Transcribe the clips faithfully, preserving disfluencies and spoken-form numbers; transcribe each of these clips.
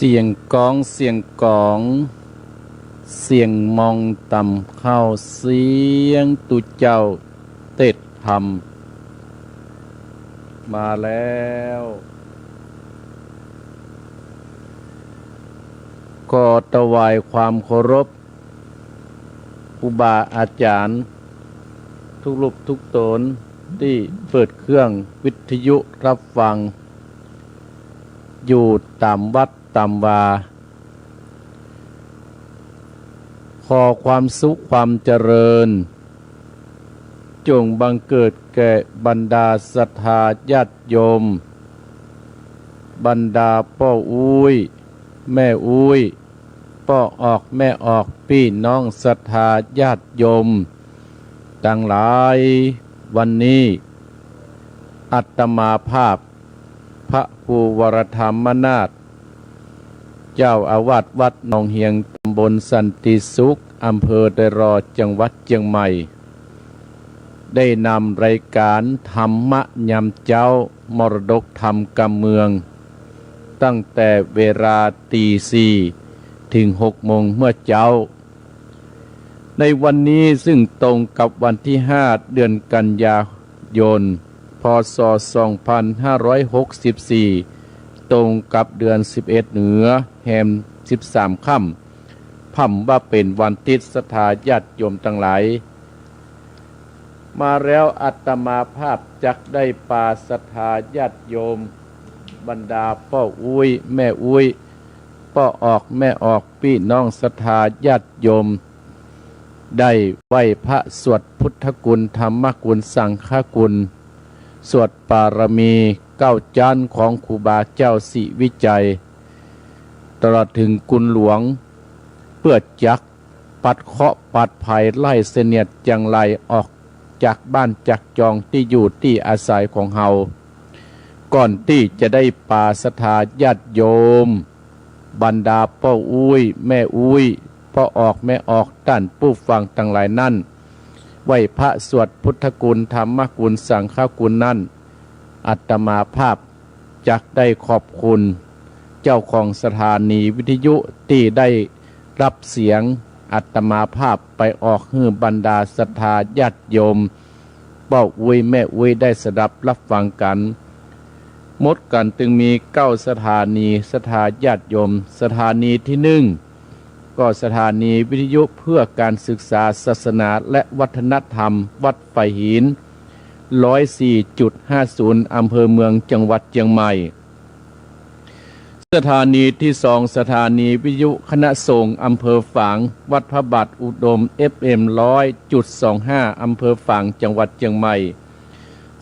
เสียงก๊อง เสียงก๋อง เสียงมองต่ำเข้า เสียงตุ๊เจ้าเตศน์ธรรม มาแล้ว ขอถวายความเคารพ ครูบาอาจ๋ารย์ กู้รูปกู้ต๋น ตี้เปิดเครื่องวิทยุฮับฟัง อยู่ต๋ามวัดต๋ามวา ขอความสุขความเจริญ จงบังเกิดแก่บรรดาศรัทธาญาติโยม บรรดาป้ออุ๊ย แม่อุ๊ย ป้อออก แม่ออก ปี้น้องศรัทธาญาติโยมตังหลาย วันนี้อาตมาภาพ พระครูวรธรรมนาถ เจ้าอาวาสวัดหนองเฮียง ตำบลสันติสุข อำเภอดอยหล่อ จังหวัดเจียงใหม่ ได้นำรายการธรรมะยามเจ๊า มรดกธรรมกำเมือง ตั้งแต่เวลาตีสี่ เถิงหกโมงเมื่อเจ๊า ในวันนี้ซึ่งตรงกับวันตี้ห้า เดือนกันยายน พ.ศ. สองพันห้าร้อยหกสิบสี่ ตรงกับเดือนสิบเอ็ดเหนือ แฮมสิบสามค่ำ พ่ำว่าเป๋นวันติ๊ด ศรัทธาญาติโยมตังหลาย มาแล้วอาตมาภาพจักได้ปาศรัทธาญาติโยม บรรดาป้ออุ๊ย แม่อุ๊ย ป้อออก แม่ออก ปี้น้องศรัทธาญาติโยม ได้ไหว้พระสวดพุทธคุณ ธรรมคุณ สังฆคุณ สวดปารมีเก้าจ๊านของครูบาเจ้าศรีวิชัย ตลอดเถิงคุณหลวง เปื้อจักปัดเคราะห์ปัดภัยไล่เสนียดจังไรออกจากบ้านจากจองตี้อยู่ตี้อาศัยของเฮา ก่อนตี้จะได้ปาศรัทธาญาติโยม บรรดาป้ออุ๊ย แม่อุ๊ย ป้อออก แม่ออก ต้านผู้ฟังตังหลายนั้น ไหว้พระสวดพุทธคุณ ธรรมคุณ สังฆคุณนั้น อาตมาภาพจักได้ขอบคุณ เจ้าของสถานีวิทยุตี้ได้รับเสียงอาตมาภาพไปออกหื้อบรรดาศรัทธาญาติโยม ป้ออุ๊ย แม่อุ๊ย ได้สดับรับฟังกั๋น หมดกั๋นตึงมีเก้าสถานี ศรัทธาญาติโยม สถานีตี้นึ่ง ก็สถานีวิทยุเพื่อการศึกษาศาสนาและวัฒนธรรม วัดฝายหิน ร้อยสี่จุดห้าศูนย์ อำเภอเมือง จังหวัดเจียงใหม่ สถานีตี้สอง สถานีวิทยุคณะสงฆ์อำเภอฝาง วัดพระบาทอุดม เอฟเอ็ม ร้อยจุดสองห้า อำเภอฝาง จังหวัดเจียงใหม่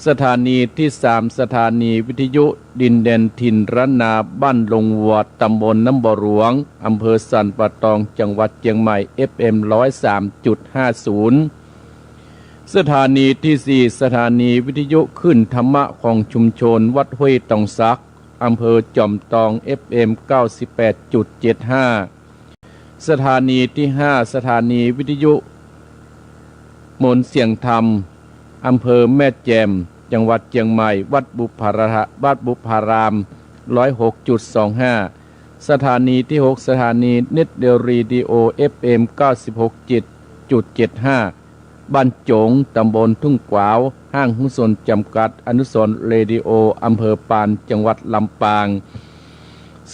สถานีตี้สาม สถานีวิทยุดินแดนถิ่นล้านนา บ้านดงวัว ตำบลน้ำบ่อหลวง อำเภอสันป่าตอง จังหวัดเจียงใหม่ เอฟเอ็ม ร้อยสามจุดห้าศูนย์ สถานีตี้สี่ สถานีวิทยุคลื่นธรรมะของชุมชนวัดห้วยตองสัก อำเภอจอมตอง เอฟเอ็ม เก้าสิบแปดจุดเจ็ดห้า สถานีตี้ห้า สถานีวิทยุมนต์เสียงธรรม อำเภอแม่แจ่ม จังหวัดเจียงใหม่ วัดบุพพาราม ร้อยหกจุดสองห้า สถานีตี้หก สถานีเน็ตเดียวเรดิโอ เอฟเอ็ม เก้าสิบหกจุดเจ็ดห้า บ้านโจ๋ง ตำบลทุ่งกวาว ห้างหุ้นส่วนจำกัดอนุสรณ์เรดิโอ อำเภอปาน จังหวัดลำปาง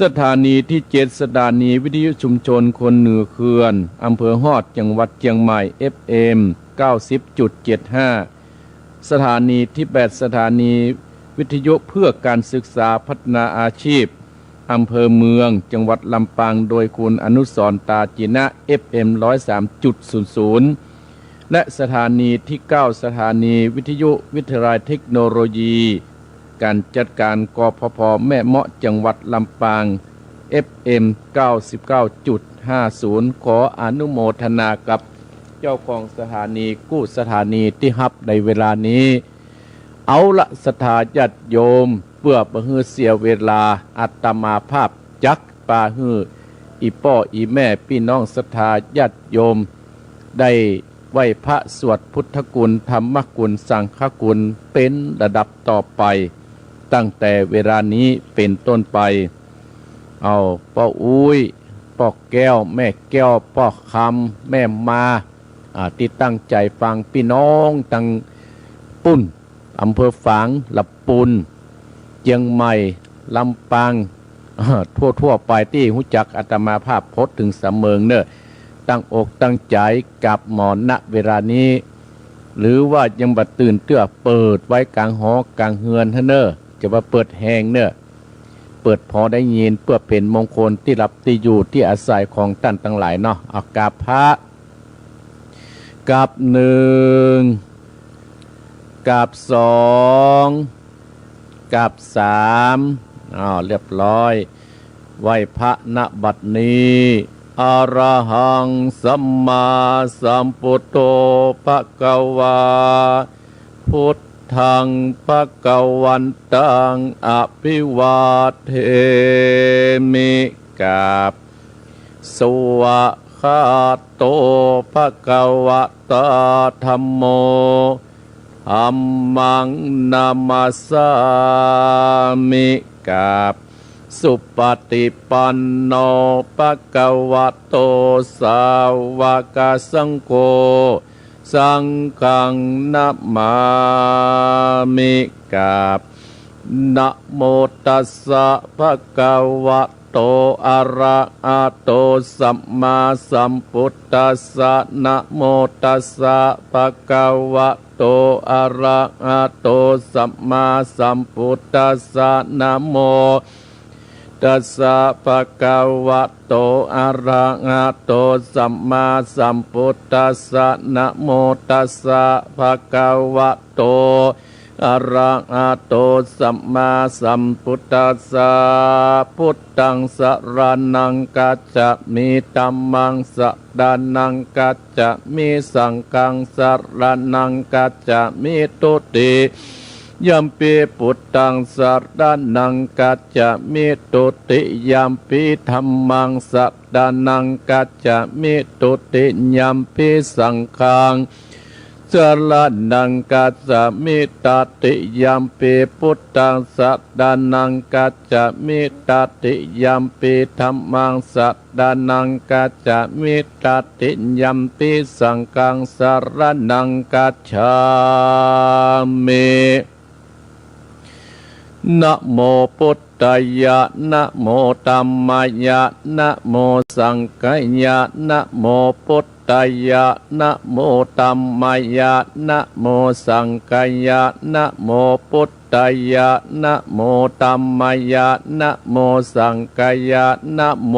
สถานีตี้เจ็ด สถานีวิทยุชุมชนคนเหนือเขื่อน อำเภอฮอด จังหวัดเจียงใหม่ เอฟเอ็ม เก้าสิบจุดเจ็ดห้า สถานีตี้แปด สถานีวิทยุเพื่อการศึกษาพัฒนาอาชีพ อำเภอเมือง จังหวัดลำปาง โดยคุณอนุสรณ์ ตาจินะ เอฟเอ็ม ร้อยสามจุดศูนย์ศูนย์ และสถานีตี้เก้า สถานีวิทยุวิทยาลัยเทคโนโลยีการจัดการ กพพ แม่เมาะ จังหวัดลำปาง เอฟเอ็ม เก้าสิบเก้าจุดห้าศูนย์ ขออนุโมทนากับเจ้าของสถานีกู้สถานีตี้ฮับในเวลานี้ เอาละ ศรัทธาญาติโยม เปื้อบ่หื้อเสียเวลา อาตมาภาพจักปาหื้ออี่ป้ออี่แม่ปี้น้องศรัทธาญาติโยม ได้ไหว้พระสวดพุทธคุณ ธรรมคุณ สังฆคุณ เป๋นลำดับต่อไป ตั้งแต่เวลานี้เป๋นต้นไป เอาป้ออุ๊ย ป้อแก้ว แม่แก้ว ป้อคำ แม่มา อ่า ตี้ตั้งใจ๋ฟัง ปี้น้องตังปุ้น อำเภอฝาง ละปูน เจียงใหม่ ลำปาง ทั่วๆ ไปตี้ฮู้จักอาตมาภาพ โพสต์เถิงสำเมิงเน่อ ตั้งอกตั้งใจ๋กราบหมอ ณ เวลานี้ หรือว่ายังบ่ตื่นเตื้อ เปิดไว้ก๋างหอก๋างเฮือนหั้นเน่อ จะว่าเปิดแฮงเน่อ เปิดพอได้ยิน เปื้อเป๋นมงคลตี้หลับตี้อยู่ตี้อาศัยของต้านตังหลายเนาะ เอากราบพระ กราบหนึ่ง กราบสอง กราบสาม อ้าว เรียบร้อย ไหว้พระ ณ บัดนี้ อะระหัง สัมมาสัมพุทโธ ภะคะวา พุทธัง ภะคะวันตัง อะภิวาเทมิ กราบ สวากขาโต ภะคะวะตา ธัมโม ธัมมัง นะมัสสามิ กราบ สุปฏิปันโน ภะคะวะโต สาวกสังโฆ สังฆัง นะมามิ กราบ นะโมตัสสะ ภะคะวะโต อะระหะโต สัมมาสัมพุทธัสสะ นะโมตัสสะ ภะคะวะโต อะระหะโต สัมมาสัมพุทธัสสะ นะโม ตัสสะ ภะคะวะโต อะระหะโต สัมมาสัมพุทธัสสะ นะโมตัสสะ ภะคะวะโต อะระหะโต สัมมาสัมพุทธัสสะ พุทธัง สะระณัง คัจฉามิ ธัมมัง สะระณัง คัจฉามิ สังฆัง สะระณัง คัจฉามิ ทุติยัมปิ พุทธัง สะระณัง คัจฉามิ ทุติยัมปิ ธัมมัง สะระณัง คัจฉามิ ทุติยัมปิ สังฆัง สะระณัง คัจฉามิ ตติยัมปิ พุทธัง สะระณัง คัจฉามิ ตติยัมปิ ธัมมัง สะระณัง คัจฉามิ ตติยัมปิ สังฆัง สะระณัง คัจฉามิ นะโมพุทธายะ นะโมธัมมายะ นะโมสังฆายะ นะโมพุทธายะ นะโมธัมมายะ นะโมสังฆายะ นะโมพุทธายะ นะโมธัมมายะ นะโมสังฆายะ นะโม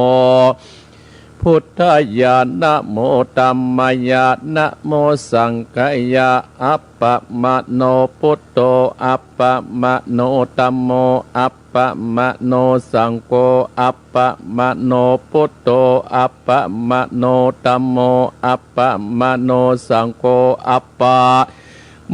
พุทธายะ นะโมธัมมายะ นะโมสังฆายะ อัปปะมะโนพุทโธ อัปปะมะโนธัมโม อัปปะมะโนสังโฆ อัปปะมะโนพุทโธ อัปปะมะโนธัมโม อัปปะมะโนสังโฆ อัปปะ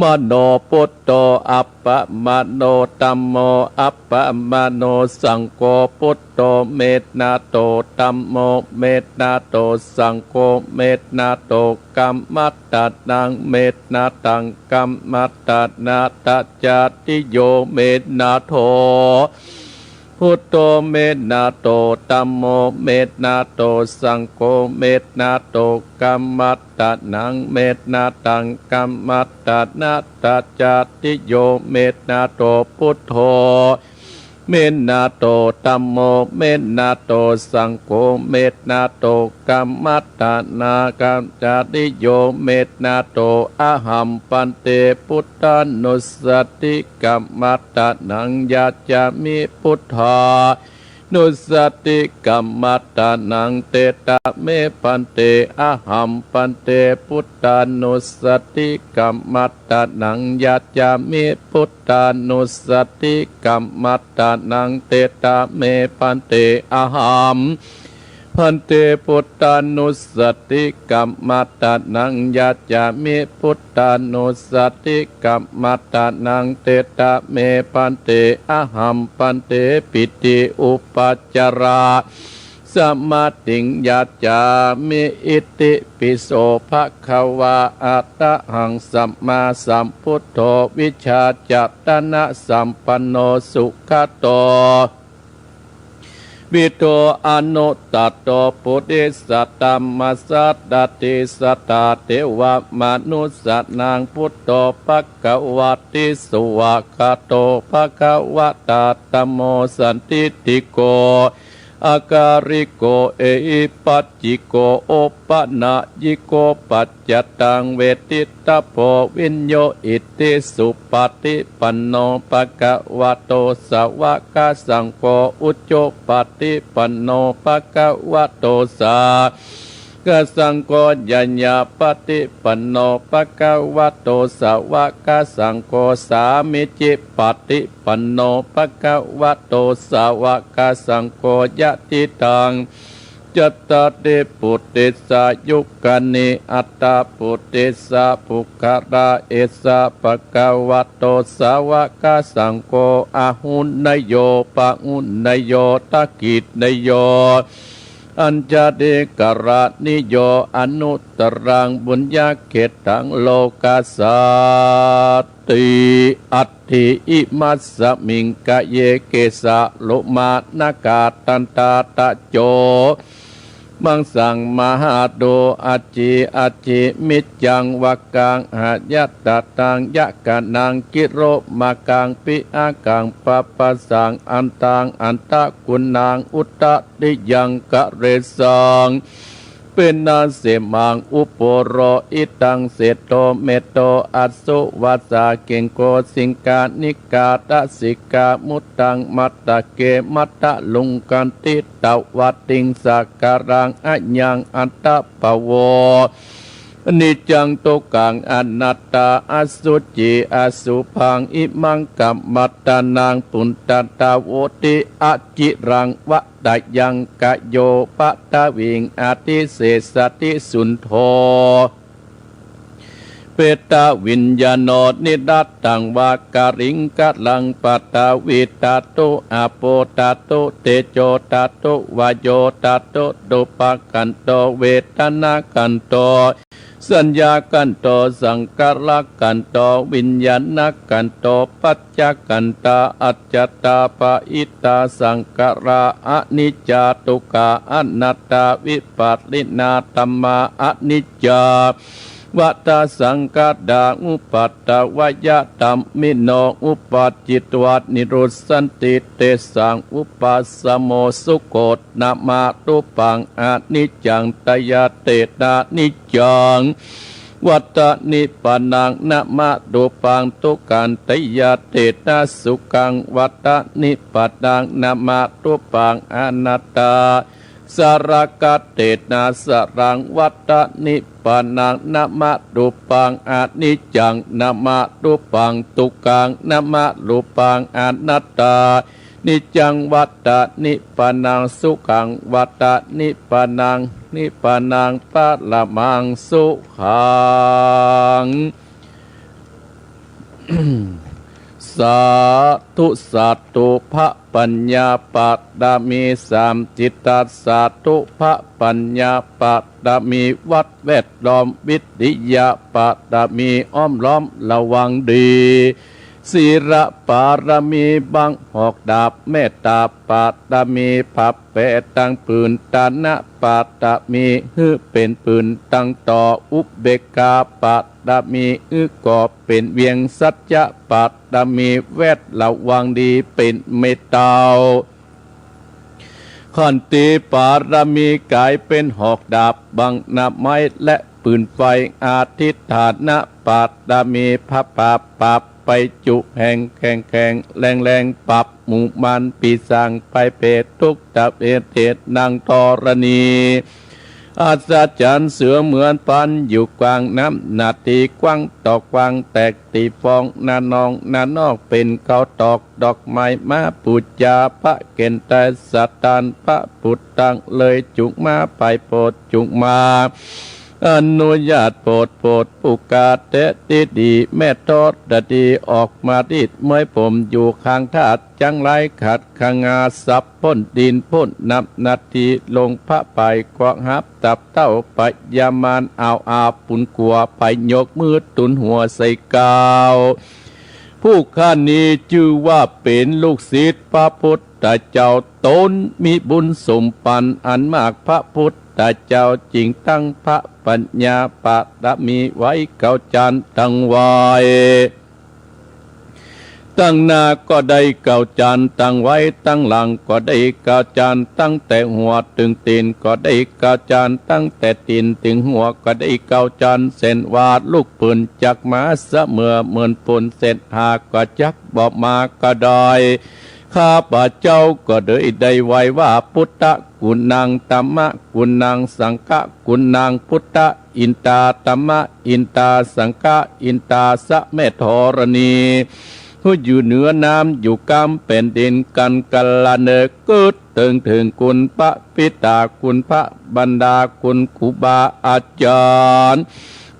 มะโนพุทโธ อัปปะมะโนธัมโม อัปปะมะโนสังโฆ พุทโธ เมตตาโต ธัมโม เมตตาโต สังโฆ เมตตาโต กัมมัตตะนัง เมตตาตัง กัมมัตตะนะ ตะจาติโย เมตตาโต พุทโธ เมตตาโต ธัมโม เมตตาโต สังโฆ เมตตาโต กัมมัตตะนัง เมตตาตัง กัมมัตตะนะ ตะจาติโย เมตตาโต พุทโธ เมตตาโต ธัมโม เมตตตาโต สังโฆ เมตตาโต กัมมัตตะนา กัจจาติโย เมตตาโต อะหัง ภันเต พุทธานุสสติ กัมมัตตะนัง ยัจฉามิ พุทธานุสสติ กัมมัตตะนัง เตตะเม ภันเต อะหัง ภันเต พุทธานุสสติ กัมมัตตะนัง ยัจฉามิ พุทธานุสสติ กัมมัตตะนัง เตตะเม ภันเต อะหัง ภันเต พุทธานุสสติ กัมมัตตะนัง ยัจฉามิ พุทธานุสสติ กัมมัตตะนัง เตตะเม ภันเต อะหัง ภันเต ปิติ อุปัจจาระ สมาธิง ยัจฉามิ อิติปิโส ภะคะวา อะระหัง สัมมาสัมพุทโธ วิชชาจารณะสัมปันโน สุขะโต ปิโต อนุตตโต ปุริสธัมมสารถิ สัตถาเทวมนุสสานัง ปุตโต ภะคะวะติ สวากขาโต ภะคะวะตา ธัมโม สันทิฏฐิโก อากาลิโก เอหิปัสสิโก โอปะนะยิโก ปัจจัตตัง เวทิตถะโพ วิญญูหิติ สุปะฏิปันโน ภะคะวะโต สาวกสังโฆ อุจุปะฏิปันโน ภะคะวะโต สา กสังโฆ ญาญาปะฏิปันโน ภะคะวะโต สาวกสังโฆ สามีจิปะฏิปันโน ภะคะวะโต สาวกสังโฆ ยะถิตัง จัตตาริ ปุริสายุคานิ อัตถะปุริสะปุคคละ เอสะ ภะคะวะโต สาวกสังโฆ อาหุเนยโย ปะหุเนยโย ทักขิเนยโย อัญชลีกรณิโย อนุตตรัง ปุญญะเขตถัง โลกัสสาติ อัตถิ อิมัสสะมิง กะเย เกสะ โลมา นะขา ทันตา ตะโจ มังสัง มะหาดู อาจี อาจี มิจจัง วะกัง หะยะตะตัง ยะกะนัง กิโรมากัง ปิอากัง ปะปะสัง อันตัง อันตะกุณัง อุตตะริยัง กะเรสัง เปนะเสมัง อุโปโร อิตัง เสโท เมโท อัสสุ วาสา เกงโก สิงคา นิกา ทะสิกา มุตตัง มัตตะเก มัตตะลุงคันติ ตะวะติง สะกะรัง อะยัง อัตตะปะโว อนิจจัง ทุกขัง อนัตตา อสุจิ อสุภัง อิมัง กัมมัฏฐานัง ปุณณัตถาโวติ อจิรัง วะตะยัง กะโย ปะทะวิง อธิเสสะติ สุณโธ เปตวิญญาโณ นิรัตถัง วากะลิงกะลัง ปะทะวิธาตุ อาโปธาตุ เตโจธาตุ วาโยธาตุ รูปะขันโธ เวทนาขันโธ สัญญาขันโธ สังขารขันโธ วิญญาณขันโธ ปัจจขันธา อัจจตา ปะหิตา สังขารา อนิจจา ทุกขา อนัตตา วิปะริณาธัมมา อนิจจา วัฏฏะสังขารา อุปัฏฐวายะธัมมิโน อุปัจจิตวา นิรุสสันติ เตสัง อุปัสสโม สุโข นะมะ รูปัง อนิจจัง ทายาเทนะ นิจจัง วัฏฏะนิพพานัง นะมะ รูปัง ทุกขัง ทายาเทนะ สุขัง วัฏฏะนิพพานัง นะมะ รูปัง อนัตตา สารคเทนะ สรัง วัฏฏะนิพพานัง นะมะ รูปัง อนิจจัง นะมะ รูปัง ทุกขัง นะมะ รูปัง อนัตตา นิจจัง วัฏฏะนิพพานัง สุขัง วัฏฏะนิพพานัง นิพพานัง ปะระมัง สุขัง สาธุ สาธุ พระปัญญาปารมี สามจิตตัสสะ สาธุ พระปัญญาปารมี วัดแวดล้อม วิริยะปารมี อ้อมล้อมระวังดี ศีลปารมี บังหอกดาบ เมตตาปารมี ผาแผ่ตังผืน ทานะปารมี หื้อเป๋นปืนตังต่อ อุเบกขาปารมี หื้อก่อเป๋นเวียง สัจจะปารมี แวดระวังดี เป๋นเมตเตา ขันติปารมี ก๋ายเป๋นหอกดาบ บังหน้าไม้และปืนไฟ อธิฏฐานะปารมี ผาบาปปราบไปจุแห่ง แข็งแข็งแรงแรง ปราบหมู่มารปีศาจ ภัยเปรตทุกข์ตะเวนเทศ นางธรณี อัศจรรย์เสมือนพรานอยู่กว้าง น้ำหน้าตี้กว้างต่อกว้าง แตกตี้ฟองหน้านอง หน้านอกเป๋นเขาตอก ดอกไม้มาปู๋จา พระเกณฑ์ไตรสถาน พระพุทธังเลยจุงมา ไปโปรดจุงมา อนุญาตโปรด โปรดผู้กาเตะตี้ดี แม่ธรณีออกมารีดเมยผมอยู่ข้างธาตุ จังไรขัดขงาสับ พ่นดินพ่นน้ำหน้าตี้ ลงพระปายกวางหับ ตับเต้าพญามาร เอาอาบปุนขัว ไปยกมือตุนหัวใส่กล่าว ผู้ข้านี้จื้อว่าเป๋นลูกศิษย์พระพุท ธเจ้า ต๋นมีบุญสมปันอันมาก พระพุทธเจ้าจึงตั้งพระปัญญาปารมีไว้ เก้าจานตังหลาย ตังหน้าก็ได้เก้าจานตังไว้ ตังหลังก็ได้เก้าจาน ตั้งแต่หัวเถิงตี๋นก็ได้เก้าจาน ตั้งแต่ตี๋นเถิงหัวก็ได้เก้าจาน เส้นว่าลูกปืนจักมาเสมอ เหมือนฝนเศษหาก็จักบ่มาก็ได้ ข้าพเจ้าก็เลยได้ไหว้ว่า พุทธกุณัง ธัมมกุณัง สังฆกุณัง พุทธอินตา ธัมมอินตา สังฆอินตา สะแม่ธรณี ผู้อยู่เหนือน้ำอยู่กลางแผ่นดิน กันกาละเนิดเกิดเถิง เถิงคุณพระปิตา คุณพระมารดา คุณครูบาอาจารย์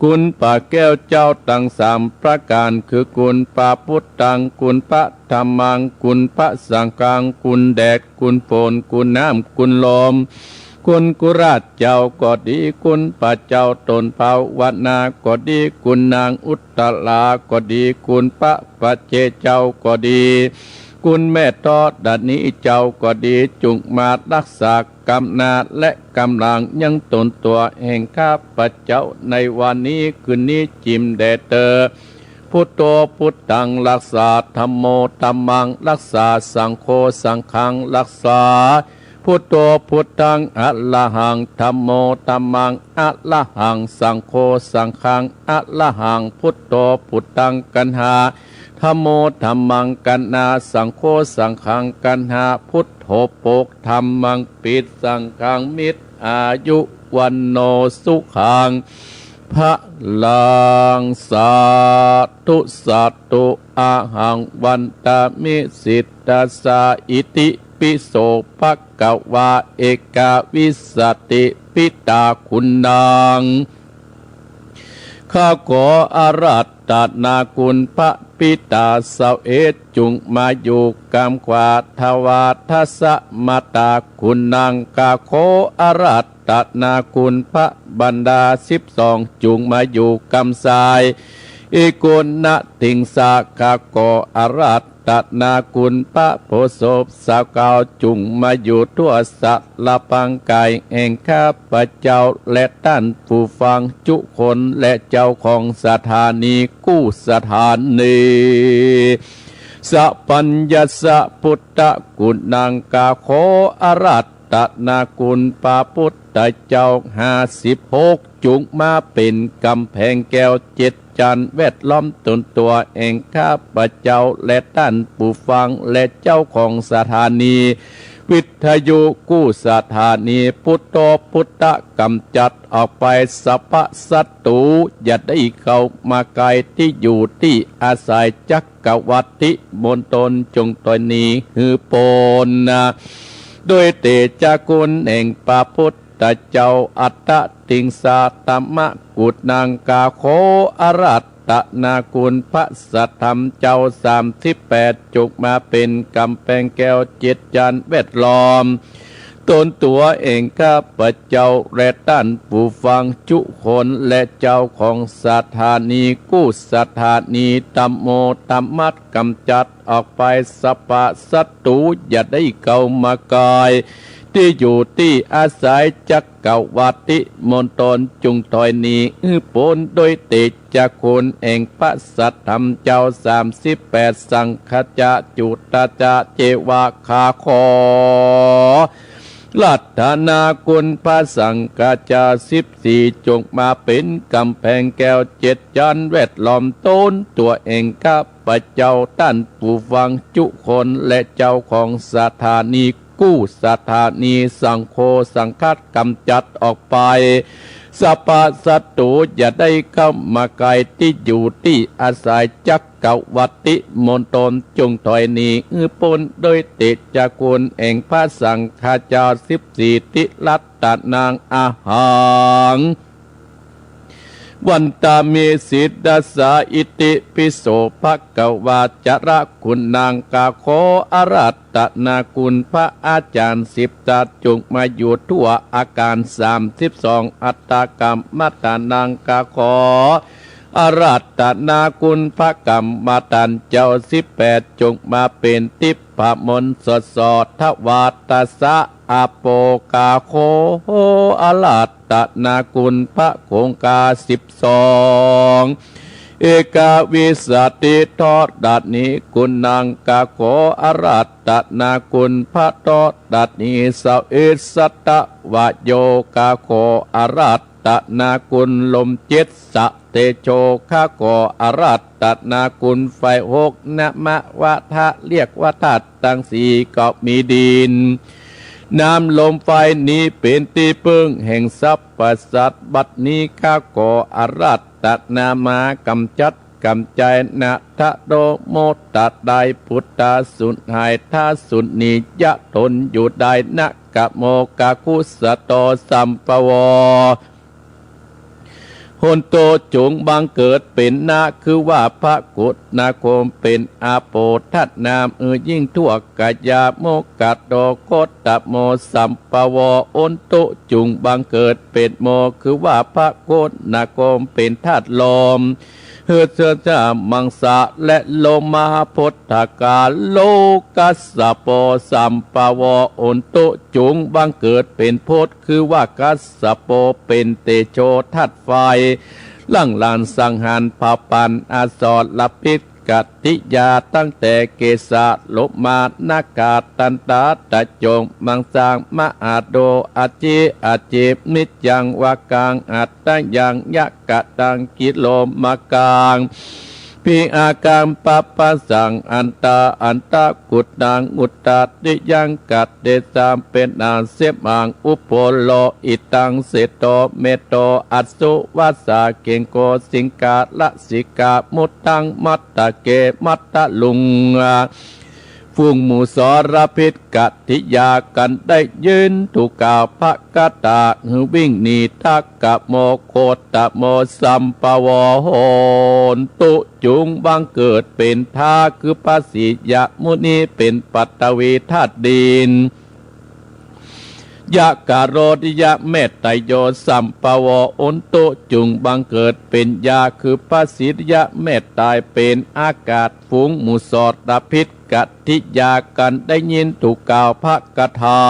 คุณพระแก้วเจ้าตังสามประก๋าน คือคุณพระพุทธัง คุณพระธัมมัง คุณพระสังฆัง คุณแดด คุณฝน คุณน้ำ คุณลม คุณกุราชเจ้าก็ดี คุณพระเจ้าต๋นภาวนาก็ดี คุณนางอุตตราก็ดี คุณพระปัจเจเจ้าก็ดี คุณแม่ธรณีเจ้าก็ดี จุ่งมารักษากำนาและกำลังยังต๋นตั๋วแห่งข้าพเจ้าในวันนี้คืนนี้จิ่มแด่เตอ พุทโธพุทธังรักษา ธัมโมธัมมังรักษา สังโฆสังฆังรักษา พุทโธพุทธังอะระหัง ธัมโมธัมมังอะระหัง สังโฆสังฆังอะระหัง พุทโธพุทธังกัณหา ธัมโมธัมมังกัณหา สังโฆสังฆังกัณหา พุทโธโภค ธัมมังปิด สังฆังมิตร อายุวัณโณสุขัง พลัง สาธุ สาธุ อะหัง วันตามิ สิทธัสสา อิติปิโส ภะคะวา เอกาวิสสติ ปิตาคุณัง ข้าขออาราธนาคุณพระปิตาเสาเอก จุ่งมาอยู่กำขวา ทวาทัสสะ มะตาคุณัง ข้าขออาราธนาคุณพระมารดาสิบสอง จุ่งมาอยู่กำซ้าย อิโกณะติงสา ข้าขออาราธนาคุณพระโพธิ์ศพสาวเก่า จุ่งมาอยู่ทั่วสารพรางกายแห่งข้าพเจ้าและต้านผู้ฟังจุคน และเจ้าของสถานีกู้สถานี สัพพัญญัสสะ พุทธกุณัง ข้าขออาราธนาคุณพระพุทธเจ้าห้าสิบหก จุ่งมาเป๋นก๋ำแพงแก้วเจ็ด จันทร์แวดล้อมต๋นตั๋วแห่งข้าพเจ้าและต้านผู้ฟังและเจ้าของสถานีวิทยุกู้สถานี พุทโธพุทธะ ก๋ำจัดออกไปสัพพะศัตรู๋ อย่าได้เข้ามาใก้ตี้อยู่ตี้อาศัย จักรวรรดิมณฑล จุ่งถอยหนีหื้อป๊น โดยเตชะคุณแห่งพระพุทธเจ้า อัตตะติงสา ธัมมะกุณัง ข้าขออาราธนาคุณพระสัทธรรมเจ้าสามสิบแปด จุ่งมาเป๋นก๋ำแพงแก้วเจ็ด จันทร์แวดล้อมต๋นตั๋วแห่งข้าพเจ้าและต้านผู้ฟังจุคน และเจ้าของสถานีกู้สถานี ธัมโมธัมมัส ก๋ำจัดออกไปสัพพะศัตรู๋ อย่าได้เข้ามาใก้ตี้อยู่ตี้อาศัย จักรวรรดิมณฑล จุ่งถอยหนีหื้อป๊น โดยเตชะคุณแห่งพระสัทธรรมเจ้าสามสิบแปด สังฆะจะจุตะจะเจวะ ข้าขออาราธนาคุณพระสังฆะจะสิบสี่ จุ่งมาเป๋นก๋ำแพงแก้วเจ็ด จันทร์แวดล้อมต๋นตั๋วแห่งข้าพเจ้า ต้านผู้ฟังจุคน และเจ้าของสถานีกู้สถานี สังโฆสังฆะ ก๋ำจัดออกไปสัพพะศัตรู๋ อย่าได้เข้ามาใก้ตี้อยู่ตี้อาศัย จักรวรรดิมณฑล จุ่งถอยหนีหื้อป๊น โดยเตชะคุณแห่งพระสังฆะจะสิบสี่ ติรัตตะนัง อะหัง วันตามิ สิทธัสสา อิติปิโส ภะคะวา จระกุณัง ข้าขออาราธนาคุณพระอาจารย์สิบทัศน์ จุ่งมาอยู่ทั่วอาคารสามสิบสอง อัตตะกัมมัฏฐานัง ข้าขอ อาราธนาคุณพระกรรมฐานเจ้าสิบแปด จงมาเป๋นทิพย์มนต์สดสอด ถวายตะสะ อาโป ข้าขออาราธนาคุณพระคงคาสิบสอง เอกวิสสติ ธรณีกุณัง ข้าขออาราธนาคุณพระธรณีสเวส สัตวโย ข้าขออาราธนาคุณลมเจ็ด สะเตโช ข้าขออาราธนาคุณไฟหก นามวาทะ เรียกว่าธาตุตังสี่ก็มีดิน น้ำ ลม ไฟ นี้เป๋นตี้เปิ้งแห่งสรรพสัตว์ บัดนี้ข้าขออาราธนามากำจัดกำจัย นะทะโดโมตะ ได้ปุตตาสูญหาย ถ้าสูญหนีจะทนอยู่ได้ นะกะโม กะคุสะโต สัมปะโว โหนตุ จุงบังเกิดเป๋น นะ คือว่าพระกุณาคม เป๋นอาโปธนาม หื้อยิ่งทั่วกายา โมกะโต โคตโม สัมปะโว โหนตุ จุงบังเกิดเป๋น โม คือว่าพระกุณาคม เป๋นธาตุลม หื้อเสื้อผ้ามังสาและโลมา โพธกา โลกัสสะโป สัมปะโว โหนตุ จุงบังเกิดเป๋นโพธ คือว่ากัสสะโป เป๋นเตโชธาตุไฟ หลั่งหลานสังหารเผาผลาญอสรพิษกติยา ตั้งแต่เกสา โลมา นาคา ตันตา ตะจง มังสัง มหาโด อาจิ อาจิ มิจจัง วากัง อัตตยัง ยะกะตัง กิโลมากัง พิอากัง ปะปะสัง อันตา อันตะกุณัง อุตตาติยัง กะเตสัง เปตาเสมัง อุโพโล อิตัง เสโต เมโต อัสสุวัสสา เกงโก สิงคา ลสิกา มุตตัง มัตตะเก มัตตะลุง ฝูงหมู่สรพิษกติยา กันได้ยินถูกกล่าวพระคาถา หื้อวิ่งหนี ทักกะโม โคตโม สัมปะโว โหนตุ จุงบังเกิดเป๋น ท้า คือพระสียมุนี เป๋นปฐวีธาตุดิน ยะกะโรติยะเมตตะโย สัมปะโว โหนตุ จุงบังเกิดเป๋น ยา คือพระสียะเมตตา เป๋นอากาศ ฝูงหมู่สรพิษกติยา กันได้ยินถูกกล่าวพระคาถา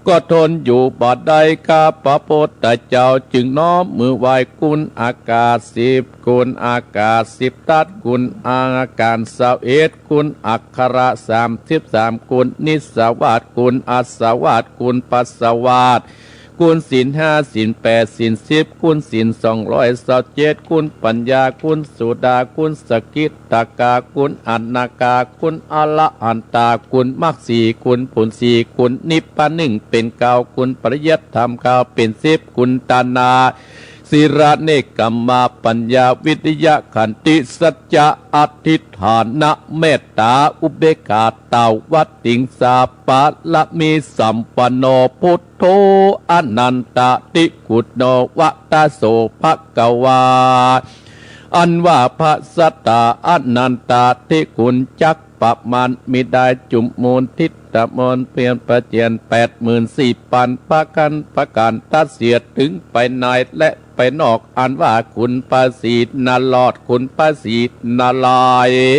ก็ทนอยู่บ่ได้ ข้าพระพุทธเจ้าจึงน้อมมือไหว้คุณอากาศสิบ คุณอากาศสิบธาตุ คุณอากาศสเวท คุณอักขระสามสิบสาม คุณนิสสวาส คุณอาสวาส คุณปัสสวาส คุณศีลห้า ศีลแปด ศีลสิบ คุณศีลสองร้อยซาวเจ็ด คุณปัญญา คุณโสดา คุณสกิทาคา คุณอนาคา คุณอรหันตา คุณมรรคสี่ คุณผลสี่ คุณนิพพานหนึ่งเป๋นเก้า คุณปริยัติธรรมเก้าเป๋นสิบ คุณตานา ศีล เนกขัมมะ ปัญญา วิริยะ ขันติ สัจจะ อธิษฐานะ เมตตา อุเบกขา ตาวัตติงสา ปารมีสัมปันโน พุทโธ อนันตะติคุณโน วะตะโส ภะคะวา อันว่าพระสัตตาอนันตะติคุณจักประมาณมิได้ จุมมูลทิตมนต์เพียงประเจียนแปดหมื่นสี่ปันประการ ประการตัดเสียถึงภายในและภายนอก อันว่าคุณพระศรีนารอด คุณพระศรีนารายณ์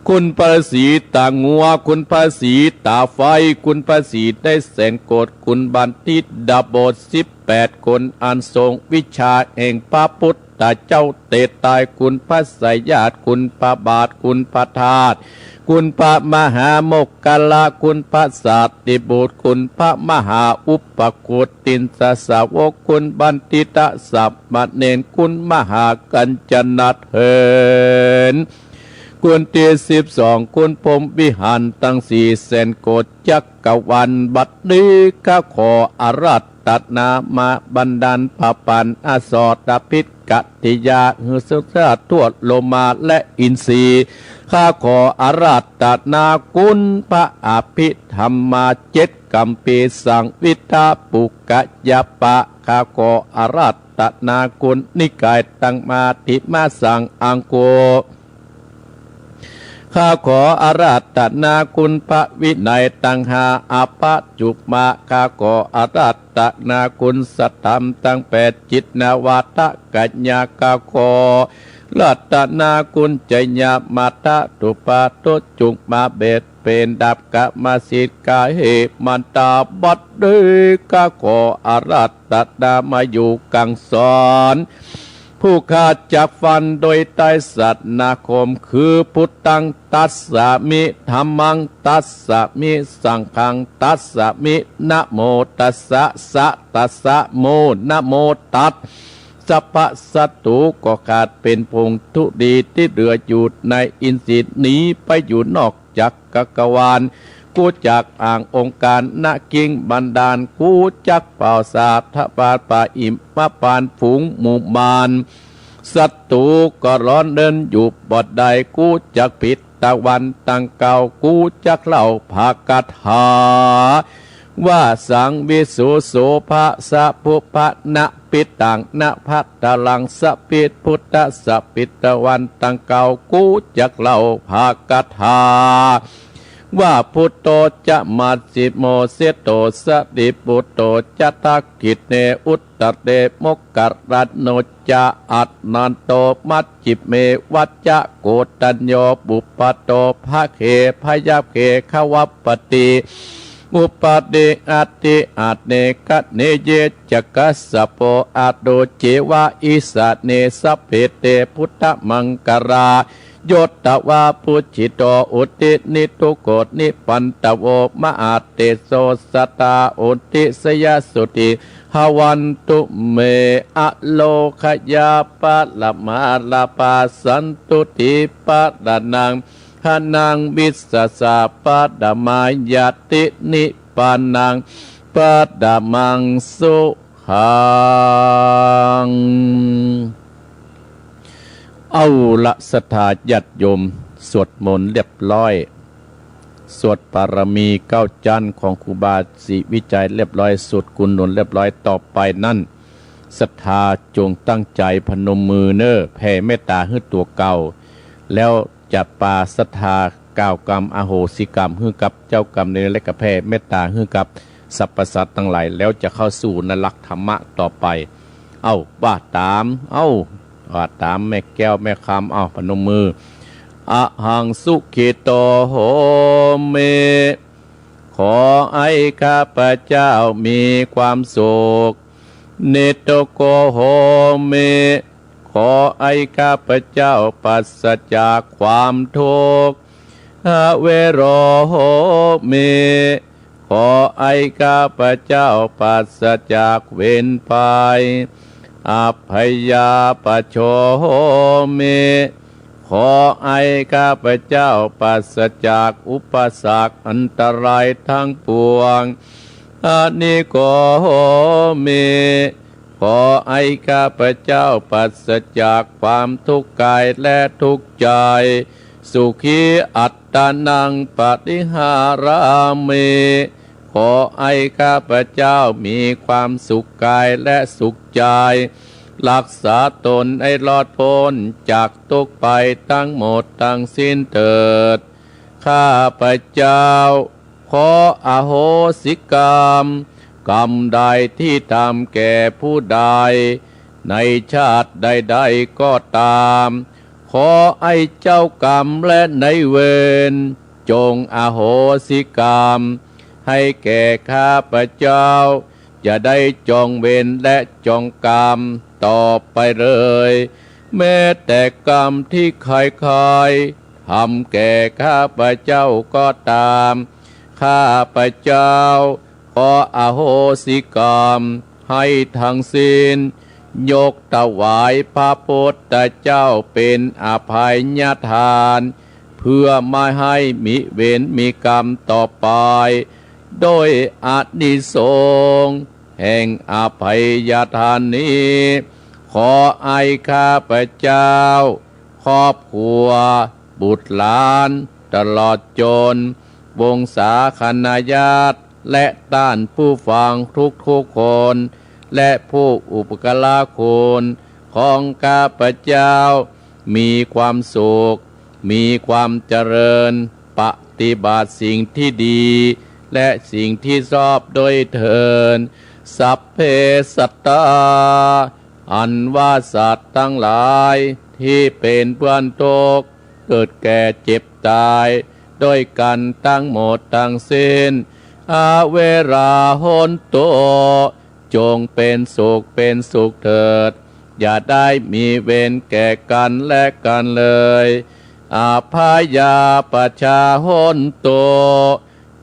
คุณพระศรีตางัว คุณพระศรีตาไฟ คุณพระศรีได้แสนโกศ คุณบัณฑิตดาบทสิบแปดคน อันทรงวิชาแห่งพระพุทธเจ้าเตตาย คุณพระสายญาติ คุณพระบาท คุณพระธาตุ คุณพระมหาโมคคัลละ คุณพระสารีบุตร คุณพระมหาอุปคุตตินสสาวก คุณบัณฑิตสามเณร คุณมหากัญจนเถร คุณตี้สิบสอง คุณพรหมวิหารตังสี่แสนโกศจักรวาล บัดนี้ข้าขออาราธนามาบันดาลพระปัญอสรพิษกติยา หื้อสงสารทั่วโลมาและอินทรีย์ ข้าขออาราธนาคุณพระอภิธรรมาเจ็ดคัมภีร์ สังวิทาปุกกะยปะ ข้าขออาราธนาคุณนิกายตังมาธิมาสังอังโก ข้าขออาราธนาคุณพระวินัยตังห้า อปัจจุปมา ข้าขออาราธนาคุณสัตธรรมตังแปด จิตนวาทะกัญญา ข้าขออาราธนาคุณจยมาทะตุปาทุจุงมาเบศ เปนดับกรรมสิทธิ์กาเหมันตา บัดนี้ข้าขออาราธนามาอยู่กังสรรค์ ผู้ข้าจักฟังโดยใต้สรณาคม คือ พุทธัง ตัสสามิ ธัมมัง ตัสสามิ สังฆัง ตัสสามิ นะโมตัสสะ สะ ตัสสะ โม นะโม ตัสสะ ภะสะตุ ก็ขาดเป๋นผงธุลีตี้เหลืออยู่ในอินทรีย์ หนีไปอยู่นอกจักรกัลวาล กูจักอ้างองค์การ นะกิงบันดาล กูจักเป่าสาธบาล ปะหิมพานต์ ฝูงหมู่มาร ศัตรูก็ร้อนเรินอยู่บ่ได้ กูจักผิดตะวันตังเก่า กูจักเล่าพระคาถา ว่า สังวิสุโสภะสะภุพะ นะปิตัง นะภัตตารัง สะปิพุทธะ สะปิตะวันตังเก่า กูจักเล่าพระคาถา ว่า พุทโธจะมัชฌิโม เสโต สะรีปุตโต จะ ทักขิเณ อุตตเร โมคคัลลาโน จะ อัตตันโต มัชฌิเม วัจจะโกณฑัญโญ ปุพพะโต ภะเค พยัคเค ขวัปปะติ อุปปาเต อัตถิอันเนกะ เนเย จะ คัสสะโป อะโต เจวะ อิสาเน สัพเพ เต พุทธมังคลา โย ทวา ปุจฉิโต อุทิ นิทุโก นิปันทโว มหาเตโส สัตตา อุทิ สยสสุติ หวันตุ เม อโลคยา ปะระมาลาปา สันตุติ ปะระนัง หะนัง วิสสะ ปะระมายาติ นิพพานัง ปะระมัง สุขัง เอาละ ศรัทธาญาติโยม สวดมนต์เรียบร้อย สวดปารมีเก้าจั๊นของครูบาศรีวิชัยเรียบร้อย สวดกุณหนุนเรียบร้อย ต่อไปนั้น ศรัทธาจงตั้งใจ๋พนมมือเน่อ แผ่เมตต๋าหื้อตั๋วเก่า แล้วจะปาศรัทธากล่าวกำอโหสิกรรมหื้อกับเจ้ากรรมนายเวร และก็แผ่เมตต๋าหื้อกับสรรพสัตว์ตังหลาย แล้วจะเข้าสู่ในหลักธรรมะต่อไป เอ้า ว่าต๋าม เอ้า ว่าต๋ามแม่แก้วแม่คำ เอ้า พนมมือ อะหังสุขิโตโหมิ ขอให้ข้าพเจ้ามีความสุข นิทุโกโหมิ ขอให้ข้าพเจ้าปราศจากความทุกข์ อเวโรโหมิ ขอให้ข้าพเจ้าปราศจากเวรภัย อัพพยาปชโชโหมิ ขอให้ข้าพเจ้าปราศจากอุปสรรคอันตรายทั้งปวง อนิโกโหมิ ขอให้ข้าพเจ้าปราศจากความทุกข์กายและทุกข์ใจ สุขีอัตตานังปะริหารามิ ขอให้ข้าพเจ้ามีความสุขกายและสุขใจ รักษาตนให้รอดพ้นจากทุกข์ภัยทั้งหมดทั้งสิ้นเถิด ข้าพเจ้าขออโหสิกรรม กรรมใดที่ทำแก่ผู้ใด ในชาติใดๆ ก็ตาม ขอให้เจ้ากรรมและนายเวร จงอโหสิกรรม ให้แก่ข้าพเจ้า จะได้จองเวรและจองกรรมต่อไปเลย แม้แต่กรรมที่ใครๆ ทำแก่ข้าพเจ้าก็ตาม ข้าพเจ้าขออโหสิกรรมให้ทั้งสิ้น ยกถวายพระพุทธเจ้าเป็นอภัยทาน เพื่อไม่ให้มีเวรมีกรรมต่อไป โดยอานิสงส์แห่งอภัยทานนี้ ขอให้ข้าพเจ้า ครอบครัว บุตรหลาน ตลอดจนวงศาคณาญาติ และท่านผู้ฟังทุกๆ คน และผู้อุปการะคุณของข้าพเจ้า มีความสุข มีความเจริญ ปฏิบัติสิ่งที่ดี และสิ่งที่ชอบด้วยเถิด สัพเพสัตตา อันว่าสัตว์ทั้งหลายที่เป็นเพื่อนทุกข์ เกิดแก่เจ็บตายด้วยกันทั้งหมดทั้งสิ้น อเวรา โหนตุ จงเป็นสุขเป็นสุขเถิด อย่าได้มีเวรแก่กันและกันเลย อัพพยาปัชชา โหนตุ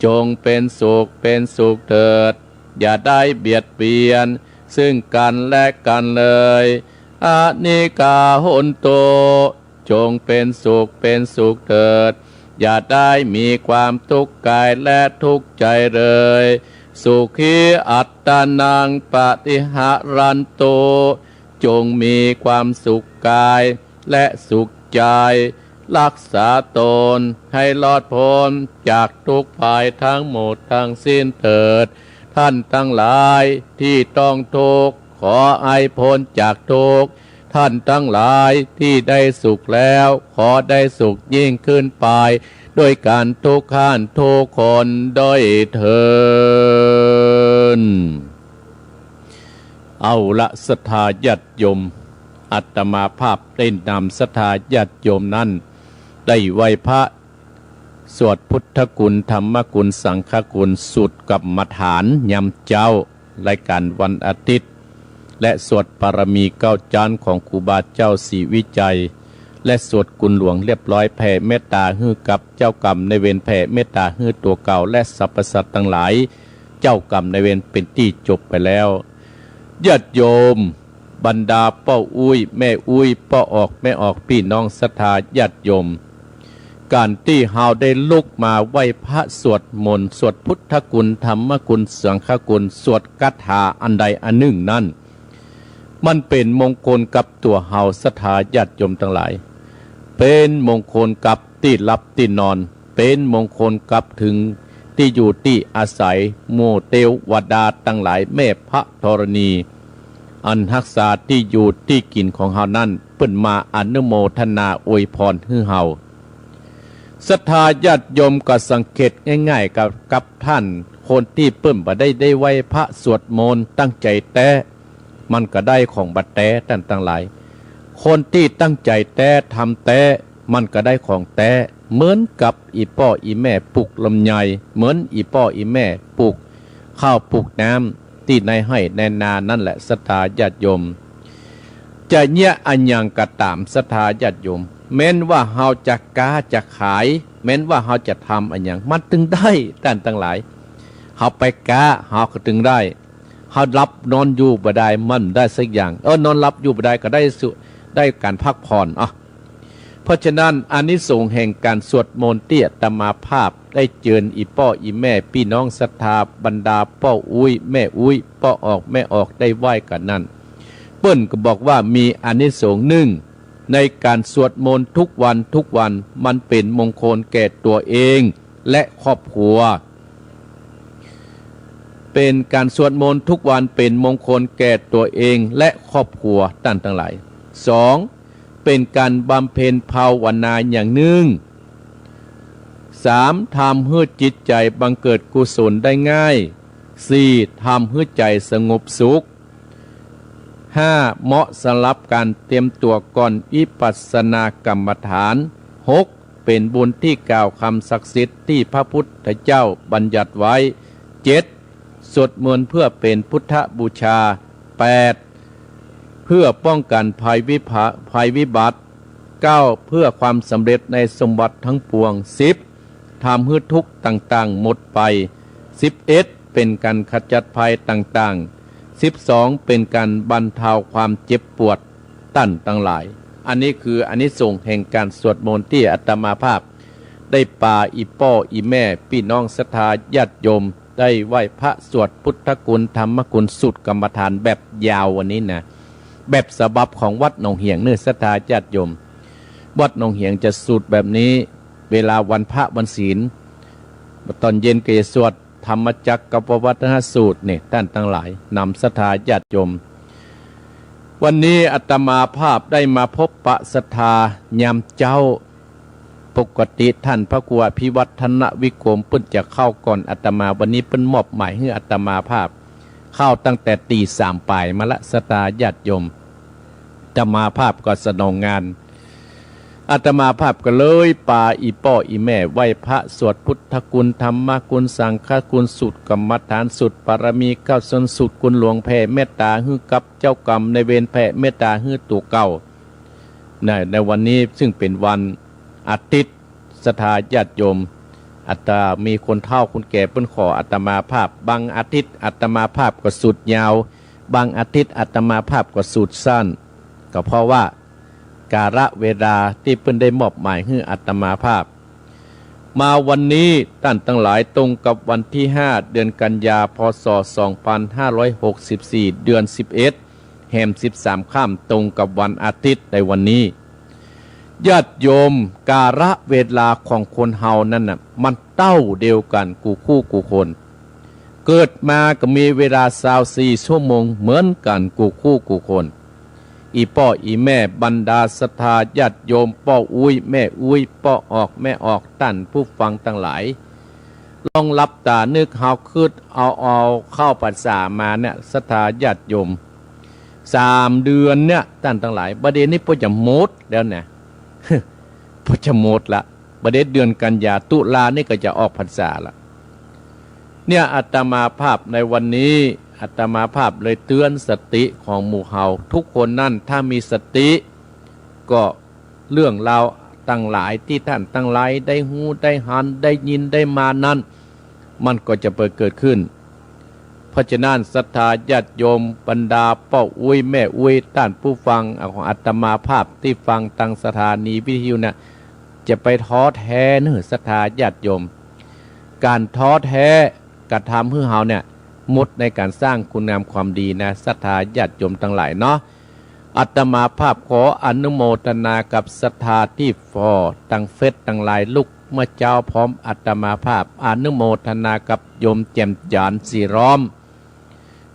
จงเป็นสุขเป็นสุขเถิด อย่าได้เบียดเบียนซึ่งกันและกันเลย อนิกขา โหนตุ จงเป็นสุขเป็นสุขเถิด อย่าได้มีความทุกข์กายและทุกข์ใจเลย สุขีอัตตานัง ปฏิหะรันตุ จงมีความสุขกายและสุขใจ รักษาตนให้รอดพ้นจากทุกข์ภัยทั้งหมดทั้งสิ้นเถิด ท่านทั้งหลายที่ต้องทุกข์ ขอให้พ้นจากทุกข์ ท่านทั้งหลายที่ได้สุขแล้ว ขอได้สุขยิ่งขึ้นไป ด้วยกันทุกท่านทุกคนด้วยเถิด เอาละ ศรัทธาญาติโยม อาตมาภาพได้นำศรัทธาญาติโยมนั้น ได้ไหว้พระ สวดพุทธคุณ ธรรมคุณ สังฆคุณ สูตรกรรมฐานยามเจ๊า รายการวันอาทิตย์ และสวดปารมีเก้าจ๊านของครูบาเจ้าศรีวิชัย และสวดคุณหลวงเรียบร้อย แผ่เมตตาหื้อกับเจ้ากรรมนายเวร แผ่เมตตาหื้อตั๋วเก่า และสรรพสัตว์ตังหลาย เจ้ากรรมนายเวร เป๋นตี้จบไปแล้ว ญาติโยม บรรดาป้ออุ๊ยแม่อุ๊ย ป้อออกแม่ออก ปี้น้องศรัทธาญาติโยม ก๋านตี้เฮาได้ลุกมาไหว้พระสวดมนต์ สวดพุทธคุณ ธรรมคุณ สังฆคุณ สวดคาถาอันใดอันนึ่งนั้น มันเป๋นมงคลกับตั๋วเฮาศรัทธาญาติโยมตังหลาย เป๋นมงคลกับตี้หลับตี้นอน เป๋นมงคลกับเถิงตี้อยู่ตี้อาศัย หมู่เตวดาตังหลาย แม่พระธรณี อันฮักษาตี้อยู่ตี้กิ๋นของเฮานั้น เปิ้นมาอนุโมทนาอวยพรหื้อเฮา ศรัทธาญาติโยมก็สังเกตง่ายๆ กับ กับต้านคนตี้เปิ้นบ่ได้ ได้ไหว้พระสวดมนต์ตั้งใจ๋แต๊ มันก็ได้ของบ่าแต๊ ต้านตังหลาย คนตี้ตั้งใจ๋แต๊ ทำแต๊ มันก็ได้ของแต๊ เหมือนกับอี่ป้ออี่แม่ปลูกลำไย เหมือนอี่ป้ออี่แม่ปลูกข้าวปลูกน้ำตี้ในไฮ่ในนานั่นแหละ ศรัทธาญาติโยม จะเยียะอะหยังก็ต๋าม ศรัทธาญาติโยม แม้นว่าเฮาจะก๊าจะขาย แม้นว่าเฮาจะทำอะหยัง มันตึงได้ ต้านตังหลาย เฮาไปก๊า เฮาก็ตึงได้ เฮาหลับนอนอยู่บ่ได้ มันบ่ได้สักอย่าง เออ นอนหลับอยู่บ่ได้ก็ได้สุ ได้ก๋านพักผ่อน อ่ะ เพราะฉะนั้น อานิสงส์แห่งก๋านสวดมนต์ตี้อาตมาภาพได้เจิญอี่ป้ออี่แม่ปี้น้องศรัทธา บรรดาป้ออุ๊ยแม่อุ๊ย ป้อออกแม่ออกได้ไหว้กั๋นนั้น เปิ้นก็บอกว่ามีอานิสงส์ นึ่ง ในก๋านสวดมนต์ทุกวันทุกวัน มันเป๋นมงคลแก่ตั๋วเองและครอบครัว เป๋นก๋านสวดมนต์ทุกวันเป๋นมงคลแก่ตั๋วเองและครอบครัว ต้านตังหลาย สอง เป๋นก๋านบำเพ็ญภาวนาอย่างนึ่ง สาม ทำหื้อจิตใจ๋บังเกิดกุศลได้ง่าย สี่ ทำหื้อใจ๋สงบสุข ห้า เหมาะสำหรับก๋านเตรียมตั๋วก่อนวิปัสสนากรรมฐาน หก เป๋นบุญตี้กล่าวกำศักดิ์สิทธิ์ตี้พระพุทธเจ้าบัญญัติไว้ เจ็ด สวดมนต์เพื่อเป๋นพุทธบูชา แปด เพื่อป้องกั๋นภัยวิภะ ภัยวิบัติ เก้า เพื่อความสำเร็จในสมบัติทั้งปวง สิบ ทำหื้อทุกข์ต่างๆ หมดไป สิบเอ็ด เป๋นก๋านขจัดภัยต่างๆ สิบสอง เป๋นก๋านบรรเทาความเจ็บปวด ต้านตังหลาย อันนี้คืออานิสงส์แห่งก๋านสวดมนต์ตี้อาตมาภาพได้ปาอี่ป้ออี่แม่ปี้น้องศรัทธาญาติโยม ได้ไหว้พระสวดพุทธคุณธรรมคุณสูตรกรรมฐานแบบยาววันนี้นะ แบบฉบับของวัดหนองเหียงเน่อศรัทธาญาติโยม วัดหนองเหียงจะสูตรแบบนี้ เวลาวันพระวันศีล ต๋อนเย็นก็จะสวดธรรมจักรกัปปวัตนสูตรนี่ ต้านตังหลาย นำศรัทธาญาติโยม วันนี้อาตมาภาพได้มาพบปะศรัทธายามเจ๊า กติท่านพระครูอภิวัฒนวิกรมเปิ้นจะเข้าก่อนอาตมา วันนี้เปิ้นมอบหมายหื้ออาตมาภาพเข้าตั้งแต่ตีสามป๋ายมาละ ศรัทธาญาติโยม อาตมาภาพก็สนองงาน อาตมาภาพก็เลยปาอี่ป้ออี่แม่ไหว้พระ สวดพุทธคุณ ธรรมคุณ สังฆคุณ สูตรกรรมฐาน สูตรบารมีเก้า สูตรคุณหลวง แผ่เมตตาหื้อกับเจ้ากรรมนายเวร แผ่เมตตาหื้อตั๋วเก่า ใน ในวันนี้ซึ่งเป๋นวันอาทิตย์ ศรัทธาญาติโยม อาตมา มีคนเฒ่าคนแก่เปิ้นขออาตมาภาพ บางอาทิตย์อาตมาภาพก็สูตรยาว บางอาทิตย์อาตมาภาพก็สูตรสั้น ก็เพราะว่ากาลเวลาตี้เปิ้นได้มอบหมายหื้ออาตมาภาพ มาวันนี้ต้านตังหลาย ตรงกับวันตี้ห้า เดือนกันยา พ.ศ. สองพันห้าร้อยหกสิบสี่ เดือนสิบเอ็ด แหมสิบสามค่ำ ตรงกับวันอาทิตย์ในวันนี้ ญาติโยม กาลเวลาของคนเฮานั้นน่ะ มันเต้าเดียวกั๋นกู้คู่กู้คน เกิดมาก็มีเวลาซาวสี่ชั่วโมงเหมือนกั๋นกู้คู่กู้คน อี่ป้ออี่แม่ บรรดาศรัทธาญาติโยม ป้ออุ๊ยแม่อุ๊ย ป้อออกแม่ออก ต้านผู้ฟังตังหลาย ลองหลับต๋านึก เฮาคริสต์เอา เอาเข้าพรรษามาเนี่ย ศรัทธาญาติโยม สามเดือนเนี่ย ต้านตังหลาย บ่าเดี่ยวนี้ป้อจะหมดแล้วนะ ป้อจะหมดละ บ่าเดี่ยวเดือนกันยา ตุลานี่ก็จะออกพรรษาละ เนี่ย อาตมาภาพในวันนี้ อาตมาภาพเลยเตื๋อนสติของหมู่เฮาทุกคนนั้น ถ้ามีสติ ก็เรื่องราวตังหลายตี้ต้านตังหลายได้ฮู้ ได้หัน ได้ยิน ได้มานั้น มันก็จะไปเกิดขึ้น เพราะฉะนั้น ศรัทธาญาติโยม บรรดาป้ออุ๊ยแม่อุ๊ย ต้านผู้ฟังของอาตมาภาพตี้ฟังตางสถานีวิทยุน่ะ จะไปท้อแท้เน่อ ศรัทธาญาติโยม ก๋านท้อแท้กระทำหื้อเฮาเนี่ย หมดในก๋านสร้างคุณงามความดีนะ ศรัทธาญาติโยมตังหลายเนาะ อาตมาภาพขออนุโมทนากับศรัทธาตี้ฟอลตางเฟซตังหลายลุกเมื่อเจ๊าพร้อมอาตมาภาพ อนุโมทนากับโยมแจ่มจันทร์ ศรีล้อม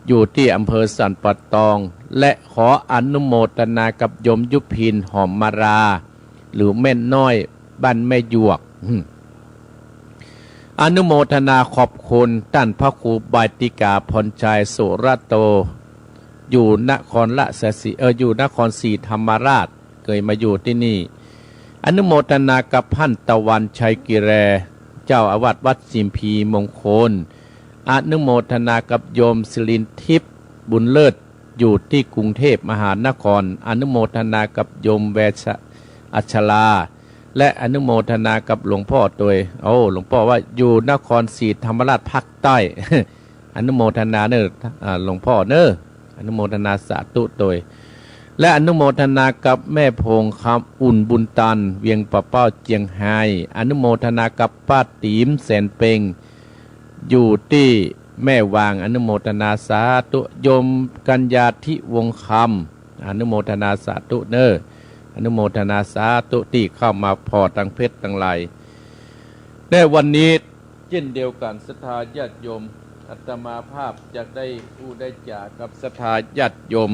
อยู่ตี้อำเภอสันป่าตอง และขออนุโมทนากับโยมยุพิน หอมมาลา หรือแม่น้อย บ้านแม่หยวก อืม อนุโมทนาขอบคุณต้านพระครูบายติกา พรชัย สุรโต อยู่นครราชสีห์ เอ่อ อยู่นครศรีธรรมราช เกยมาอยู่ตี้นี่ อนุโมทนากับพันตะวัน ชัยกิแล เจ้าอาวาสวัดสิมพีมงคล อนุโมทนากับโยมสิรินทิพย์ บุญเลิศ อยู่ตี้กรุงเทพมหานคร อนุโมทนากับโยมแวช อัชรา และอนุโมทนากับหลวงป้อตวย โอ้ หลวงป้อว่าอยู่นครศรีธรรมราชภาคใต้ อนุโมทนาเน่อ อ่า หลวงป้อเน่อ อนุโมทนาสาธุตวย และอนุโมทนากับแม่ผงคำอุ่น บุญตัน เวียงป่าเป้า เจียงฮาย อนุโมทนากับป้าตี๋ม แสนเพ็ง อยู่ตี้แม่วาง อนุโมทนาสาธุ โยมกัญญาทิวงศ์คำ อนุโมทนาสาธุเน่อ อนุโมทนาสาธุตี้เข้ามาผ่อตางเฟซตังหลาย และวันนี้เจ้นเดียวกั๋น ศรัทธาญาติโยม อาตมาภาพจะได้อู้ได้จ๋ากับศรัทธาญาติโยม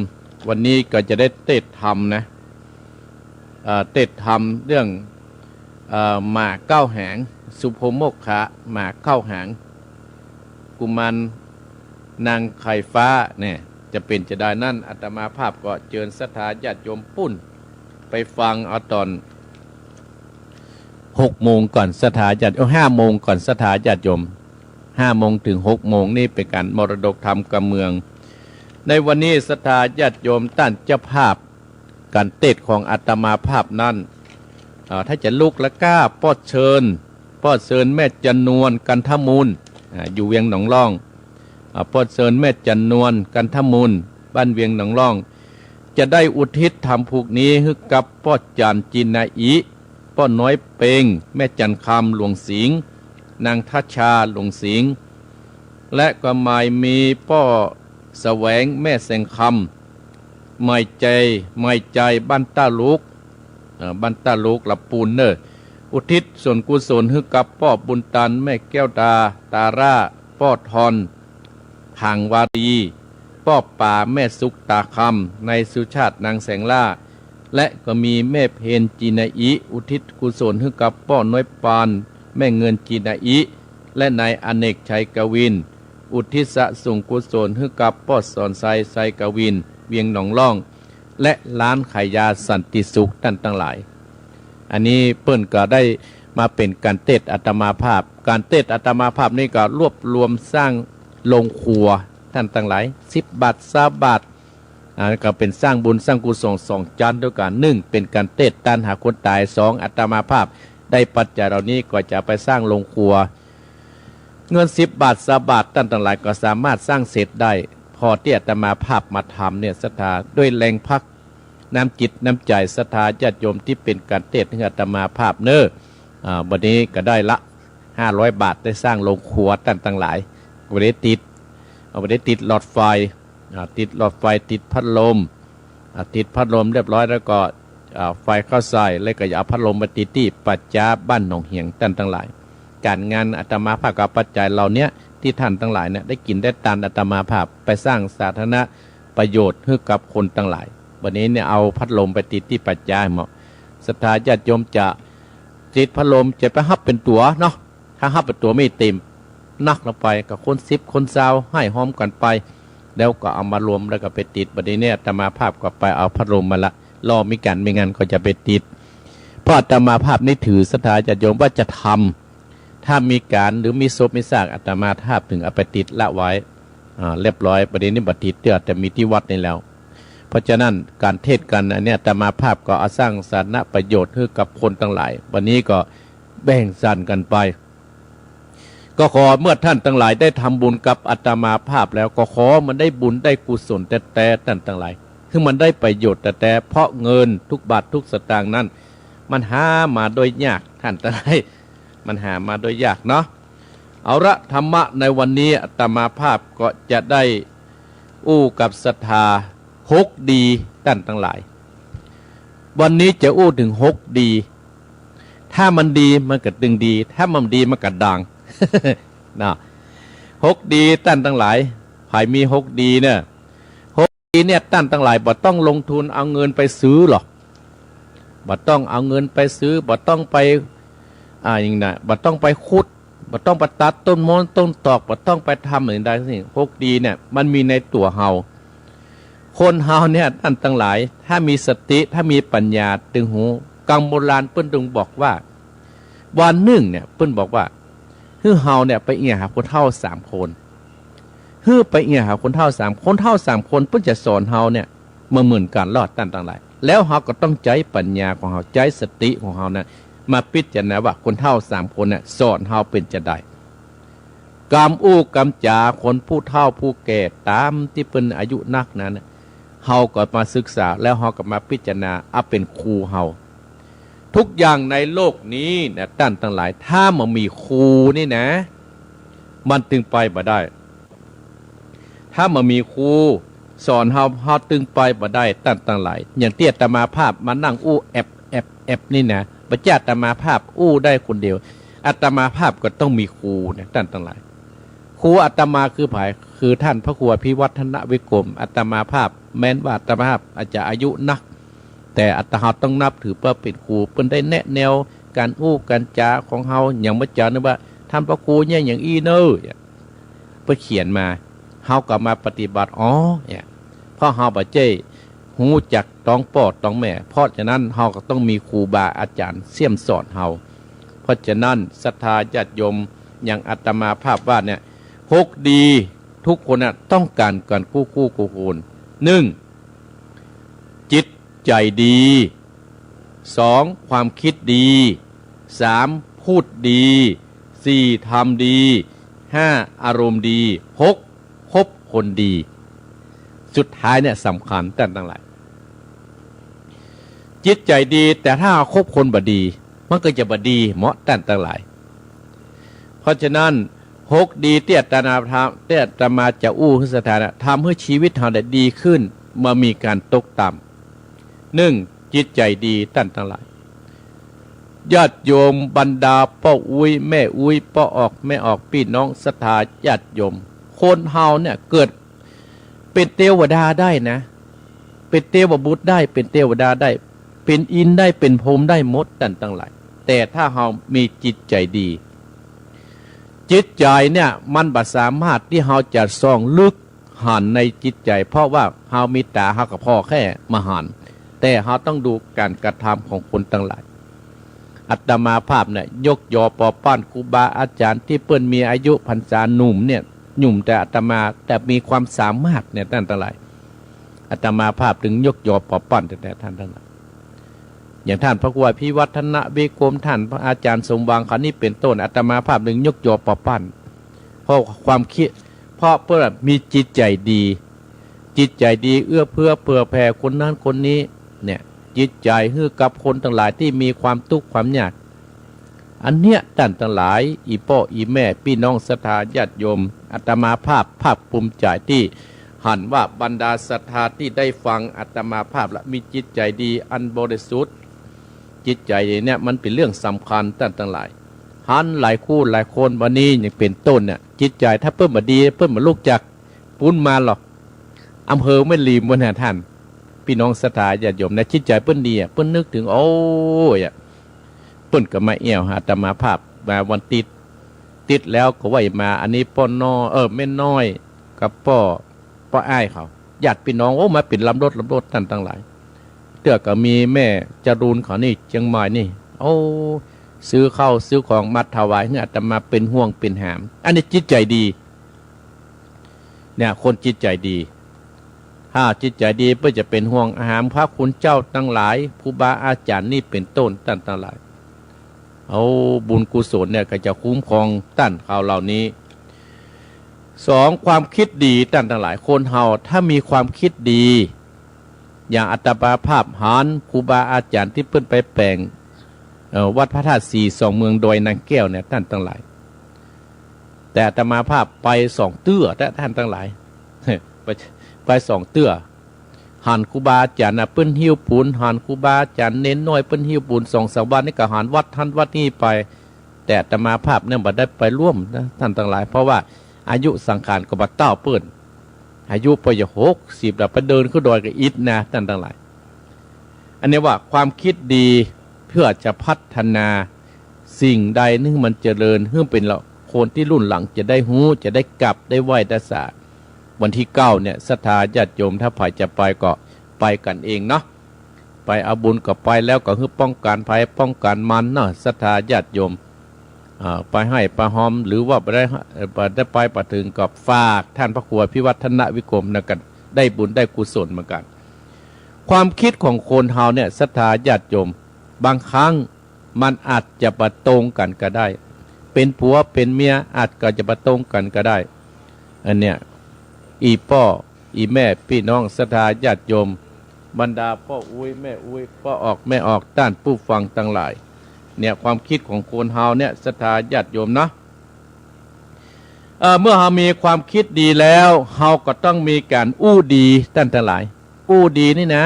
วันนี้ก็จะได้เตสน์ธรรมนะ เอ่อ เตสน์ธรรมเรื่อง เอ่อ หมาเก้าหาง สุโภโมกขะ หมาเก้าหาง กุมารนางไข่ฟ้าเนี่ย จะเป๋นจาใดนั้น อาตมาภาพก็เจิญศรัทธาญาติโยมปุ้น ไปฟังเอาต๋อนหกโมงก่อน ศรัทธาญาติ เอ้อ ห้าโมงก่อน ศรัทธาญาติโยม ห้าโมงเถิงหกโมง นี่เป๋นก๋านมรดกธรรมกำเมือง ในวันนี้ศรัทธาญาติโยม ต้านเจ้าภาพก๋านเตสน์ของอาตมาภาพนั้น เอ่อ ถ้าจะลุกแล้วก้า ป้อเชิญ ป้อเชิญแม่จันนวล กันทมูล อ่า อยู่เวียงหนองล่อง อ่า ป้อเชิญแม่จันนวล กันทมูล บ้านเวียงหนองล่อง จะได้อุทิศธรรมผูกนี้หื้อกับป้อจันจินนาอิ ป้อน้อยเปง แม่จันคำ หลวงสิงห์ นางทัชชา หลวงสิงห์ และก็หมายมีป้อแสวง แม่แสงคำ หมายใจ๋ หมายใจ๋ บ้านต้าลุก เอ่อ บ้านต้าลุก ละปูนเน่อ อุทิศส่วนกุศลหื้อกับป้อบุญตัน แม่แก้วดา ตาร่า ป้อทอน ผางวารี ป้อป๋า แม่สุข ตาคำ นายสุชาติ นางแสงล่า และก็มีแม่เพญจีนาอิ อุทิศกุศลหื้อกับป้อน้อยปาน แม่เงินจีนาอิ และนายอเนกชัยกวิน อุทิศส่งกุศลหื้อกับป้อสอนชัย ชัยกวิน เวียงหนองล่อง และร้านขายยาสันติสุข ต้านตังหลาย อันนี้เปิ้นก็ได้มาเป๋นก๋านเตศน์อาตมาภาพ ก๋านเตศน์อาตมาภาพนี่ก็รวบรวมสร้างโฮงครัว ต้านตังหลาย สิบบาท ซาวบาท อ่า ก็เป๋นสร้างบุญสร้างกุศลสองจ๊านตวยกั๋น นึ่งเป๋นก๋านเตศน์ตานหาคนต๋าย สองอาตมาภาพได้ปัจจัยเหล่านี้ก็จะไปสร้างโฮงครัว เงินสิบบาท ซาวบาท ต้านตังหลายก็สามารถสร้างเสร็จได้ พอตี้อาตมาภาพมาทำเนี่ย ศรัทธา ด้วยแฮงภักน้ำจิตน้ำใจ๋ศรัทธาญาติโยมตี้เป๋นก๋านเตศน์หื้ออาตมาภาพเน่อ อ่า วันนี้ก็ได้ละห้าร้อยบาท ได้สร้างโฮงครัว ต้านตังหลาย ก็ได้ติด เอาไปได้ติดหลอดไฟ อ่า ติดหลอดไฟ ติดพัดลม อ่า ติดพัดลมเรียบร้อยแล้วก็ อ่า ไฟเข้าใส่ แล้วก็จะเอาพัดลมไปติดตี้ป่าจ๊าบ้านหนองเหียง ต้านตังหลาย ก๋านงานอาตมาภาพก็เอาปัจจัยเหล่าเนี้ยตี้ต้านตังหลายเนี่ยได้กิ๋นได้ตานอาตมาภาพไปสร้างสาธารณประโยชน์หื้อกับคนตังหลาย วันนี้เนี่ยเอาพัดลมไปติดตี้ป่าจ๊าเหมาะ ศรัทธาญาติโยมจะติดพัดลมจะไปฮับเป๋นตั๋วเนาะ ถ้าฮับเป๋นตั๋วไม่เต๋ม นักละไป ก็คนสิบคนซาว ให้ฮอมกั๋นไป แล้วก็เอามารวมแล้วก็ไปติด บัดนี้เนี่ยอาตมาภาพก็ไปเอาพัดลมมาละ รอมีก๋านมีงานก็จะไปติด เพราะอาตมาภาพนี่ถือศรัทธาญาติโยมว่าจะทำ ถ้ามีก๋านหรือมีศพมีซากอาตมาภาพถึงเอาไปติดละไว้ อ่า เรียบร้อย บัดนี้นี่บ่ติดเตื้อ แต่มีตี้วัดนี่แล้ว เพราะฉะนั้นก๋านเทศน์กั๋นอันเนี้ยอาตมาภาพก็เอาสร้างสาธารณประโยชน์หื้อกับคนตังหลาย วันนี้ก็แบ่งสันกั๋นไป ก็ขอเมื่อต้านตังหลายได้ทำบุญกับอาตมาภาพแล้ว ก็ขอมันได้บุญได้กุศลแต๊ๆ ต้านตังหลาย คือมันได้ประโยชน์แต๊ๆ เพราะเงินทุกบาททุกสตางค์นั้น มันหามาโดยยาก ต้านตังหลาย มันหามาโดยยากเนาะ เอาละ ธรรมะในวันนี้อาตมาภาพก็จะได้อู้กับศรัทธาหกดี ต้านตังหลาย วันนี้จะอู้เถิงหกดี ถ้ามันดีมันก็ตึงดี ถ้ามันดีมันก็ดัง นะ หกดี ต้านตังหลาย ใผมีหกดีเนี่ย หกดีเนี่ย ต้านตังหลาย บ่ต้องลงทุนเอาเงินไปซื้อหรอก บ่ต้องเอาเงินไปซื้อ บ่ต้องไป อ่า อย่างนั้น บ่ต้องไปขุด บ่ต้องไปตัดต้นโม้นต้นตอก บ่ต้องไปทำอย่างใดทั้งสิ้น หกดีเนี่ย มันมีในตั๋วเฮา คนเฮาเนี่ย ต้านตังหลาย ถ้ามีสติ ถ้ามีปัญญา ตึงฮู้ กำโบราณเปิ้นตึงบอกว่า วันนึ่งเนี่ย เปิ้นบอกว่า หื้อเฮาเนี่ยไปเอี่ยหาคนเฒ่าสามคน หื้อไปเอี่ยหาคนเฒ่าสาม คนเฒ่าสามคนเปิ้นจะสอนเฮาเนี่ย บ่เหมือนกั๋นลอด ต้านตังหลาย แล้วเฮาก็ต้องใจ๊ปัญญาของเฮา ใจ๊สติของเฮานะ มาพิจารณาว่าคนเฒ่าสามคนเนี่ยสอนเฮาเป๋นจาใด กำอู้กำจ๋าคนผู้เฒ่าผู้แก่ต๋ามตี้เปิ้นอายุนักนั้นน่ะ เฮาก็มาศึกษา แล้วเฮาก็มาพิจารณาเอาเป๋นครูเฮา ทุกอย่างในโลกนี้นะ ต้านตังหลาย ถ้าบ่มีครูนี่นะ มันตึงไปบ่ได้ ถ้าบ่มีครูสอนเฮา เฮาตึงไปบ่ได้ ต้านตังหลาย อย่างตี้อาตมาภาพมานั่งอู้แอบแอบแอบนี่นะ บ่ใจ้อาตมาภาพอู้ได้คนเดียว อาตมาภาพก็ต้องมีครูนะ ต้านตังหลาย ครูอาตมาคือใผ คือต้านพระครูอภิวัฒนวิกรม อาตมาภาพ แม้นว่าอาตมาภาพอาจจะอายุนัก แต่อาตมาต้องนับถือเปิ้นเป๋นครู เปิ้นได้แนะแนวก๋านอู้ก๋านจ๋าของเฮา อย่างเมื่อกี้นี่ว่า ต้านพระครูเนี่ยอย่างอี้เน่อ เปิ้นเขียนมา เฮาก็มาปฏิบัติ อ๋อ เนี่ย เพราะเฮาบ่ใจ้ฮู้จักตองป้อตองแม่ เพราะฉะนั้นเฮาก็ต้องมีครูบาอาจ๋ารย์เสี้ยมสอนเฮา เพราะฉะนั้นศรัทธาญาติโยม อย่างอาตมาภาพว่าเนี่ย หกดี ทุกคนน่ะต้องก๋านกั๋นกู้กู้คน นึ่ง จิตใจ๋ดี สอง ความคิดดี สาม พูดดี สี่ ทำดี ห้า อารมณ์ดี หก คบคนดี สุดท้ายเนี่ยสำคัญ ต้านตังหลาย จิตใจ๋ดี แต่ถ้าคบคนบ่ดี มันก็จะบ่ดีเหมาะ ต้านตังหลาย เพราะฉะนั้น หกดีตี้อาตมาภาพ ตี้อาตมาจะอู้หื้อศรัทธาน่ะ ทำหื้อชีวิตเฮาได้ดีขึ้น บ่มีก๋านตกต่ำ นึ่ง จิตใจ๋ดี ต้านตังหลาย ญาติโยมบรรดาป้ออุ๊ยแม่อุ๊ย ป้อออกแม่ออก ปี้น้องศรัทธาญาติโยม คนเฮาเนี่ยเกิดเป๋นเตวดาได้นะ เป๋นเตวบุตรได้ เป๋นเตวดาได้ เป๋นอินทร์ได้ เป๋นพรหมได้หมด ต้านตังหลาย แต่ถ้าเฮามีจิตใจ๋ดี จิตใจ๋เนี่ยมันบ่สามารถตี้เฮาจะส่องลึกหันในจิตใจ๋ เพราะว่าเฮามีต๋า เฮาก็ผ่อแค่มาหัน แต่เฮาต้องดูก๋านกระทำของคนตังหลาย อาตมาภาพเนี่ยยกยอปอปั้นครูบาอาจ๋ารย์ตี้เปิ้นมีอายุพรรษาหนุ่มเนี่ย หนุ่มแต่อาตมา แต่มีความสามารถเนี่ย ต้านตังหลาย อาตมาภาพจึงยกยอปอปั้นแต๊ๆ ต้านตังหลาย อย่างต้านพระครูอภิวัฒนวิกรม ต้านพระอาจ๋ารย์สมหวัง เขานี่เป๋นต้น อาตมาภาพจึงยกยอปอปั้น เพราะความคิด เพราะเปิ้นมีจิตใจ๋ดี จิตใจ๋ดีเอื้อเฟื้อเผื่อแผ่คนนั้นคนนี้ เนี่ย จิตใจ๋หื้อกับคนตังหลายตี้มีความตุ๊กข์ความยาก อันเนี้ยต้านตังหลาย อี่ป้ออี่แม่ ปี้น้องศรัทธาญาติโยม อาตมาภาพภาคภูมิใจ๋ตี้หันว่าบรรดาศรัทธาตี้ได้ฟังอาตมาภาพและมีจิตใจ๋ดีอันบริสุทธิ์ จิตใจ๋เนี่ยมันเป๋นเรื่องสำคัญต้านตังหลาย หันหลายคู่หลายคน วันนี้อย่างเป๋นต้นเนี่ย จิตใจ๋ถ้าเปิ้นบ่ดี เปิ้นบ่ลุกจาก ปู๊นมาหรอก อำเภอแม่ริมปู๊นน่ะต้าน ปี้น้องศรัทธาญาติโยมนะ จิตใจ๋เปิ้นดีอะ เปิ้นนึกเถิง โอ้ยอะ เปิ้นก็มาแอ่วหาอาตมาภาพ มาวันติ๊ด ติ๊ดแล้วก็ว่ามา อันนี้ป้อน้อย เออ แม่น้อย กับป้อ ป้ออ้ายเขา ญาติปี้น้อง โอ้ มาเป๋นลำรถลำรถ ต้านตังหลาย เตื้อก็มีแม่จรูนเขานี่ เจียงใหม่นี่ โอ้ ซื้อข้าวซื้อของมาถวายหื้ออาตมา เป๋นห่วงเป๋นหาม อันนี้จิตใจ๋ดี เนี่ย คนจิตใจ๋ดี ถ้าจิตใจ๋ดีเปิ้นจะเป๋นห่วงหามพระคุณเจ้าตังหลาย ครูบาอาจ๋ารย์นี่เป๋นต้น ต้านตังหลาย เอาบุญกุศลเนี่ยก็จะคุ้มครองต้านเขาเหล่านี้ สอง ความคิดดี ต้านตังหลาย คนเฮาถ้ามีความคิดดี อย่างอาตมาภาพหันครูบาอาจ๋ารย์ตี้เปิ้นไปแป๋ง เอ่อ วัดพระธาตุสีสองเมืองดอยนางแก้วเนี่ย ต้านตังหลาย แต่อาตมาภาพไปสองเตื้อ ต้านตังหลาย ไป ไปสองเตื้อ หันครูบาอาจ๋ารย์น่ะ เปิ้นหิ้วปูน หันครูบาอาจ๋ารย์เณรน้อยเปิ้นหิ้วปูน สองสามวันนี่ก็หันวัดหั้นวัดนี่ไป แต่อาตมาภาพเนี่ยบ่ได้ไปร่วมนะ ต้านตังหลาย เพราะว่าอายุสังขารก็บ่เต้าเปิ้น อายุปอจะหกสิบแล้ว ไปเดินขึ้นดอยก็อิดนะ ต้านตังหลาย อันนี้ว่าความคิดดีเพื่อจะพัฒนาสิ่งใดหื้อมันเจริญ หื้อเป๋นละ คนตี้รุ่นหลังจะได้ฮู้ จะได้กราบได้ไหว้ได้สา วันตี้เก้าเนี่ย ศรัทธาญาติโยม ถ้าใผจะไปก็ไปกั๋นเองเนาะ ไปเอาบุญก็ไปแล้วก็หื้อป้องกั๋นภัยป้องกั๋นมารเนาะ ศรัทธาญาติโยม อ่า ไปไห้ไปฮอม หรือว่าบ่ได้ เอ่อ บ่ได้ไป บ่เถิงก็ฝากต้านพระครูอภิวัฒนวิกรมนะกั๋น ได้บุญได้กุศลเหมือนกั๋น ความคิดของคนเฮาเนี่ย ศรัทธาญาติโยม บางครั้งมันอาจจะบ่ตรงกั๋นก็ได้ เป๋นผัวเป๋นเมียอาจก็จะบ่ตรงกั๋นก็ได้ อันเนี้ย อี่ป้ออี่แม่ ปี้น้องศรัทธาญาติโยม บรรดาป้ออุ๊ยแม่อุ๊ย ป้อออกแม่ออก ต้านผู้ฟังตังหลาย เนี่ย ความคิดของคนเฮาเนี่ย ศรัทธาญาติโยมเนาะ เอ่อ เมื่อเฮามีความคิดดีแล้ว เฮาก็ต้องมีก๋านอู้ดี ต้านตังหลาย อู้ดีนี่นะ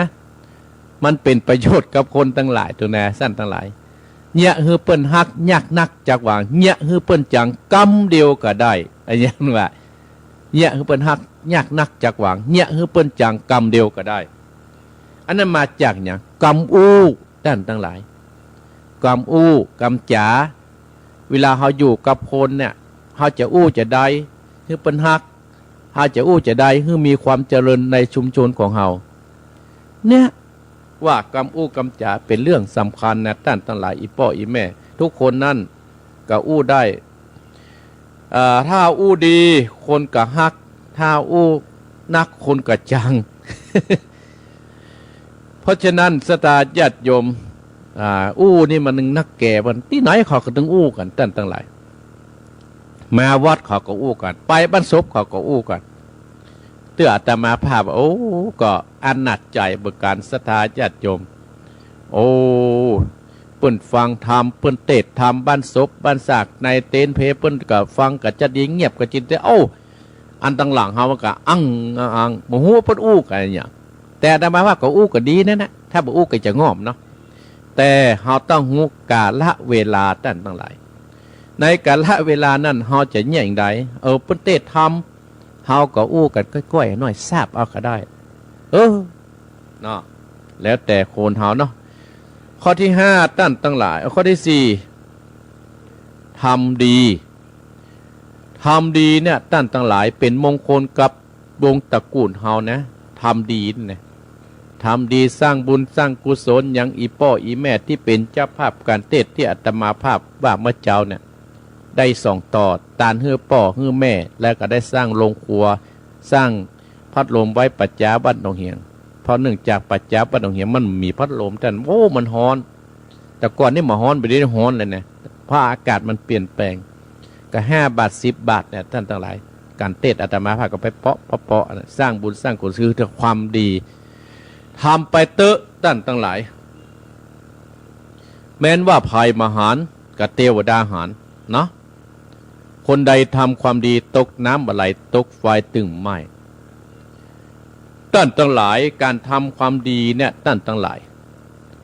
มันเป๋นประโยชน์กับคนตังหลายตั๊วนะ ต้านตังหลาย เยียะหื้อเปิ้นฮักยากนักจักหวัง เยียะหื้อเปิ้นจังกำเดียวก็ได้ อันนี้ว่า เยียะหื้อเปิ้นฮักยากนักจักหวัง เยียะหื้อเปิ้นจังกำเดียวก็ได้ อันนั้นมาจากหยัง กำอู้ ต้านตังหลาย กำอู้กำจ๋า เวลาเฮาอยู่กับคนเนี่ย เฮาจะอู้จะใดหื้อเปิ้นฮัก เฮาจะอู้จะใดหื้อมีความเจริญในชุมชนของเฮา เนี่ย ว่ากำอู้กำจ๋าเป๋นเรื่องสำคัญนะ ต้านตังหลาย อี่ป้ออี่แม่ ทุกคนนั้นก็อู้ได้ เอ่อ ถ้าอู้ดีคนก็ฮัก ถ้าอู้นักคนก็จัง เพราะฉะนั้นศรัทธาญาติโยม อ่า อู้นี่มันนักแก่ ตี้ไหนเขาก็ตึงอู้กั๋น ต้านตังหลาย มาวัดเขาก็อู้กั๋น ไปบ้านศพเขาก็อู้กั๋น เตื้ออาตมาภาพ โอ้ ก็อนาจใจ๋เบิกก๋านศรัทธาญาติโยม โอ้ เปิ้นฟังธรรม เปิ้นเตสน์ธรรม บ้านศพบ้านซากในเตนเพ เปิ้นก็ฟังก็จะดี เงียบก็จริง แต่ โอ้ อันตังหลังเฮามันก็อั้งอั้งอั้ง บ่ฮู้ว่าเปิ้นอู้กั๋นอะหยัง แต่อาตมาภาพก็อู้ก็ดีนั่นนะ ถ้าบ่อู้ก็จะง่อมเนาะ แต่เฮาต้องฮู้กาละเวลา ต้านตังหลาย ในกาละเวลานั้นเฮาจะเยียะอย่างใด เออ เปิ้นเตสน์ธรรม เฮาก็อู้กั๋นก้อยๆ หน้อย ซาบเอาก็ได้ เออ เนาะ แล้วแต่คนเฮาเนาะ ข้อตี้ห้า ต้านตังหลาย เอ่อ ข้อตี้สี่ ทำดี ทำดีเนี่ย ต้านตังหลาย เป๋นมงคลกับวงตระกู๋นเฮานะ ทำดีนี่นะ ทำดี สร้างบุญสร้างกุศล อย่างอี่ป้ออี่แม่ตี้เป๋นเจ้าภาพก๋านเตสน์ตี้อาตมาภาพว่าเมื่อเจ๊าเนี่ย ได้สองต่อ ตานหื้อป้อหื้อแม่ แล้วก็ได้สร้างโฮงครัว สร้างพัดลมไว้ป่าจ๊าบ้านหนองเหียง เพราะเนื่องจากป่าจ๊าบ้านหนองเหียงมันบ่มีพัดลม ต้าน โอ้ มันฮ้อน แต่ก่อนนี่บ่ฮ้อน บ่ได้ฮ้อนเลยนะ เพราะอากาศมันเปลี่ยนแปลง ก็ห้าบาท สิบบาทเนี่ย ต้านตังหลาย ก๋านเตสน์อาตมาภาพก็ไปเปาะ เปาะ เปาะนะ สร้างบุญสร้างกุศล คือความดี ทำไปเต๊อะ ต้านตังหลาย แม้นว่าใผบ่หาญ ก็เตวดาหาญเนาะ คนใดทำความดี ตกน้ำบ่ไหล ตกไฟตึงบ่ไหม้ ต้านตังหลาย ก๋านทำความดีเนี่ย ต้านตังหลาย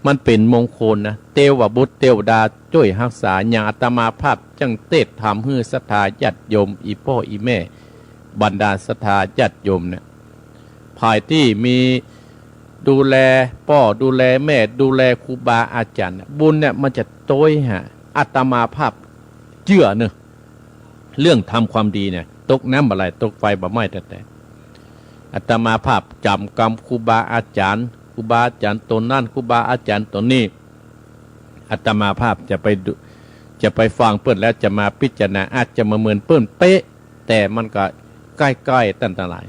มันเป๋นมงคลนะ เตวบุตรเตวดาจ้วยฮักษา อย่างอาตมาภาพจั้งเตสน์ธรรมหื้อศรัทธาญาติโยม อี่ป้ออี่แม่ บรรดาศรัทธาญาติโยมเนี่ย ใผตี้มีดูแลป้อดูแลแม่ ดูแลครูบาอาจ๋ารย์เนี่ย บุญเนี่ยมันจะโตยหา อาตมาภาพเจื้อเนาะ เรื่องทำความดีเนี่ย ตกน้ำบ่ไหล ตกไฟบ่ไหม้แต๊ๆ อาตมาภาพจ๋ำกำครูบาอาจ๋ารย์ ครูบาอาจ๋ารย์ตนนั้น ครูบาอาจ๋ารย์ตนนี้ อาตมาภาพจะไปดู จะไปฟังเปิ้นแล้วจะมาพิจารณา อาจจะบ่เหมือนเปิ้นเป๊ะ แต่มันก็ใก้ๆ ต้านตังหลาย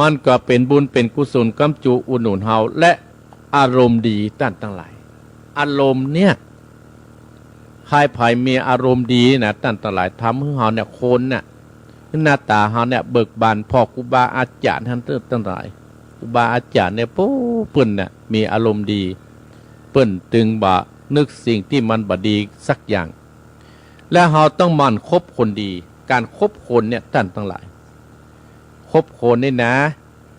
มันก็เป๋นบุญเป๋นกุศล ก๋ำจูอุดหนุนเฮา และอารมณ์ดี ต้านตังหลาย อารมณ์เนี่ย ใผๆ มีอารมณ์ดีนะ ต้านตังหลาย ทำหื้อเฮาเนี่ย คนเนี่ย หน้าต๋าเฮาเนี่ยเบิกบาน ผ่อครูบาอาจ๋ารย์หั้นเต๊อะ ต้านตังหลาย ครูบาอาจ๋ารย์เนี่ย ปู๊ เปิ้นเนี่ยมีอารมณ์ดี เปิ้นตึงบ่นึกสิ่งตี้มันบ่ดีสักอย่าง และเฮาต้องหมั่นคบคนดี ก๋านคบคนเนี่ย ต้านตังหลาย คบคนนี่นะ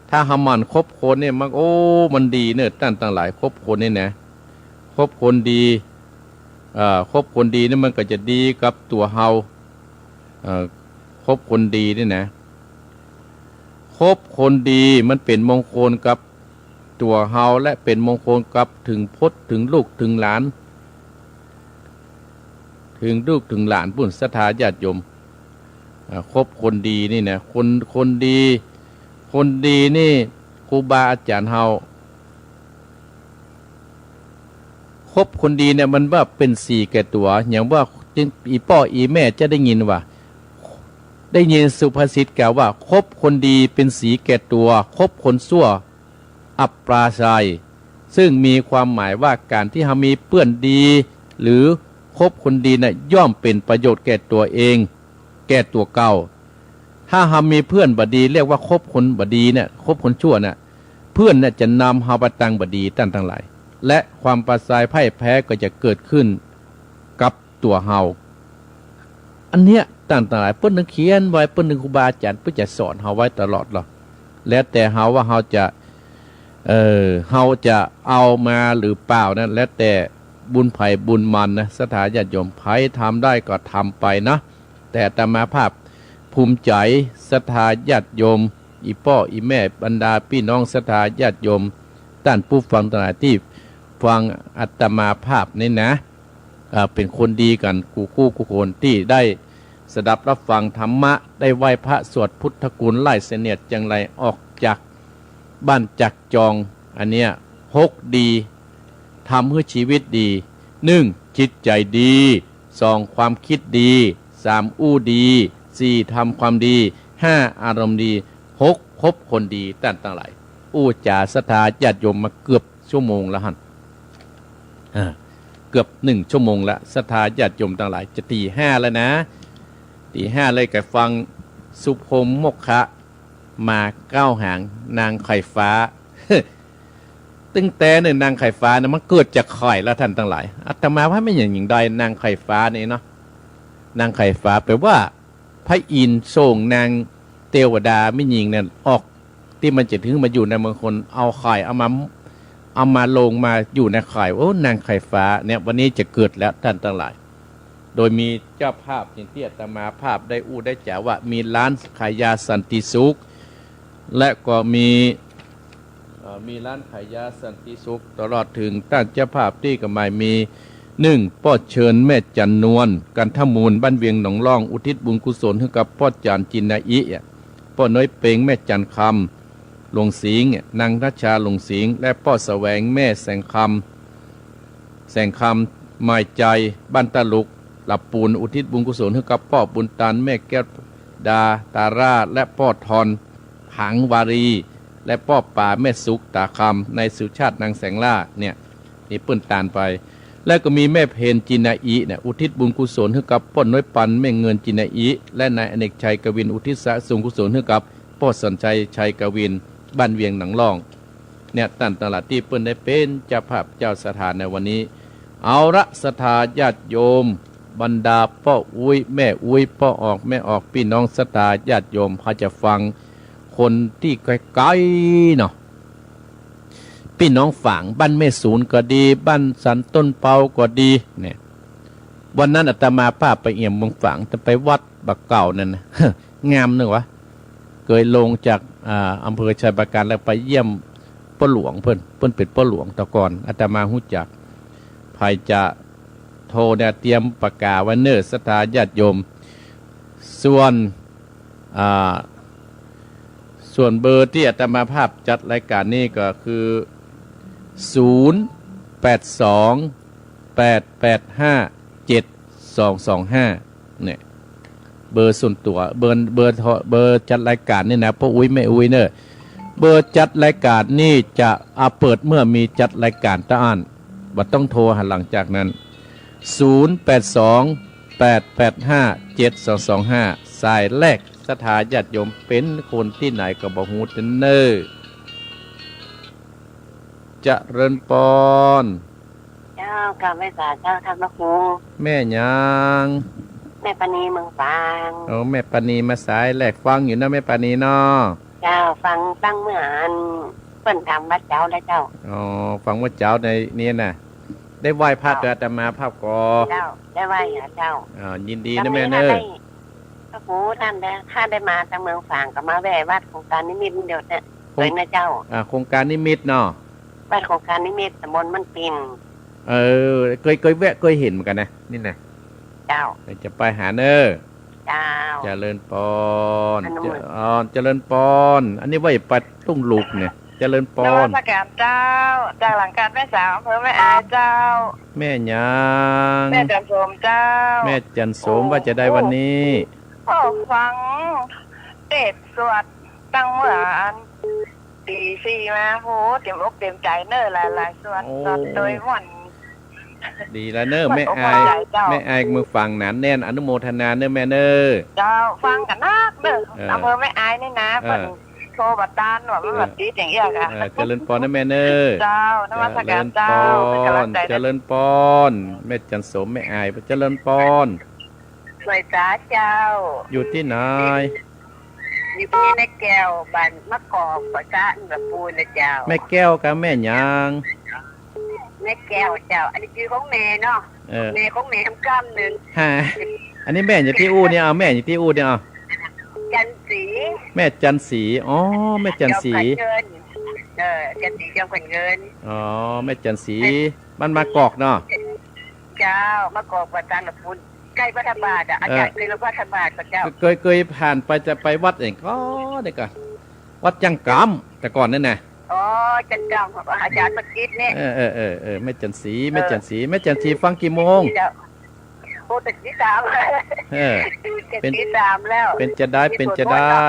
ถ้าเฮาหมั่นคบคนเนี่ย มัน โอ้ มันดีเนาะ ต้านตังหลาย คบคนนี่นะ คบคนดี เอ่อ คบคนดีนี่มันก็จะดีกับตั๋วเฮา เอ่อ คบคนดีนี่นะ คบคนดีมันเป๋นมงคลกับตั๋วเฮา และเป๋นมงคลกับเถิงพจน์ เถิงลูก เถิงหลาน เถิงลูก เถิงหลานปู้น ศรัทธาญาติโยม อ่า คบคนดีนี่นะ คน คนดี คนดีนี่ ครูบาอาจ๋ารย์เฮา คบคนดีเนี่ย มันว่าเป๋นสีแก่ตั๋ว อย่างว่า จึง อี่ป้ออี่แม่จะได้ยินว่า ได้ยินสุภาษิตกล่าวว่า คบคนดีเป๋นสีแก่ตั๋ว คบคนซั่วอับปราชัย ซึ่งมีความหมายว่าก๋านตี้เฮามีเปื้อนดี หรือคบคนดีน่ะ ย่อมเป๋นประโยชน์แก่ตั๋วเอง แก่ตั๋วเก่า ถ้าเฮามีเปื้อนบ่ดี เรียกว่าคบคนบ่ดีเนี่ย คบคนซั่วเนี่ย เปื้อนเนี่ยจะนำเฮาไปตางบ่ดี ต้านตังหลาย และความประชายพ่ายแพ้ก็จะเกิดขึ้นกับตั๋วเฮา อันเนี้ย ต้านตังหลาย เปิ้นตึงเขียนไว้ เปิ้นตึง ครูบาอาจ๋ารย์เปิ้นจะสอนเฮาไว้ตลอดลอ แล้วแต่เฮาว่าเฮาจะ เอ่อ เฮาจะเอามาหรือเปล่านั้น แล้วแต่บุญใผบุญมันนะ ศรัทธาญาติโยม ใผทำได้ก็ทำไปนะ แต่อาตมาภาพภูมิใจ๋ ศรัทธาญาติโยม อี่ป้ออี่แม่ บรรดาปี้น้องศรัทธาญาติโยม ต้านผู้ฟังตังหลายตี้ฟังอาตมาภาพนี่นะ เอ่อ เป๋นคนดีกั๋นกู้คู่กู้คน ตี้ได้สดับรับฟังธรรมะ ได้ไหว้พระสวดพุทธคุณ ไล่เสนียดจังไรออกจากบ้านจากจอง อันเนี้ย หกดี ทำหื้อชีวิตดี หนึ่ง จิตใจ๋ดี สอง ความกึ๊ดดี สาม อู้ดี สี่ ทำความดี ห้า อารมณ์ดี หก คบคนดี ต้านตังหลาย อู้จ๋าศรัทธาญาติโยมมาเกือบชั่วโมงแล้วหั้น อ่า เกือบหนึ่งชั่วโมงแล้ว ศรัทธาญาติโยมตังหลาย จะตีห้าแล้วนะ ตีห้าเลย ก็ฟังสุพรหมโมคคะ มาเก๊าหาง นางไข่ฟ้า ตึงแต่เนี่ย นางไข่ฟ้าเนี่ย มันเกิดจากใผล่ะต้านตังหลาย อาตมาว่าแม่นหยังใด นางไข่ฟ้านี่เนาะ นางไข่ฟ้าแป๋ว่า พระอินทร์ส่งนางเตวดาแม่ญิงนั้นออก ตี้มันจะถือมาอยู่ในเมืองคน เอาไข่ เอามา เอามาลงมาอยู่ในไข่ โอ้ นางไข่ฟ้าเนี่ย วันนี้จะเกิดแล้วต้านตังหลาย โดยมีเจ้าภาพอย่างตี้อาตมาภาพได้อู้ได้จ๋าว่า มีร้านขายยาสันติสุข และก็มี เอ่อ มีร้านขายยาสันติสุข ตลอดเถิงต้านเจ้าภาพตี้ก็หมายมี นึ่ง ป้อเชิญแม่จันนวล กันทมูล บ้านเวียงหนองล่อง อุทิศบุญกุศลหื้อกับป้อจ๋ารย์จินนาอิ ป้อน้อยเปงแม่จันคำ หลวงสิงห์ นางรัชชา หลวงสิงห์ และป้อแสวงแม่แสงคำ แสงคำ มายใจ บ้านตะลุก หลับปูน อุทิศบุญกุศลหื้อกับป้อบุญตัน แม่แก้วดา ตาร่า และป้อทอน ผังวารี และป้อป๋า แม่สุข ตาคำ นายสุชาติ นางแสงล่า เนี่ย นี่เปิ้นตานไป แล้วก็มีแม่เพญจินนาอิเนี่ย อุทิศบุญกุศลหื้อกับป้อน้อยปัน แม่เงินจินนาอิ และนายอเนกชัยกวิน อุทิศส่วนกุศลหื้อกับป้อสัญชัย ชัยกวิน บ้านเวียงหนองล่อง เนี่ย ต้านตลาดตี้เปิ้นได้เป๋นเจ้าภาพเจ้าศรัทธาในวันนี้ เอาละ ศรัทธาญาติโยม บรรดาป้ออุ๊ย แม่อุ๊ย ป้อออก แม่ออก ปี้น้องศรัทธาญาติโยม เฮาจะฟังคนตี้ไก๋ๆ เนาะ ปี้น้องฝางบ้านแม่สูนก็ดี บ้านสันต้นเปาก็ดี เนี่ย วันนั้นอาตมาภาพไปเยี่ยมเมืองฝาง จะไปวัดบ่าเก่านั่นนะ งามเน่อวะ เกยลงจาก อ่า อำเภอชัยปราการแล้วไปเยี่ยมป้อหลวงเปิ้น เปิ้นเป๋นป้อหลวงแต่ก่อน อาตมาฮู้จัก ใผจะโทรเนี่ย เตรียมปากกาไว้เน่อ ศรัทธาญาติโยม ส่วน อ่า ส่วนเบอร์ตี้อาตมาภาพจัดรายก๋านนี่ก็คือ ศูนย์ แปด สอง แปด แปด ห้า เจ็ด สอง สอง ห้า เนี่ย เบอร์ส่วนตั๋ว เบอร์ เบอร์โทร เบอร์จัดรายก๋านนี่นะ ป้ออุ๊ย แม่อุ๊ยเน่อ เบอร์จัดรายก๋านนี่จะ อ่า เปิดเมื่อมีจัดรายก๋านเต้าอั้น บ่ต้องโทรหาหลังจากนั้น ศูนย์ แปด สอง แปด แปด ห้า เจ็ด สอง สอง ห้า สายแรก ศรัทธาญาติโยมเป๋นคนตี้ไหนก็บ่ฮู้เน่อ เจริญปอน เจ้า กราบไหว้สาเจ้า ท่านพระครู แม่หยัง แม่ปานีเมืองฝาง โอ้ แม่ปานีมาสายแรก ฟังอยู่เนาะ แม่ปานีเนาะ เจ้า ฟังตั้งเมื่ออันเปิ้นทำวัดเจ๊าแล้วเจ้า อ๋อ ฟังวัดเจ๊าในนี้นะ ได้ไหว้พระ เจ้า กับอาตมาภาพก่อ เจ้า ได้ไหว้เหรอเจ้า อ่า ยินดีนะแม่เน่อ พระครูท่านได้ ข้าได้มาจากเมืองฝางก็มาแวะวัดโครงการนิมิตเดียวเนี่ย โครง สวยนะเจ้า อ่า โครงการนิมิตเนาะ วัดโครงการนิมิต ตำบลม่อนปิ่น เออ เกย เกยแวะ เกยเห็นเหมือนกันนะ นี่นะ เจ้า เดี๋ยวจะไปหาเน่อ เจ้า เจริญปอน อนุโมทนา เจริญปอน อันนี้ไหว้ปัดตุ้งลูกเนี่ย เจริญปอน นมัสการเจ้า จากหลังการแม่สาว อำเภอแม่อายเจ้า แม่หยัง แม่จันโสมเจ้า แม่จันโสม โอ้ ว่าจะได้วันนี้ โอ้ ฟังเทศน์สวดตั้งเมื่ออัน ตีสี่มา โห เต็มอกเต็มใจ๋เน่อ หลายๆ ส่วน โอ้ ส่วนโดยม่วน ดีแล้วเน่อ ม่วนอกม่วนใจ๋เจ้า แม่อาย แม่อายเมืองฝางหนาแน่น อนุโมทนาเน่อแม่เน่อ เจ้า ฟังกั๋นนักเน่อ เออ อำเภอแม่อายนี่นะ เออ เปิ้นโทรบ่ตานว่ามัน เออ บ่ติดอย่างเอี้ยก่ะ เออ เจริญปอนนะแม่เน่อ เจ้า นมัสการเจ้า เจริญปอน เปิ้นก๋ำลังใจ๋ เจริญปอน แม่จันโสม แม่อาย เจริญปอน ไหว้สาเจ้า อยู่ตี้ไหน อยู่ตี้แม่แก้ว บ้านมะกอก ปะซะ หนองปูนนะเจ้า แม่แก้วกับแม่หยัง แม่แก้วเจ้า อันนี้จื้อของแม่เนาะ เออ แม่ของแม่ทำกำนึ่ง ฮะ อันนี้แม่อยู่ตี้อู้เนี่ย เอา แม่อยู่ตี้อู้เนี่ย เอา จันสี แม่จันสี อ๋อ แม่จันสี จอมขวัญเงิน เออ จันสีจอมขวัญเงิน อ๋อ แม่จันสี แม่ บ้านมะกอกเนาะ เจ้า มะกอก ปะซะ หนองปูน ใก้พระธาตุบาทอะ อาจ๋ารย์ เออ เกยลงพระธาตุบาทก่อเจ้า เกย เกยผ่านไปจะไปวัดเองก่อ เดี๋ยวก่อน วัดจังกำ แต่ก่อนนั่นนะ อ๋อ จังกำ อาจ๋ารย์ประกิตเนี่ย เออ เออ เออ เออ แม่จันสี เออ แม่จันสี แม่จันสีฟังกี่โมง เจ้า โอ้ แต่ตีสาม เออ แต่ เป๋น ตีสามแล้ว เป๋นจะได้ เป๋นจะได้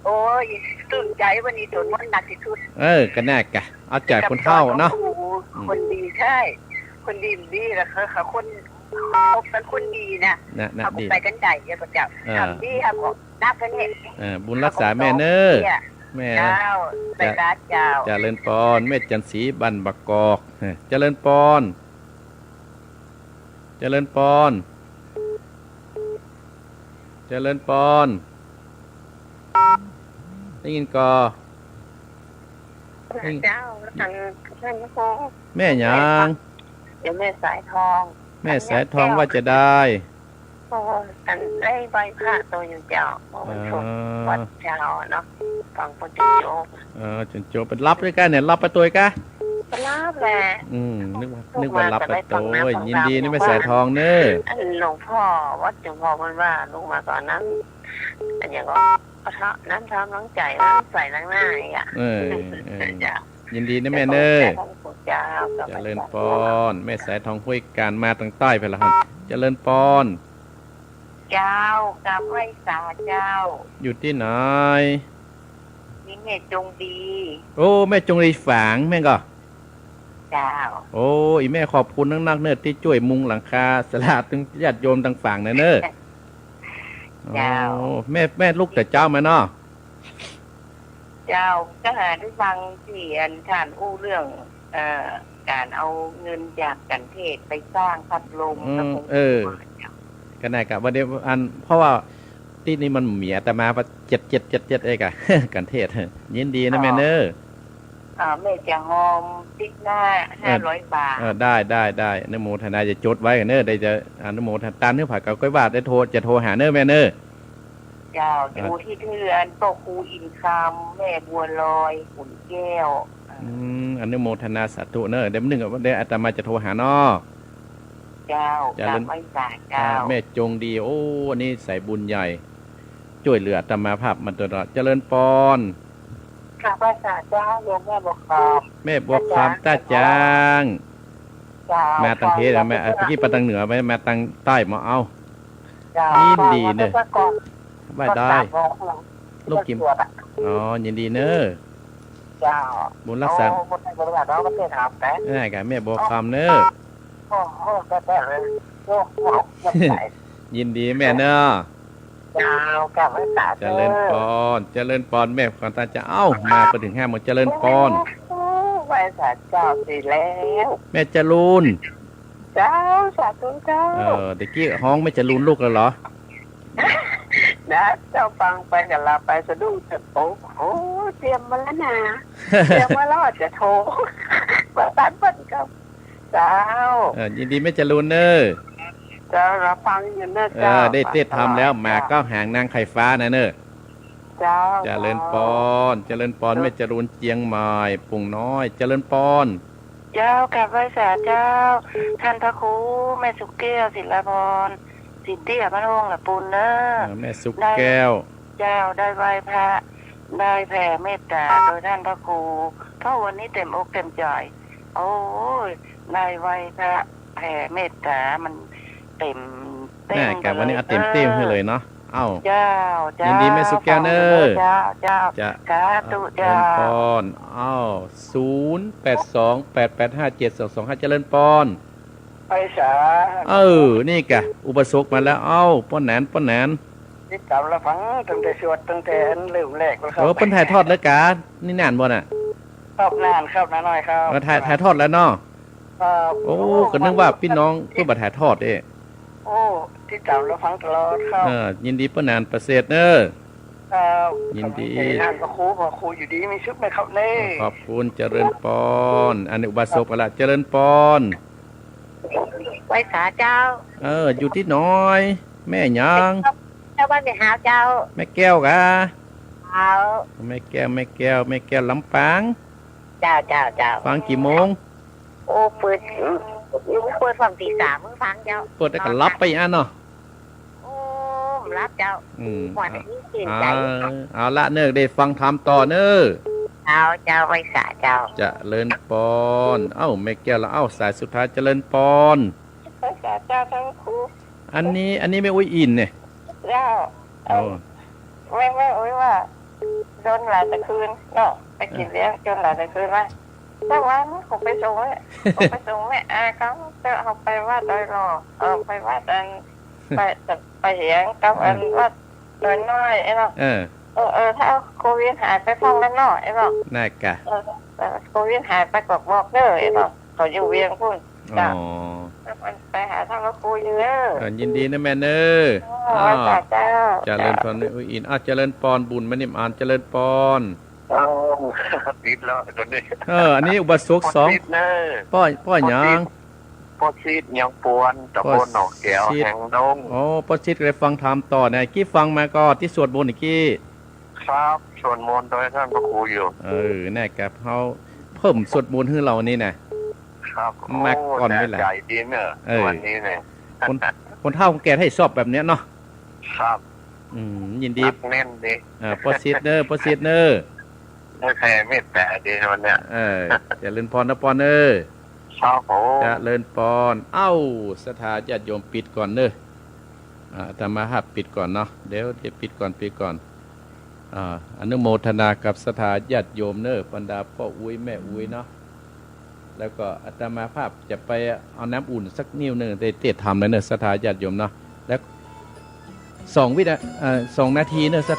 โอ้ย ตื่นใจ๋วันนี้สวดมนต์หนักตี้สุด เออ ก็แน่กะ เอาใจ๋คนเฒ่าเนาะ โอ้โห อืม คนดี ใช่ คนดี ดี แล้วเขา เขาคน คบกั๋นคนดีนะ นะ นะ เขาก็ ดี ไปกั๋นได้ เดี๋ยวก็จะ เออ ทำดี เขาก็นับกั๋นเนี่ย เออ บุญรักษาแม่เน่อ เขาก็ แม่ เจ้า ไปสาเจ้า เจริญปอน แม่จันสี บ้านมะกอก เออ เจริญปอน เจริญปอน เจริญปอน ได้ยินก่อ เจ้า ท่าน ท่านพระครู แม่หยัง เดี๋ยวแม่สายทอง แม่สายทองว่าจะได้ โอ้ อันได้ไหว้พระโตอยู่เจ้า เพราะวันศุกร์ อ่า วัดเจ้าเนาะ ฟังปอจุนโจบ เออ จุนโจบ ไปหลับด้วยกั๋นเนี่ย หลับไปตวยกะ ไปหลับแหละ อืม นึกว่า ลุกมา นึกว่าหลับไปตวย ก็ได้ฟังน้ำฟังธรรม ยินดีนะ แม่สายทองเน่อ อันหลวงพ่อวัดจุมพรเปิ้นว่าลุกมาก่อนนั้น อันอย่างก็ ขอน้ำทำน้ำใจ๋ว่าใส่ล้างหน้าอีกอะ เออ เออ จ้ะ ยินดีนะแม่เน่อ เจ้า เจริญปอน แม่สายทองห้วยกาญมาตังใต้ไปละครับ เจริญปอน เจ้า กราบไหว้สาเจ้า อยู่ตี้ไหน นี่แม่จงดี โอ้ แม่จงดีฝางแม่นก่อ เจ้า โอ้ อี่แม่ขอบคุณนักๆ เน่อตี้จ้วยมุงหลังคาศาลาตึงญาติโยมตังฝางนะเน่อ เจ้า โอ้ แม่ แม่ลุกแต่เจ๊ามาเนาะ เจ้า ก็หาได้ฟังตี้อันต้านอู้เรื่อง เอ่อ ก๋านเอาเงินจากกัณฑ์เทศไปสร้างพัดลม อืม กับผม เออ ก็ได้ครับ วันนี้อัน เพราะว่าตี้นี่มันมีอาตมาว่าเจ็ด เจ็ด เจ็ด เจ็ด เองอะ กัณฑ์เทศ ยินดีนะแม่เน่อ อ่า แม่จะฮอมติ๊กหน้า เออ ห้าร้อยบาท เออ ได้ ได้ ได้ อนุโมทนา จะจดไว้เน่อ ได้จะอนุโมทนา ตานเน่อ ผาเก่าก้อยว่าได้โทร จะโทรหาเน่อแม่เน่อ เจ้า จะ อ่า อุทิศเถิด พ่อครูอินคำ แม่บัวลอย ขุนแก้ว อืม อนุโมทนาสาธุเน่อ เดี๋ยวหนึ่ง เดี๋ยวอาตมาจะโทรหาเนาะ เจ้า เจริญ กราบไหว้สาเจ้า อ่า แม่จงดี โอ้ อันนี้สายบุญใหญ่ จ้วยเหลืออาตมาภาพมาตลอด เจริญปอน กราบไหว้สาเจ้า โยมแม่บัวคำ แม่บัวคำ ต้าจาง ต้าจาง เจ้า มาตังเพชร เจ้า มา เมื่อกี้ไปตังเหนือ มา มาตังใต้มาเอา เจ้า ยินดีเน่อ เจ้า ไหว้ได้ ก็กราบไหว้ ลูกกิม สวดอะ อ๋อ ยินดีเน่อ เจ้า บุญรักษา โอ้ บุญรักษา เราก็เทศถามแต่ เออ กับแม่บัวคำเน่อ โอ้โห ก็ได้เลย โอ้โห ยินดีแม่เน่อ เจ้า กราบไหว้สาเจ้า เจริญปอน เจริญปอน แม่ของตาจะ เอ้า มาไปถึงห้าโมง เจริญปอน โอ้ ไหว้สาเจ้าสิแล้ว แม่จรูน เจ้า สาธุเจ้า เออ ตะกี้ฮ้องแม่จรูนลุกแล้วเหรอ นะ เจ้าฟังไปกับลาไปสะดุ้ง โอ้โห เตรียมมาแล้วนะ เตรียมมาแล้วจะโทร ประสานเปิ้นกับ เจ้า เออ ยินดีแม่จรูนเน่อ เจ้า รับฟังอยู่เน่อ เออ เจ้า ได้เทศธรรมแล้ว เจ้า หมาเก้าหางนางไข่ฟ้านะเน่อ เจ้า เจริญปอน เจ้า เจริญปอน เจ้า แม่จรูนเจียงใหม่ ปุ่งน้อย เจริญปอน เจ้า กราบไหว้สาเจ้า ท่านพระครู แม่สุแก้ว ศิลาพร สิทธิอภิวงศ์ละปูนเน่อ เออ แม่สุแก้ว ได้ เจ้า ได้ไหว้พระ ได้แผ่เมตตาโดยท่านพระครู เพราะวันนี้เต็มอกเต็มใจ โอ้ย ได้ไหว้พระแผ่เมตตามันเต็มเต็ม แน่ กั๋น วันนี้ เลย เอาเต็มเต็ม เออ หื้อเลยเนาะ เอ้า เจ้า เจ้า ยินดีแม่สุแก้วเน่อ เจ้า เจ้า เจ้า สาธุ เจ้า เจริญปอน เอ้า ศูนย์ แปด สอง แปด แปด ห้า เจ็ด สอง สอง ห้า เจริญปอน ไปสา เออ นี่กะ อุบาสกมาแล้ว เอ้า ป้อหนาน ป้อหนาน ติดต๋ามรับฟังตั้งแต่สวด ตั้งแต่อันเริ่มแรกแล้วครับ เออ เปิ้นถ่ายทอดรายก๋านนี่นานบ่น่ะ ครับ นานครับ น้าน้อยครับ เออ ถ่าย ถ่ายทอดแล้วเนาะ ครับ โอ้ โอ้ ก็นึกว่า วัน ปี้น้องเปิ้นบ่ถ่ายทอดเด้ โอ้ ติดต๋ามรับฟังตลอดครับ เออ ยินดีป้อหนานประเสริฐเน่อ ครับ ยินดี ท่านพระครู พระครูอยู่ดีมีสุขนะครับเน่อ ขอบคุณ เจริญปอน อันนี้อุบาสกไปละ เจริญปอน ไหว้สาเจ้า เออ อยู่ตี้ไหน แม่หยัง เจ้าบ้านแม่หาวเจ้า แม่แก้วกา เจ้า แม่แก้ว แม่แก้ว แม่แก้วลำปาง เจ้า เจ้า เจ้า ฟังกี่โมง โอ้ เปิด เปิดฟังตีสาม ฟังเจ้า เปิดแล้วก็หลับไปอันเนาะ โอ้ หลับเจ้า อืม หัวนี้ตื่นใจ เอา เอาละเน่อ ได้ฟังธรรมต่อเน่อ เจ้า เจ้า ไหว้สาเจ้า เจริญปอน เอ้า แม่แก้วละ เอ้า สายสุดท้าย เจริญปอน ไหว้สาเจ้า ท่านครู อันนี้ อันนี้แม่อุ๊ยอินเนี่ย เจ้า โอ้ แม่ แม่อุ๊ยว่า จนหลายตะคืนเนาะ ไปกิ๋นเลี้ยงจนหลายตะคืนว่า เมื่อวานเขาไปส่งแม่ เขาไปส่งแม่อาเขา เจ้า เขาไปวัดดอยหล่อ เออ ไปวัดอัน ไป ไปเหียงกับอัน เออ วัดดอยน้อยไอ้เนาะ เออ เออ เออ ถ้าโควิดหายไปฟังกันเนาะไอ้เนาะ น่ากะ เออ เออ โควิดหายไปก็บอกเด้อไอ้เนาะ เขาอยู่เวียงปู้น อ๋อ เจ้า มันไปหาท่านพระครูอยู่เด้อ เออ ยินดีนะแม่เน่อ เออ อ้าว ไหว้สาเจ้า เจริญปอน เจ้า อุ๊ยอิน อ้าว เจริญปอน บุญมณีอาน เจริญปอน เอ้า ติดแล้วตอนนี้ เออ อันนี้อุบาสกสอง ติดเน่อ ป้อ ป้อหยัง ติด ป้อสิทธิ์ ยังปวน ตำบลหนองแก้ว ป้อสิทธิ์ แห่งดง อ๋อ ป้อสิทธิ์ก็ได้ฟังธรรมต่อนะ กี้ฟังมาก่อ ตี้สวดมนต์กี้ ครับ สวดมนต์โดยต้านพระครูอยู่ เออ แน่ครับ เฮาเพิ่มสวดมนต์หื้อเฮานี่นะ ครับ มาก่อน โอ้ เวลา แน่ใจ๋ดีเนอะ เออ วันนี้เนี่ย คน คนเฒ่าคนแก่ถ้าชอบแบบเนี้ยเนาะ ครับ อืม ยินดี หนักแน่นดี เออ ป้อสิทธิ์เน่อ ป้อสิทธิ์เน่อ ได้แผ่เมตต๋าดีวันเนี้ย เออ เจริญพรนะป้อเน่อ ครับผม เจริญพร เอ้า ศรัทธาญาติโยมปิดก่อนเน่อ อ่า อาตมาภาพปิดก่อนเนาะ เดี๋ยว เดี๋ยวปิดก่อน ปิดก่อน อ่า อนุโมทนากับศรัทธาญาติโยมเน่อ บรรดาป้ออุ๊ยแม่อุ๊ยเนาะ แล้วก็อาตมาภาพจะไปเอาน้ำอุ่นสักนิดนึ่ง ได้เทศน์ธรรมแล้วเน่อ ศรัทธาญาติโยมเนาะ แล้วสองวินา เอ่อ สองนาทีเน่อ ศรัทธา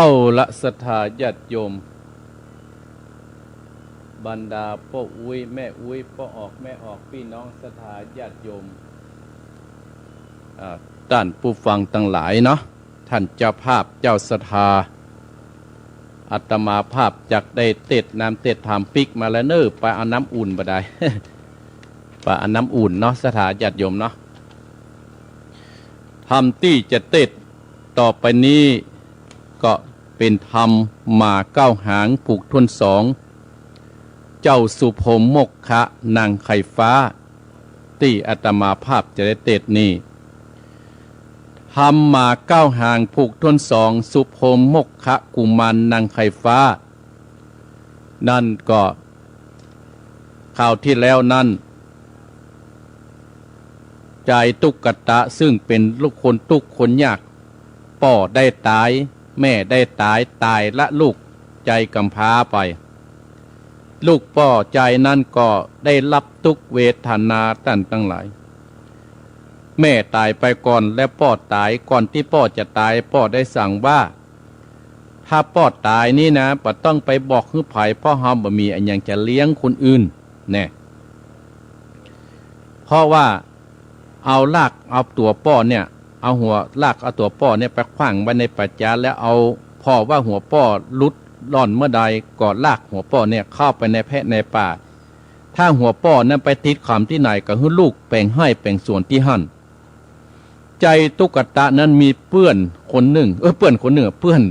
เอาละ ศรัทธาญาติโยม บรรดาป้ออุ๊ยแม่อุ๊ย ป้อออกแม่ออก ปี้น้องศรัทธาญาติโยม อ่า ต้านผู้ฟังตังหลายเนาะ ต้านเจ้าภาพเจ้าศรัทธา อาตมาภาพจักได้เตสน์น้ำเตสน์ธรรมปิ๊กมาแล้วเน่อ ไปเอาน้ำอุ่นบ่ได้ ไปเอาน้ำอุ่นเนาะ ศรัทธาญาติโยมเนาะ ธรรมตี้จะเตสน์ต่อไปนี้ก็เป๋นธรรมหมาเก้าหางผูกถ้วนสอง เจ้าสุพรหมโมคคะนางไข่ฟ้า ตี้อาตมาภาพจะได้เตสน์นี้ ธรรมหมาเก้าหางผูกถ้วนสอง สุพรหมโมคคะกุมารนางไข่ฟ้า นั่นก็ คราวตี้แล้วนั้น จายตุ๊กตะซึ่งเป๋นลูกคนตุ๊กคนยาก ป้อได้ต๋าย แม่ได้ต๋าย ต๋ายละลูกจายก๋ำพร้าไป ลูกป้อจายนั้นก็ได้ฮับตุ๊กเวทนาต้านตังหลาย แม่ต๋ายไปก่อนแล้วป้อต๋าย ก่อนตี้ป้อจะต๋าย ป้อได้สั่งว่า ถ้าป้อต๋ายนี่นะ บ่ต้องไปบอกหื้อใผ เพราะเฮาบ่มีอะหยังจะเลี้ยงคนอื่น แน่ เพราะว่าเอาลากเอาตั๋วป้อเนี่ย เอาหัวลากเอาตั๋วป้อเนี่ยไปขว้างไว้ในป่าจ๊า แล้วเอา ผ่อว่าหัวป้อหลุดล่อนเมื่อใด ก็ลากหัวป้อเนี่ยเข้าไปในแพะในป่า ถ้าหัวป้อนั้นไปติดขำตี้ไหน ก็หื้อลูกแป๋งไฮ่แป๋งสวนตี้หั้น จายตุ๊กตะนั้นมีเปื้อนคนนึ่ง เออ เปื้อนคนนึ่ง เปื้อน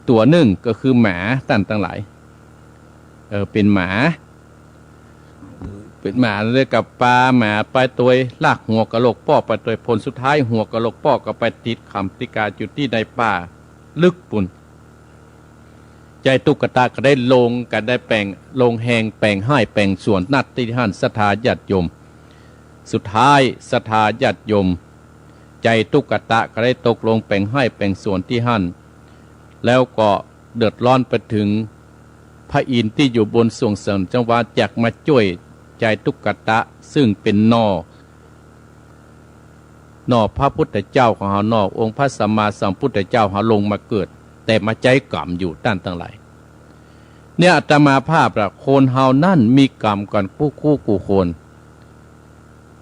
ตั๋วนึ่ง ก็คือหมาต้านตังหลาย เออ เป๋นหมา เป๋นหมาเลยกับปา หมาไปตวยลากหัวกะโหลกป้อไปตวย ผลสุดท้ายหัวกะโหลกป้อก็ไปติดขำติดก๋าอยู่ตี้ในป่าลึกปู๊น ใจ๋ตุ๊กตะก็ได้ลงกั๋นได้แป๋ง ลงแฮงแป๋งไฮ่แป๋งสวน ณ ตี้หั้นศรัทธาญาติโยม สุดท้ายศรัทธาญาติโยม ใจ๋ตุ๊กตะก็ได้ตกลงแป๋งไฮ่แป๋งสวนตี้หั้น แล้วก็เดือดร้อนไปเถิงพระอินทร์ตี้อยู่บนสวงสวรรค์จังหวา อยากมาจ้วยใจ๋ตุ๊กตะ ซึ่งเป๋นหน่อ หน่อพระพุทธเจ้าของเฮา หน่อองค์พระสัมมาสัมพุทธเจ้าเฮาลงมาเกิด แต่มาใจ๊ก๋รรมอยู่ต้านตังหลาย เนี่ยอาตมาภาพละ คนเฮานั้นมีก๋รรมกั๋นกู้คู่กู้คน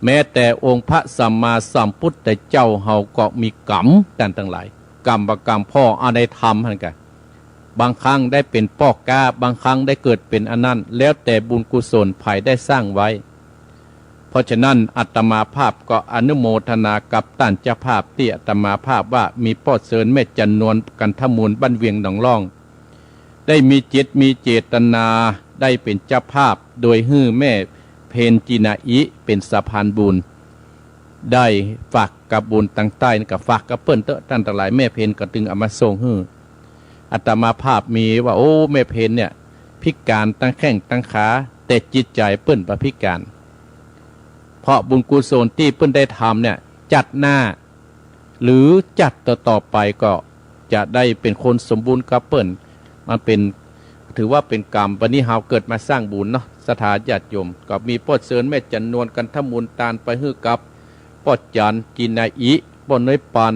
แม้แต่องค์พระสัมมาสัมพุทธเจ้าเฮาก็มีก๋รรมต้านตังหลาย ก๋รรมบ่าก๋รรมพ่อ อาในธรรมหั้นกะ บางครั้งได้เป๋นป้อก๊า บางครั้งได้เกิดเป๋นอันนั้น แล้วแต่บุญกุศลใผได้สร้างไว้ เพราะฉะนั้นอาตมาภาพก็อนุโมทนากับต้านเจ้าภาพตี้อาตมาภาพว่ามีป้อเจิญแม่จันนวล กันทมูล บ้านเวียงหนองล่อง ได้มีจิตมีเจตนาได้เป๋นเจ้าภาพ โดยหื้อแม่เพ็ญจินาอิเป๋นสะพานบุญ ได้ฝากกะบุญตังใต้นั้นก็ฝากกับเปิ้นเต๊อะต้านตังหลาย แม่เพ็ญก็ตึงเอามาส่งหื้อ อาตมาภาพมีว่า โอ้ แม่เพ็ญเนี่ยพิก๋านตังแข้งตังขา แต่จิตใจ๋เปิ้นบ่พิก๋าน เพราะบุญกุศลตี้เปิ้นได้ทำเนี่ย จัดหน้า หรือจัดต่อๆ ไปก็จะได้เป๋นคนสมบูรณ์กับเปิ้น มันเป๋น ถือว่าเป๋นก๋รรม วันนี้เฮาเกิดมาสร้างบุญเนาะ ศรัทธาญาติโยม ก็มีป้อเจิญแม่จันนวล กันทมูล ตานไปหื้อกับป้อจัน จินาอิ ป้อน้อยปัน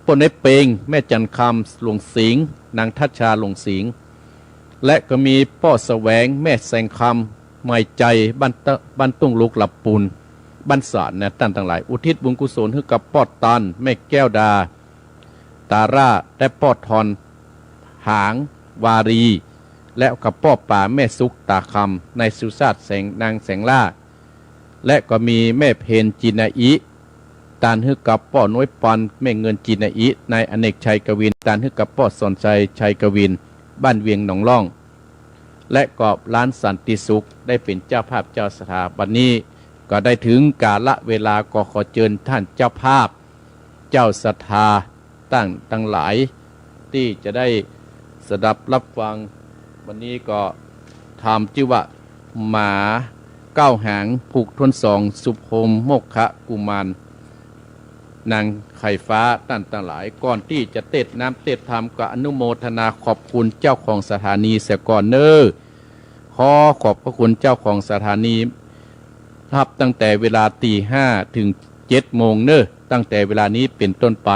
ป้อน้อยเปง แม่จันคำ หลวงสิงห์ นางทัชชา หลวงสิงห์ และก็มีป้อแสวง แม่แสงคำ ไมยใจ๋ บ้านตะ บ้านตุ้งลุก ละปูน บ้านสานนะ ต้านตังหลาย อุทิศบุญกุศลหื้อกับป้อตัน แม่แก้วดา ตาร่า และป้อทอน หาง วารี และกับป้อป๋า แม่สุข ตาคำ นายสุชาติ แสง นางแสงล่า และก็มีแม่เพ็ญ จินาอิ ตานหื้อกับป้อน้อยปัน แม่เงิน จินาอิ นายอเนก ชัยกวิน ตานหื้อกับป้อสอนชัย ชัยกวิน บ้านเวียงหนองล่อง และก็ร้านสันติสุข ได้เป๋นเจ้าภาพเจ้าศรัทธา บัดนี้ก็ได้เถิงกาละเวลา ก็ขอเจิญต้านเจ้าภาพ เจ้าศรัทธา ต้านตังหลาย ตี้จะได้สดับรับฟัง วันนี้ก็ธรรมจื้อว่า หมาเก้าหาง ผูกถ้วนสอง สุพรหมโมคคะกุมาร นางไข่ฟ้า ต้านตังหลาย ก่อนตี้จะเตสน์น้ำเตสน์ธรรม ก็อนุโมทนาขอบคุณเจ้าของสถานีเสียก่อนเน่อ ขอขอบพระคุณเจ้าของสถานี นับตั้งแต่เวลาตีห้าเถิงเจ็ดโมงเน่อ ตั้งแต่เวลานี้เป๋นต้นไป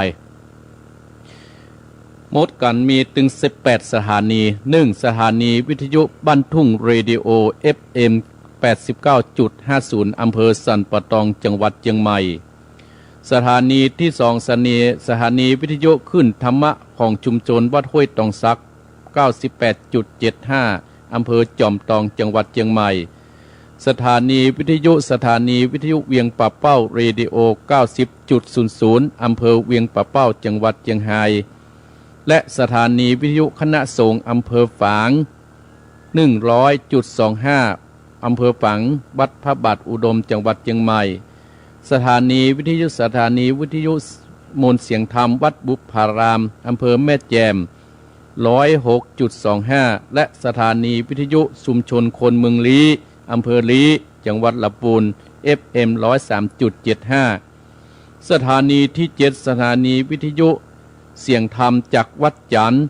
หมดกั๋นมีตึงสิบแปดสถานี หนึ่ง สถานีวิทยุบ้านทุ่งเรดิโอ เอฟเอ็ม แปดสิบเก้าจุดห้าศูนย์ อำเภอสันป่าตอง จังหวัดเจียงใหม่ สถานีตี้สอง สถานี สถานีวิทยุคลื่นธรรมะของชุมชนวัดห้วยตองสัก เก้าสิบแปดจุดเจ็ดห้า อำเภอจอมตอง จังหวัดเจียงใหม่ สถานีวิทยุ สถานีวิทยุเวียงป่าเป้า เรดิโอ เก้าสิบจุดศูนย์ศูนย์ อำเภอเวียงป่าเป้า จังหวัดเจียงฮาย และสถานีวิทยุคณะสงฆ์อำเภอฝาง หนึ่งร้อยจุดสองห้า อำเภอฝาง วัดพระบาทอุดม จังหวัดเจียงใหม่ สถานีวิทยุ สถานีวิทยุมวลเสียงธรรม วัดบุพพาราม อำเภอแม่แจ่ม ร้อยหกจุดสองห้า และสถานีวิทยุชุมชนคนเมืองลี้ อำเภอลี้ จังหวัดละปูน เอฟเอ็ม ร้อยสามจุดเจ็ดห้า สถานีตี้เจ็ด สถานีวิทยุเสียงธรรมจากวัดจันทน์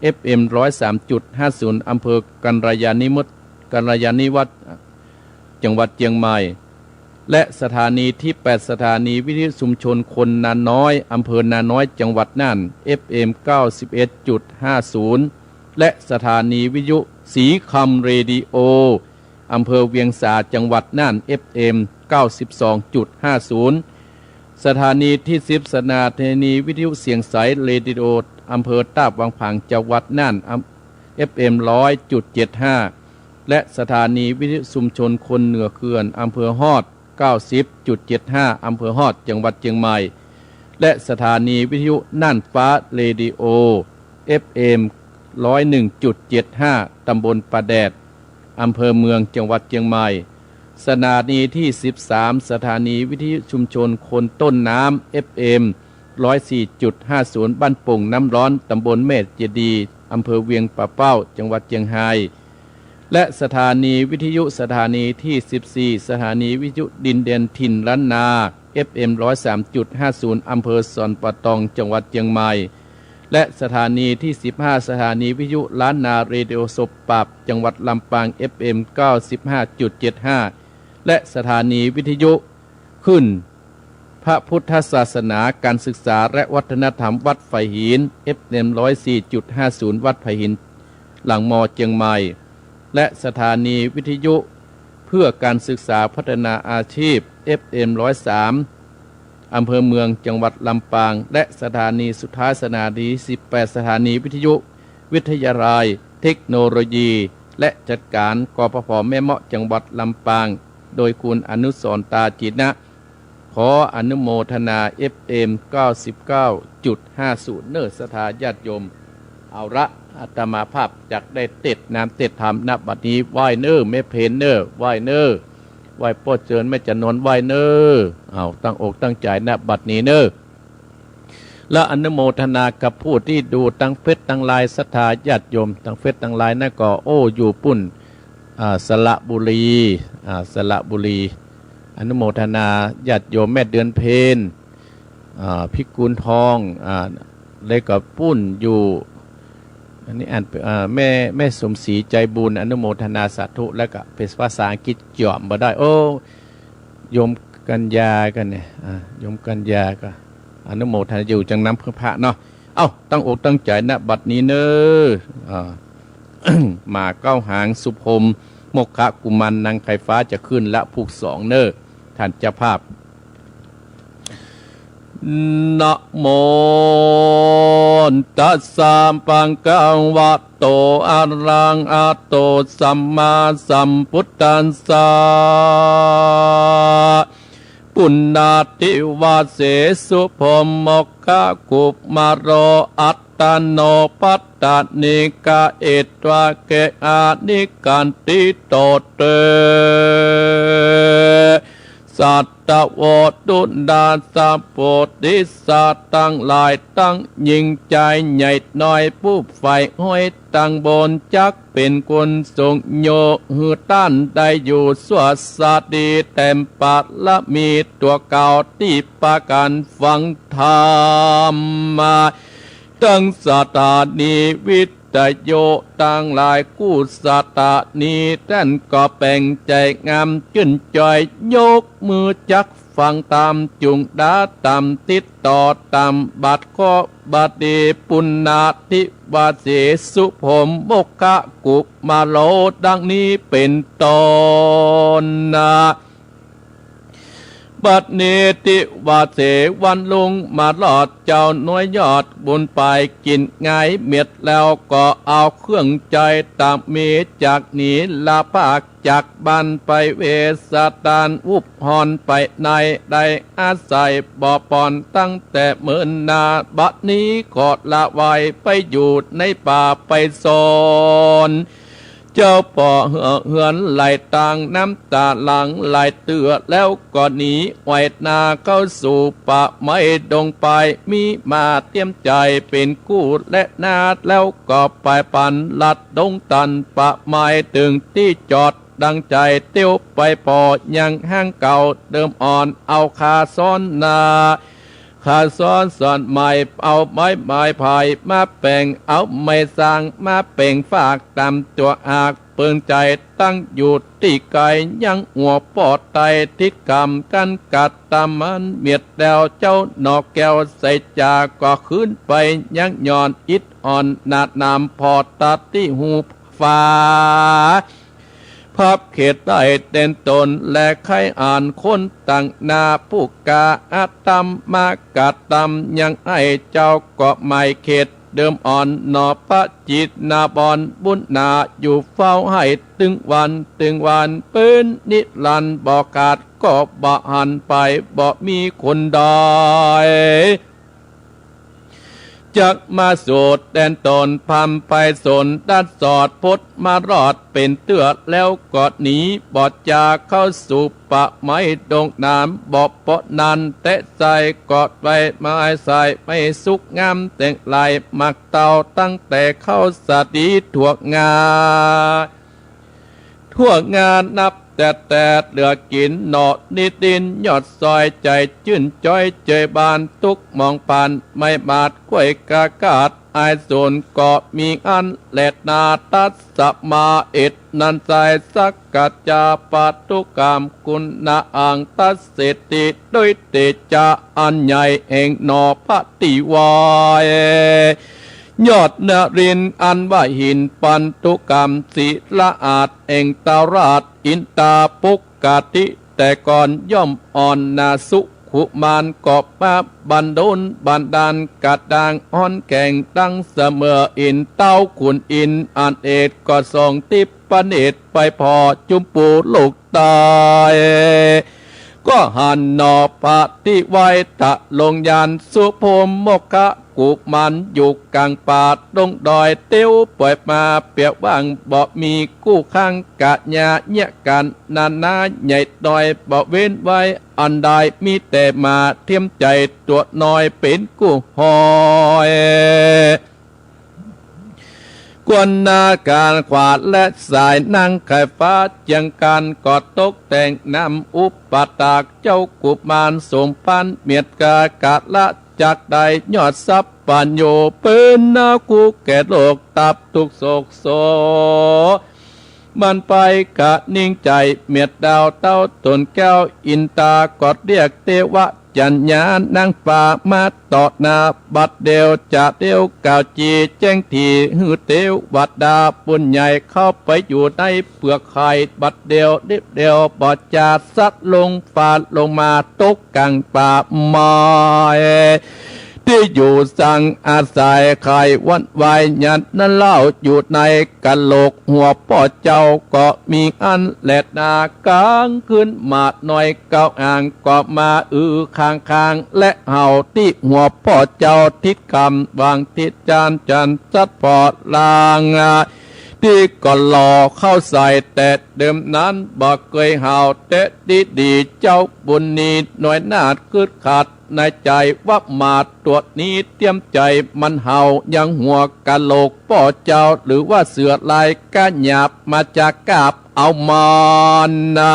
เอฟเอ็ม ร้อยสามจุดห้าศูนย์ อำเภอกัลยาณิมิตร กัลยาณิวัฒน์ จังหวัดเจียงใหม่ และสถานีตี้แปด สถานีวิทยุชุมชนคนนาน้อย อำเภอนาน้อย จังหวัดน่าน เอฟเอ็ม เก้าสิบเอ็ดจุดห้าศูนย์ และสถานีวิทยุสีคำเรดิโอ อำเภอเวียงสา จังหวัดน่าน เอฟเอ็ม เก้าสิบสองจุดห้าศูนย์ สถานีตี้สิบ สถานีวิทยุเสียงใสเรดิโอ อำเภอตาดวังผาง จังหวัดน่าน เอฟเอ็ม ร้อยจุดเจ็ดห้า และสถานีวิทยุชุมชนคนเหนือเขื่อน อำเภอฮอด เก้าสิบจุดเจ็ดห้า อำเภอฮอด จังหวัดเจียงใหม่ และสถานีวิทยุน่านฟ้าเรดิโอ เอฟเอ็ม ร้อยหนึ่งจุดเจ็ดห้า ตำบลป่าแดด อำเภอเมือง จังหวัดเจียงใหม่ สถานีตี้สิบสาม สถานีวิทยุชุมชนคนต้นน้ำ เอฟเอ็ม ร้อยสี่จุดห้าศูนย์ บ้านโป่งน้ำร้อน ตำบลแม่เจดีย์ อำเภอเวียงป่าเป้า จังหวัดเจียงฮาย และสถานีวิทยุสถานีตี้สิบสี่ สถานีวิทยุดินแดนถิ่นล้านนา เอฟเอ็ม ร้อยสามจุดห้าศูนย์ อำเภอซอนป่าตอง จังหวัดเจียงใหม่ และสถานีตี้สิบห้า สถานีวิทยุล้านนาเรดิโอโซปาบ จังหวัดลำปาง เอฟเอ็ม เก้าสิบห้าจุดเจ็ดห้า และสถานีวิทยุคลื่นพระพุทธศาสนา การศึกษาและวัฒนธรรมวัดไผ่หิน เอฟเอ็ม ร้อยสี่จุดห้าศูนย์ วัดไผ่หิน หลังมอเจียงใหม่ และสถานีวิทยุเพื่อการศึกษาพัฒนาอาชีพ เอฟเอ็ม ร้อยสาม อำเภอเมือง จังหวัดลำปาง และสถานีสุดท้าย สถานีสิบแปด สถานีวิทยุวิทยาลัยเทคโนโลยีและจัดการ กปภ แม่เมาะ จังหวัดลำปาง โดยคุณอนุสรณ์ ตาจินะ ขออนุโมทนา เอฟเอ็ม เก้าสิบเก้าจุดห้าศูนย์ เน้อศรัทธาญาติโยม เอาละ อาตมาภาพจักได้เตศน์นามเตศน์ธรรม ณ บัดนี้ ไหว้เน้อแม่เพนเน้อ ไหว้เน้อ ไหว้ป้อเจิญแม่จำนวน ไหว้เน้อ เอาตั้งอกตั้งใจ๋ ณ บัดนี้เน้อ และอนุโมทนากับผู้ตี้ดูตางเฟซตางไลน์ ศรัทธาญาติโยมตางเฟซตางไลน์นั้นก็ โอ้ อยู่ปุ้น อ่า สระบุรี อ่า สระบุรี อนุโมทนาญาติโยมแม่เดือนเพ็ญ อ่า พิกูลทอง อ่า แล้วก็ปุ้นอยู่ อันนี้อ่าน อ่า แม่ แม่สมศรีใจบุญ อนุโมทนาสาธุ แล้วก็เป๋นภาษาอังกฤษจ๋ำบ่ได้ โอ้ โยมกัญญากั๋นเนี่ย อ่า โยมกัญญาก็อนุโมทนาอยู่จังน้ำเพื่อพระเนาะ เอ้า ตั้งอกตั้งใจ๋ ณ บัดนี้เน้อ อ่า หมาเก๊าหางสุพรหม โมคคะกุมารนางไข่ฟ้าจะขึ้นละผูกสองเน้อ ท่านเจ้าภาพ นะโมตัสสะ ภะคะวะโต อะระหะโต สัมมาสัมพุทธัสสะ ปุณณาธิวาเส สุพรหมโมคคะกุมารโร อัตตโน ปัตตานิ กะหิตวา เกหานิ ขันติโต เต สัตถะโว ตุณาสะ โพธิสัตว์ตังหลายตังหญิงจายใหญ่น้อย ผู้ใฝ่ห้อยตังบน จักเป๋นกุศลโย หื้อต้านได้อยู่สั่วสดี แต้มปารมีตั๋วเก่าตี้ปากั๋นฟังธรรมมา ตังสถานีวิทยุตังหลายกู้สถานี ต้านก็แป๋งใจ๋งามจื้นจอย ยกมือจักฟังธรรม จุ่งดาต๋ามติดต่อต๋ามบัดเคราะห์บดี ปุณณาธิวาเส สุพรหมโมคคะกุมารโร ดังนี้เป๋นต้นนะ บัดนี้ทิวาเส วันรุ่งมารอด เจ้าหน้วยยอดบุญไป กิ๋นงายเม็ดแล้วก็เอาเครื่องใจ๊ต๋ามมี จักหนีลาพากจากบ้านไป เวสถานอุบฮอนไปใน ได้อาศัยบ่ปอนตั้งแต่เมินนา บัดนี้ขอละวายไปอยู่ในป่าไปสอน เจ้าป้อเฮือนไหลตาง น้ำต๋าหลั่งไหลเตื้อ แล้วก็หนีไหวนาเข้าสู่ป่าไม้ดงไป มีมาเตียมใจ๋เป๋นกู้และนาด แล้วก็ไปปันลัดดงตันป่าไม้ เถิงตี้จอดดังใจ๋เตียวไปป้อยังห้างเก่าเดิมอ่อน เอาคาซ้อนนา คาซ้อนสอนใหม่ เอาไม้ ไม้ไผ่มาแป๋ง เอาไม้ซางมาแป๋งฝากต๋ามตั๋วหาก เปิงใจ๋ตั้งอยู่ตี้ไก๋ ยังหัวป้อไต้ทิศกำ กั๋นกัดต๋ามมันเมียดแล้ว เจ้าหน่อแก้วใสจ๋า ก็ขึ้นไปยังยอดอิฐอ่อนหนาดหนาม ผ่อตัดตี้ฮูฟ้า พับเขตได้เต้นต๋น และใค่อ่านคนตังหน้า ผู้กาอาธรรมกระทำยังไอ้ เจ้าก็หมายเขตเดิมอ่อน หน่อพระจิตนาบอนบุญนา อยู่เฝ้าไห้ตึงวันตึงวัน เป๋นนิรันดร์บ่ขาด ก็บ่หันไป บ่มีคนใด เ จักมาสู่แดนตน พลันไปสนดัดสอด พลัดมารอดเป๋นเตื้อ แล้วก็หนีบ่จ๋าเข้าสู่ป่าไม้ดงหนาม บ่ปอนั้นแต๊ใส ก็ได้มาอาศัยไม้สุกงามแต่งลายหมากเตา ตั้งแต่เข้าสตรีทั่วงา ทั่วงานับแต่แต่เหลือกิ๋น หน่อนิดดินยอดซอย ใจ๋จื้นจ๊อยเจยบาน ตุ๊กหมองผ่านไม้บาดก้วยกากาด อายสูนก็มีอั้นแลนา ตัสมาเอตนันไส สักกัจจาปาทุกรรม คุณาอังตัสเสติ ด้วยเตจาอันใหญ่แห่งหน่อปฏิไว ยอดนรินทร์อันว่าหินปันธุกรรม ศิลาอาจแห่งตราชอินทาปุกกาธิ แต่ก่อนย่อมอ่อนนา สุขุมานก็มาบันดลบันดาล กระด้างอ่อนแข็งดังเสมออินทร์ เต๊าขุนอินทร์อันเอกก็ส่องทิพเนตรไปผ่อจุมปูลูกใต้ ก็หันหน่อปฏิไวทะลงยาน สุพรหมโมคคะกุมารอยู่กลางป่าดงดอย เตียวป่อยมาเปียกว่างบ่มีกู้ข้าง กะยาเยียะกั๋นนานาใหญ่น้อย บ่เว้นไว้อันใด มีแต่หมาเทียมใจ๋ตั๋วน้อยเป๋นกู้หอย กวนนาการขวาและสายนางไข่ฟ้า เจียงกั๋นก็ตกแต่งนำอุปถากเจ้ากุมาร สมภารเมียรติกา กาละจักได้ยอดสัพพัญญู เป๋นนาคู่แก่โลกตับทุกข์โศกโศ มันไปกะนิ่งใจ๋ เมียรติดาวเต้าต๋นแก้ว อินทาก็เรียกเตวจัญญานางฟ้ามาต่อหน้า บัดเดียวจะเดียวกล่าวจีแจ้งถี่ หื้อเตวดาปุญใหญ่เข้าไปอยู่ในเปลือกไข่ บัดเดียวรีบเดียวบ่จ๋าสัตว์ลงฟ้าลงมาตกกลางป่าไม้ ตี้อยู่สังอาศัย ไข่วันวายยันนั้นเล่า อยู่ในกะโหลกหัวป้อเจ้าก็มีอั้นแลนา กลางคืนหมาน้อยเก๊าอ่างก็มาอือคางๆ และเห่าตี้หัวป้อเจ้า ทิศกำวางทิศจานจันทร์สัตว์ผ่อลาง ตี้ก็หล่อเข้าใส่แต่เดิมนั้น บ่เกยเห่าแต๊ดีๆ เจ้าบุญนี้น้อยนาฏกึดขัดในใจ๋ ว่าหมาตั๋วนี้เตียมใจ๋มันเห่า ยังหัวกะโหลกป้อเจ้า หรือว่าเสือลายกะหยาบมาจะกาบเอามันนา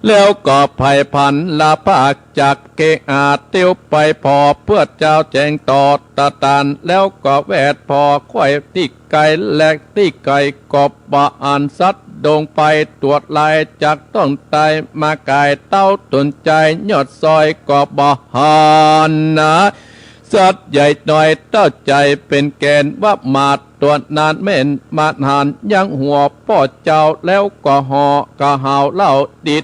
แล้วก็ไพร่ผันละภาคจักเกหาเตียวไปผ่อ เปื้อเจ้าแจ้งต่อตะตาน แล้วก็แวดผ่อไขว้ตี้ไก๋ และตี้ไก๋ก็บ่อันสัตว์ดงไป ตั๋วลายจักต้องต๋ายมาก๋าย เต้าต๋นใจ๋ยอดซอยก็บ่หันนา สัตว์ใหญ่น้อยเต้าใจ๋เป๋นแก่น ว่าหมาตั๋วนั้นแม่นมาหันยังหัวป้อเจ้า แล้วก็ห่อกะเห่าเล่า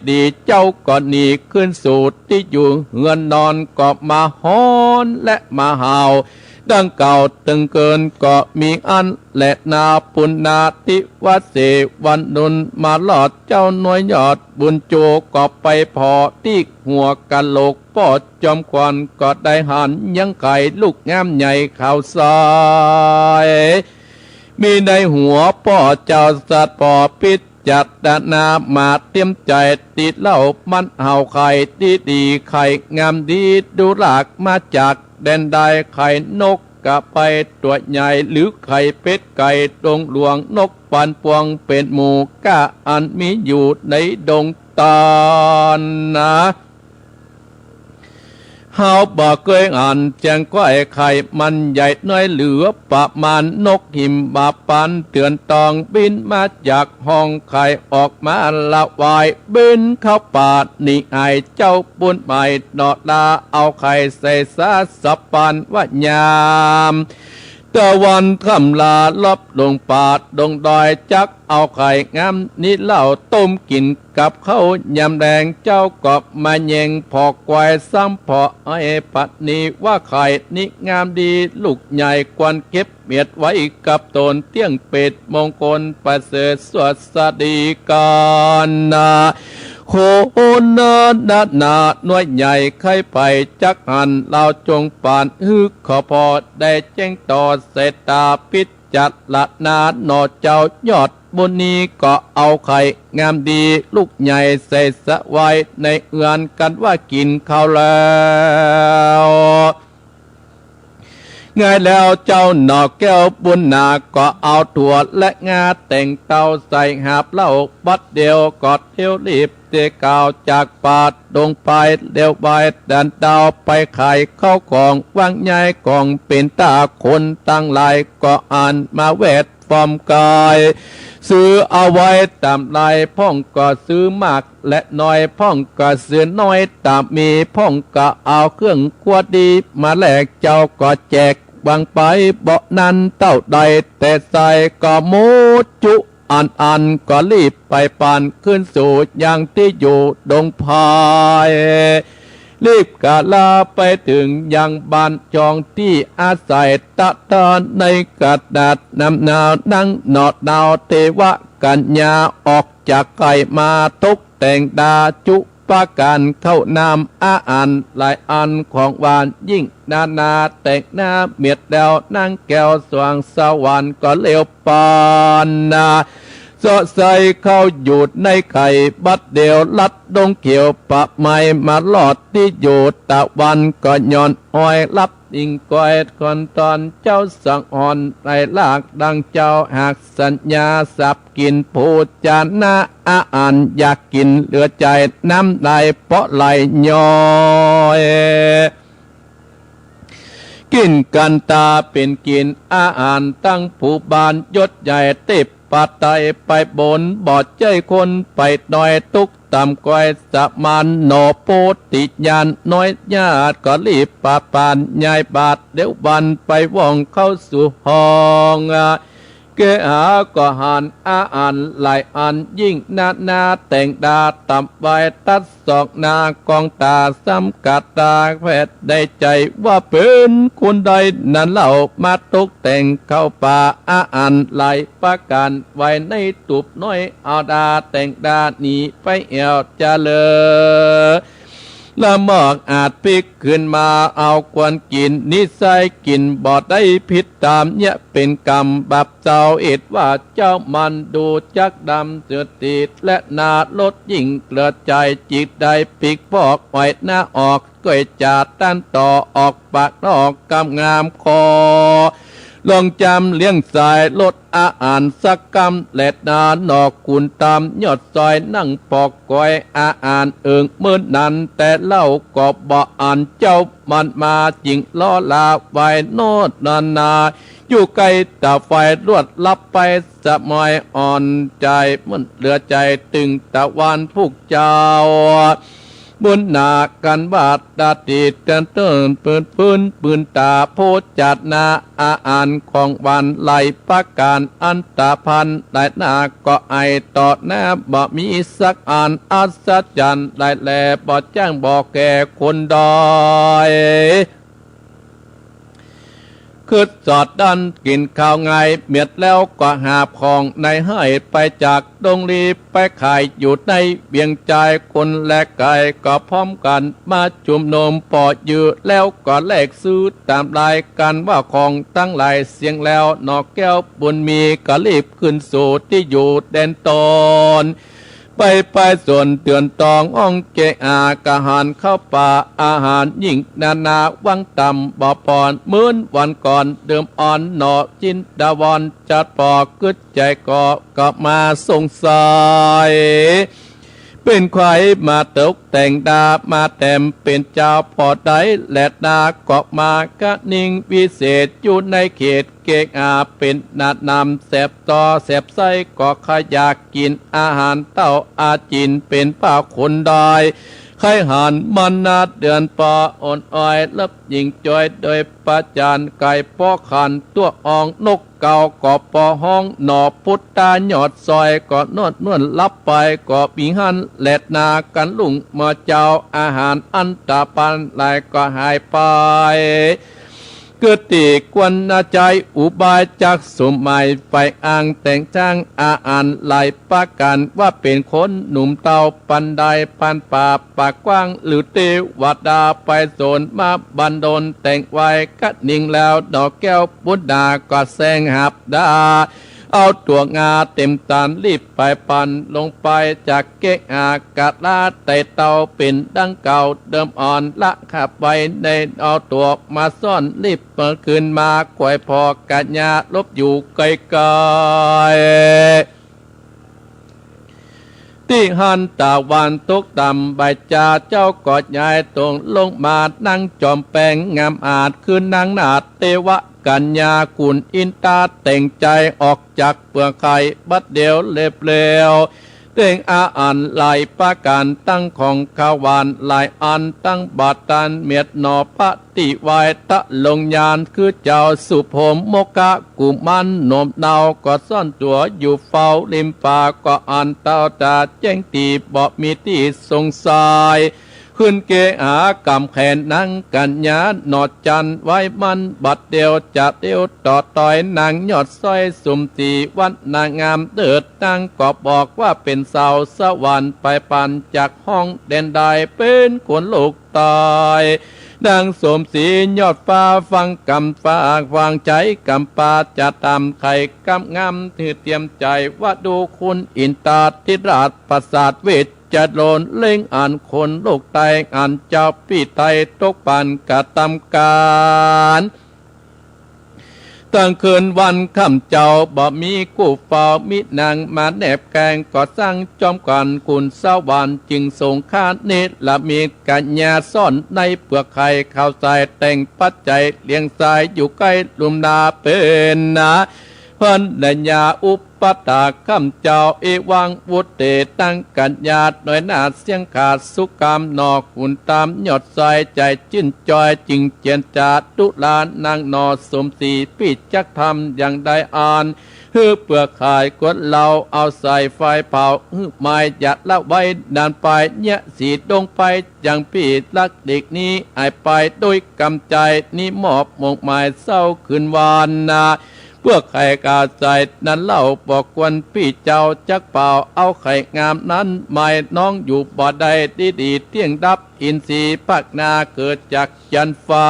ดีๆ เจ้าก็หนีขึ้นสู่ตี้อยู่เฮือนนอน ก็มาฮ้อนและมาเห่าดังเก่า ตึงเกินก็มีอั้นแลนา ปุณณาธิวเสวนุนมารอด เจ้าน้อยยอดบุญจูก็ไปผ่อตี้หัวกะโหลก ป้อจอมขวัญก็ได้หันยังไข่ลูกงามใหญ่ขาวใส มีในหัวป้อเจ้าสัตว์ผ่อพิจารณามาเตียมใจ๋ ตี้เล่ามันเห่าไข่ดีๆ ไข่งามดีดูหลากมาจากแดนใด ไข่นกกะไปตั๋วใหญ่ หรือไข่เป็ดไก่ดงหลวง นกปานปวงเป๋นหมู่ ก้าอันมีอยู่ในดงตาลนา เฮาบ่เกยหันแจ้งไขว้ไข่มันใหญ่น้อยเหลือประมาณ นกหิมบาปานเถื่อนตองบินมาจากห้องไข่ออกมาละวาย บินเข้าป่าหนีอาย เจ้าปุ้นใหม่เนาะลาเอาไข่ใส่สาสะปานว่ายาม ตะวันค่ำลาลอบลงป่าดงดอย จักเอาไข่งามนี้เล่าต้มกิ๋นกับข้าวยามแลง เจ้าก็มาแย่งผ่อควายซ้ำผ่อไอ้ปัดนี้ ว่าไข่นี้งามดีลูกใหญ่ควรเก็บเมียดไว้กับต๋น เตี้ยงเปรตมงคลประเสริฐสวัสดีกาลนา คนนานาหน้อยใหญ่ใค่ไปจักหัน เฮาจงปานหื้อข้อพอได้แจ้งต่อสายต๋า ปิจารณาหน่อเจ้ายอดบุญนี้ ก็เอาไข่งามดีลูกใหญ่ใส่สะไว้ในเฮือน กันว่ากิ๋นข้าวแล้ว ไงแล้วเจ้าหน่อแก้วบุญนา ก็เอาถั่วและงาแต่งเตาใส่หาบเหล้า บัดเดียวก็เตียวรีบเตียวก้าวจากป่าดงไป เลี้ยวไปดันดาวไปขายข้าวของ วางย้ายของเป๋นต๋า คนตังหลายก็หันมาแวด ฟอมกาย ซื้อเอาไว้ต๋ามหลาย พ่องก็ซื้อมากและน้อย พ่องก็ซื้อน้อยต๋ามมี พ่องก็เอาเครื่องครัวดีมาแลก เจ้าก็แจกวางไป บ่นั้นเต้าใด แต่ใส่ก็หมดจุอันอัน ก็รีบไปปานขึ้นสู่ยังตี้อยู่ดงไพร รีบกาลาไปเถิงยังบ้านจองตี้อาศัย ตะตอนในกะดาษนำหนาว นั่งหนอดหนาวเตวะกัญญา ออกจากไข่มาตกแต่งดาจุประก๋าน ข้าวน้ำอาหารหลายอัน ของหวานยิ่งนานา แต่งหน้าเมียดแล้ว นางแก้วสว่างสวรรค์ก็เลี้ยวปานนา เซาะใส่เข้าอยู่ในไข่ บัดเดียวลัดดงเขียว ปะไม้มาลอดตี้อยู่ตะวัน ก็ย้อนอ้อยลับอิงก้อย คอนตอนเจ้าสังหรณ์ ในลากดังเจ้าหากสัญญา สับกิ๋นผู้จานะอาหาร อยากกิ๋นเหลือใจ๋ น้ำลายเปาะไหลย้อย กิ๋นกั๋นต๋าเป๋นกิ๋นอาหาร ตั้งผู้บ้านยศใหญ่ เต็บปาไตไปบน บ่ใจ้คนไปน้อย ตุ๊กต่ำก้อยสมาน หน่อโพธิญาณน้อยญาติ ก็รีบปาปานย้ายบาท เดี๋ยววันไปว่องเข้าสู่ห้อง เกหาก็หันอาหารหลายอัน ยิ่งนานาแต่งดาตำไว้ ตัดสอกหน้ากองต๋า ซ้ำกาตาแผดในใจ๋ ว่าเป๋นคนใดนั้นเล่า มาตกแต่งเข้าป่า อาหารหลายประก๋าน ไว้ในตูบน้อย เอาดาแต่งดาหนีไปแอ่วจะเลอ ละมอกอาจปิ๊กขึ้นมา เอาควรกิ๋น นิสัยกิ๋นบ่ได้ผิดต๋าม เยียะเป๋นกรรมบาปเจ้า เหตุว่าเจ้ามันดูจักดำเสือติด และหน้ารถยิ่งเกลือใจ๋ จิกได้ปิ๊กปอกอ้อยหน้าออก ก้อยจาดตันต่อออกปากนอกกำงามคอ ลองจำเลี้ยงสายรถอาหารสักกำ และนาหนอกขุนตามยอดซอย นั่งปอกก้อยอาหารเอิงมื้อนั้น แต่เล่าก็บ่อัน เจ้ามันมาจิ่งล้อลาไว้โนดนานา อยู่ใก้ต๋าไฟลวดลับไป สะมอยอ่อนใจ๋ มันเหลือใจ๋ตึงตะวันผู้เจ้า บุญนากันว่าตาติดเตือนเตือนปืนพื้นปืนต๋า โพจาดนาอาหารของหวานหลายประก๋าน อันตะพันหลายหน้าก็ไอต่อหน้า บ่มีสักอันอัศจรรย์หลายแล บ่จ้างบ่แก่คนใด คึดสอดดันกิ๋นข้าวง่าย เมียดแล้วก็หาบของในให้ไปจากดงลี ไปขายอยู่ในเวียงจาย คนและไก่ก็พร้อมกั๋นมาจุมนุม ปอยื้อแล้วก็แลกซื้อต๋ามรายกั๋น ว่าของตังหลายเสี้ยงแล้ว หน่อแก้วบุญมีก็รีบขึ้นสู่ตี้อยู่แดนตน ไปไปสวนเดือนตอง อ้องเกอา กะหารเข้าป่า อาหารยิ่งนานา หวังต่ำบ่ปอน เหมือนวันก่อนเดิมอ่อน หน่อจินดาวรจัดปอก กึ๊ดใจ๋ก็ ก็มาสงสัย เป๋นใผมาตกแต่งดา มาแต้มเป๋นเจ้าผ่อใด และนาก็มากะนิ่งวิเศษ อยู่ในเขต เกกอาเป๋นหน้านำ แสบต่อแสบไส้ ก็ใค่อยากกิ๋นอาหารเต้า อาจินเป๋นผ้าขนได้ ใค่หันมานาเดือนปออ่อนอ้อย ลับยิ่งจ้อยโดยประจาน ไก่ปอขันตั้วออง นกเก๊าก็ปอฮ้อง หน่อพุทธายอดซอย ก็นวดนวลลับไป ก็ปีหันแลดนากั๋นลุ่งเมื่อเจ้า อาหารอันตะปันหลายก็หายไป คือตี้ควรใจ๊อุบายจักสุมใหม่ ใฝ่อั้งแต่งจั้งอาอั้นหลายประก๋าน ว่าเป๋นคนหนุ่มเต้าปานใดปานป่า ปากกว้างหรือเตวดาไปสนมาบันดล แต่งไว้กะนิงแล้วดอกแก้วปุณณาก็แสงหับดา เอาตั๋วงาเต็มตานรีบไปปัน ลงไปจากเก๊กหากะลาไต่เต้าเป๋นดังเก่า เดิมอ่อนละขับไว้ในเอาตั๋วมาซ่อน รีบเปิดคืนมา ขวยผ่อกัญญาหลบอยู่ไกลๆ ตี้หั้นตะวันตกต่ำ บ่ายจาเจ้าก็ย้ายตรงลงมา นั่งจอมแปงงามอาจ คือนางนาฏเตวกัญญา กุลอินตาแต่งใจ๋ออกจากเปลือกไข่บัดเดี่ยวเล็บเร็ว แต่งอาอั้นหลายประก๋าน ตั้งของข้าวหวานหลายอัน ตั้งบาตรตานเมียดหน่อปฏิวายตะลงยาน คือเจ้าสุพรหมโมคคะกุมารหนมเนา ก็ซ่อนตั๋วอยู่เฝ้าริมป่า ก็อั้นเต้าต๋าแจ้งดีบ่มีตี้สงสัย ขึ้นเกหากำแขนนางกัญญาหนอจันไว้มัน บัดเดี่ยวจะเดี่ยวต่อตอยนางยอดซ้อย สมศรีวรรณางามเลิศ นางก็บอกว่าเป๋นสาวสวรรค์ ไปปันจากห้องแดนใด เป๋นคนโลกใต้ นางสมศรียอดฟ้าฟังกำฟ้า ฟังใจ๋กำปาจะต๋ามไขกำงาม ถือเตรียมใจ๋ว่าดูคุณอินตาธิราช ประสาทเวชจะโลน เล็งอันคนโลกใต้ อันเจ้าปี้ไตตกปันกระตำก๋าน ตั้งคืนวันค่ำเจ้าบ่มีกู้เฝ้า มีนางมาแนบแกง ก็สั่งจอมขวัญกุลสวรรค์ จึงสงฆ์คาเนรมิตกัญญาซ่อนในเปลือกไข่ ข้าวสายแต่งปัจจัยเลี้ยงสายอยู่ใก้ลุ่มนา เป๋นนาภรรยาอุปถากค่ำเจ้า เอวังวุตเต นางกัญญาน้อยนาเสี้ยงขาดสุขกำหนอ กุลตามยอดสายใจ๋จื้นจอย จึงเจียรจาตุลานางหนอ สมศรีปี้จักทำอย่างใดอัน หื้อเปลือกไข่กดเหล้าเอาใส่ไฟเผา หื้อไหม้อย่าละไว้นานไป เยียะสีดวงไป ยังปี้รักเด็กนี้ หายไปโดยกำใจ๋ นี้มอบหมกหมายเศร้าคืนวันนา เปลือกไข่กาใสนั้นเล่าบ่ควรปี้เจ้าจักเป่า เอาไข่งามนั้นหมายน้องอยู่บ่ได้ ดีดีเตี้ยงดับ อินทรีย์ภาคนาเกิดจากจันทร์ฟ้า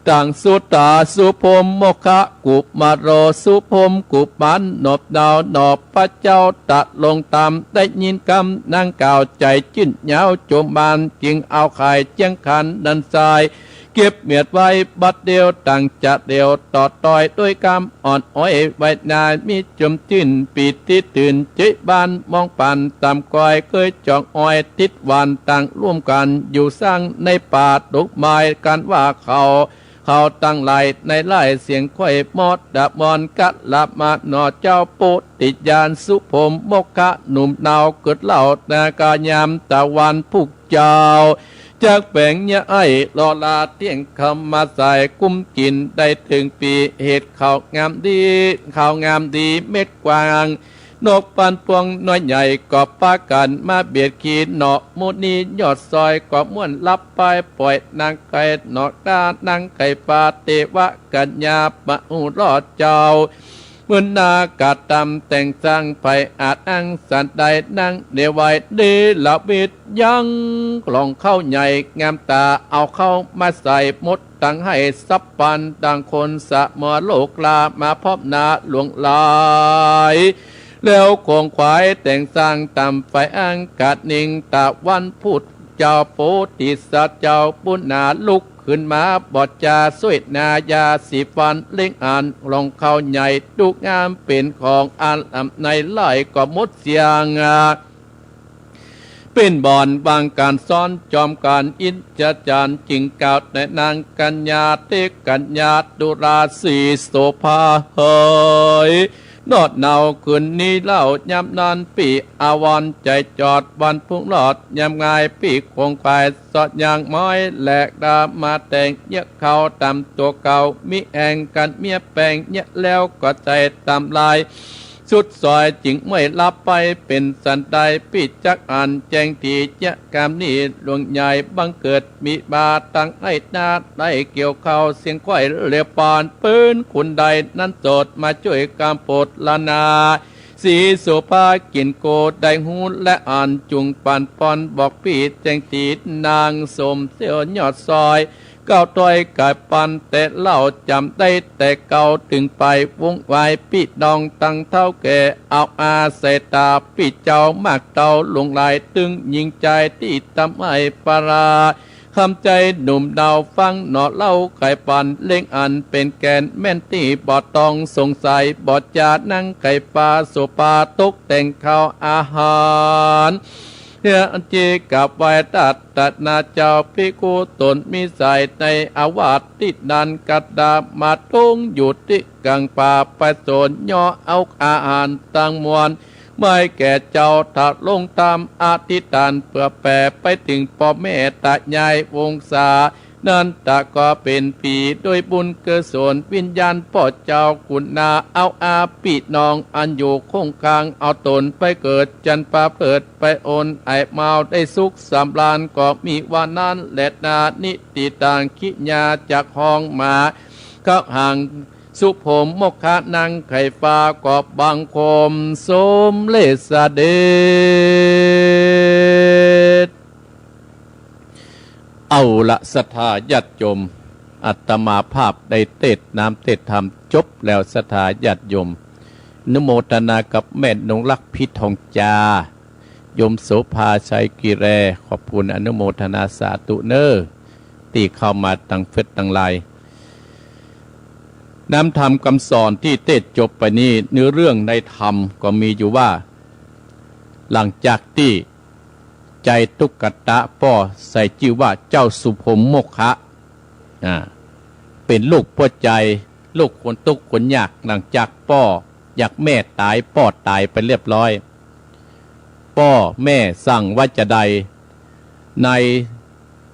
ต่างสุตตาสุพรหมโมคคะกุมารโร สุพรหมกุมารหนอบหนาวหนอ พระเจ้าตะลงตาม ได้ยินกำนางกล่าวใจ๋จื้นยาวจมบาน จึงเอาไข่เจียงขันนั้นใส่ เก็บเมียดไว้บัดเดี่ยว ต่างจะเดี่ยวต่อตอย ด้วยกำอ่อนอ้อยไว้นาย มีจมจื้นปีติตื่น เจ๊ยบ้านมองปันตามกอย เกยจองอ้อยติดหวาน ต่างร่วมกั๋นอยู่สร้างในป่า ดอกไม้กั๋นว่าเขา เขาตังหลายในไล่เสียงค่อยมอดดะมอน กะละมาหนอเจ้าโพธิญาณ สุพรหมโมคคะหนุ่มเนา เกิดเล่านาคายามตะวันพุกเจ้า จักแป๋งเยียะไอ้ลอลาเตี้ยงคำมาใส่ กุ้มกิ๋นได้เถิงปี๋ เหตุข้าวงามดี ข้าวงามดีเม็ดกว้าง นกปันปวงน้อยใหญ่ก็ปากั๋นมาเบียดขีหนอ หมู่นี้ยอดซอยก็ม่วนหลับไป ป่อยนางไก่หนอ ตานางไก่ฟ้า เตวกัญญาบ่ฮู้รอดเจ้า มื้อหน้ากะตำแต่งสร้าง ใผอาจอ้างสันใด นางเนรไว้เนรมิตยังกล่องข้าวใหญ่งามต๋า เอาข้าวมาใส่หมดตัง หื้อสับปันดังคนเสมอโลกลา มาพร้อมหน้าหลวงหลาย แล้วของขวายแต่งสร้างต๋ามไฟอังกาดนิ่ง ตะวันพุกเจ้าโพธิสัตว์เจ้าปุณณา ลุกขึ้นมาบ่จา สวยหน้ายาสีฟัน เล็งอันกล่องข้าวใหญ่ดูงาม เป๋นของอันล้ำในไล่ก็หมดเสี้ยง เป๋นบ่อนวางก๋านซ่อน จอมก๋านอินทร์จารย์ จึงกล่าวแด่นางกัญญา เตกัญญาตุลาสีโสภาเหย นอดเหนาคืนนี้เล่ายามนั้น ปี้อาวรณ์ใจ๋จอด วันพุงรอดยามงาย ปี้ขวงขวายสอดยางไม้ แหลกดามาแต่งเยียะเข้าต๋ามตั๋วเก่า มีแอ่งกั๋นเมียแป๋งเยียะแล้วก็ใจ๋ต๋ามลาย สุดซอยจึงเมื่อยหลับไป เป๋นสันใดปี้จักอั้นแจ้งตี้ เยียะกำนี้หลวงใหญ่บังเกิดมีมา ตังไอ้นาได้เกี่ยวข้าวเสียงควายเลียวปาน เปิ้นคนใดนั้นโสดมาจ้วยกำโปรดละนา สีโสภากิ๋นโกได้ฮู้และอั้น จุ่งปันปอนบอกปี้แจ้งตี้ นางสมเสียวยอดซอย เก้าถ้อยก๋ายปันแต่เล่า จ๋ำได้แต่เก่า ตึงไปวงไวปี้น้องตังเฒ่าแก่ เอาอาใส่ต๋าปี้เจ้ามากเต้าหลวงหลาย ตึงยิงใจ๋ตี้ตำไอ้ปลา คำใจ๋หนุ่มดาวฟังหนอเล่าก๋ายปัน เล่งอันเป๋นแก่นแม่นตี้บ่ต้องสงสัย บ่จานั่งไข่ฟ้าโสภาตกแต่งข้าวอาหาร เฮืออันเจกับไหว้ตัด ตะนาเจ้าภิกขุต๋นมีใส่ในอาวาสตี้นั้น กัดดามาตุงอยู่ตี้ก๋างป่าไปสน ย่อเอาอาหารตังมวล ไหว้แก่เจ้าทะลงต๋ามอธิษฐาน เปื้อแผ่ไปเถิงป้อแม่ต๋ายายวงศา นั้นตะก็เป๋นผีด้วยบุญกุศล วิญญาณป้อเจ้ากุณา เอาอาปี้น้องอันอยู่คงคาง เอาต๋นไปเกิดจันฟ้าเปิด ไปโอนไอ้มาวได้สุขสำราญ ก็มีว่านั้นแลนา นิติตัง กิริยาจักฮ้องมา เข้าหาสุโภมกขะนางไข่ฟ้า ก็บังคมสมเร็จเสด็จ เอาละศรัทธาญาติโยม อาตมาภาพได้เตสน์น้ำเตสน์ธรรมจบแล้ว ศรัทธาญาติโยม อนุโมทนากับแม่นงรัก พิษทองจา โยมโสภา ชัยกิแร ขอบคุณอนุโมทนาสาธุเน่อ ตี้เข้ามาตังเฟซตังไลน์ น้ำธรรมกำสอนตี้เตสน์จบไปนี้ เนื้อเรื่องในธรรมก็มีอยู่ว่า หลังจากตี้ใจ๋ตุ๊กตะป้อใส่จื้อว่าเจ้าสุโภมกขะ อ่า เป๋นลูกป้อใจ๋ ลูกคนตุ๊กคนยาก หลังจากป้อ จากแม่ต๋าย ป้อต๋ายไปเรียบร้อย ป้อแม่สั่งว่าจาใด ใน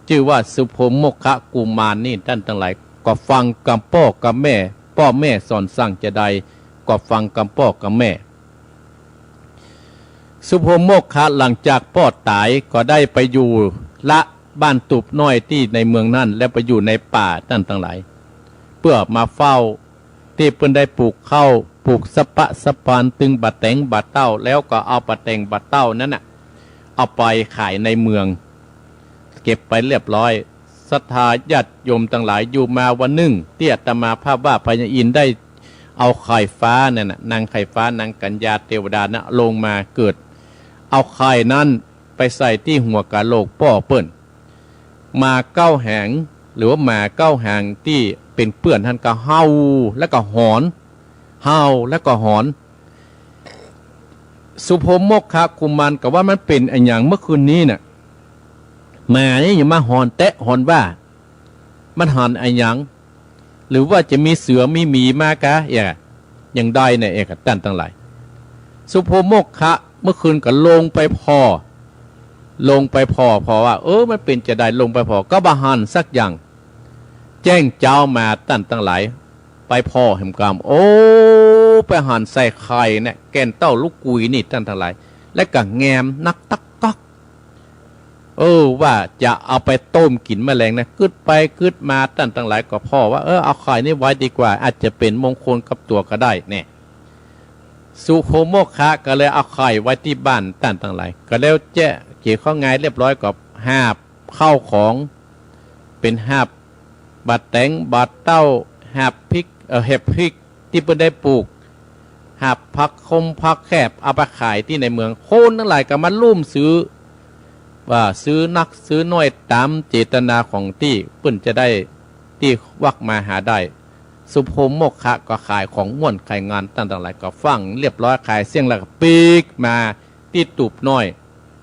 จื้อว่าสุโภมกขะกุมารนี่ ต้านตังหลาย ก็ฟังกำป้อกำแม่ ป้อแม่สอนสั่งจาใด ก็ฟังกำป้อกำแม่ สุโภมกขะหลังจากป้อต๋ายก็ได้ไปอยู่ละบ้านตูบน้อยตี้ในเมืองนั้น แล้วไปอยู่ในป่า ต้านตังหลาย เปื้อมาเฝ้าตี้เปิ้นได้ปลูกข้าว ปลูกสะปะสะปาน ตึงบ่าแต๋งบ่าเต้า แล้วก็เอาบ่าแต๋งบ่าเต้านั้นน่ะ เอาไปขายในเมือง เก็บไปเรียบร้อย ศรัทธาญาติโยมตังหลาย อยู่มาวันนึ่ง ตี้อาตมาภาพว่าพญาอินทร์ได้เอาไข่ฟ้านั่นน่ะ นางไข่ฟ้า นางกัญญาเตวดานะ ลงมาเกิด เอาไข่นั้นไปใส่ตี้หัวกะโหลกป้อเปิ้น หมาเก้าหาง หรือว่าหมาเก้าหางตี้เป๋นเปื้อนหั้นก็เห่าแล้วก็หอน เห่าแล้วก็หอน สุโภมกขะกุมารก็ว่ามันเป๋นอะหยังเมื่อคืนนี้น่ะ หมานี่ยังมาหอนแต๊หอนว่า มันหอนอะหยัง หรือว่าจะมีเสือมีหมีมากะ เอ๊ะ ยังได้เนี่ย เอ๊ะ ต้านตังหลาย สุโภมกขะเมื่อคืนก็ลงไปผ่อ ลงไปผ่อ ผ่อว่า เออ มันเป๋นจาใด ลงไปผ่อ ก็บ่หันสักอย่าง แจ้งเจ๊ามา ต้านตังหลาย ไปผ่อแหมกำ โอ้ ไปหันใส่ไข่เนี่ย แก่นเต้าลูกกุยนี่ ต้านตังหลาย และก็แงมนักตักก๊อก เออ ว่าจะเอาไปต้มกิ๋นแมลงนะ กึ๊ดไปกึ๊ดมา ต้านตังหลายก็ผ่อว่า เออ เอาไข่นี่ไว้ดีกว่า อาจจะเป๋นมงคลกับตั๋วก็ได้ เนี่ย สุโภมกขะก็เลยเอาไข่ไว้ตี้บ้าน ต้านตังหลาย ก็แล้วแจ๊ะ เก็บเข้าไงเรียบร้อย ก็หาบข้าวของ เป๋นหาบบ่าแต๋งบ่าเต้า หาบพริก เอ่อ แหบพริกตี้เปิ้นได้ปลูก หาบผักคมผักแคบ เอาไปขายตี้ในเมือง คนตังหลายก็มาลุ่มซื้อ ว่าซื้อนักซื้อน้อยต๋ามเจตนาของตี้เปิ้นจะได้ ตี้วักมาหาได้ สุโภมกขะก็ขายของม่วนขายงาน ต้านตังหลายก็ฟั่งเรียบร้อย ขายเสี้ยงแล้วก็ปิ๊กมาตี้ตูบน้อย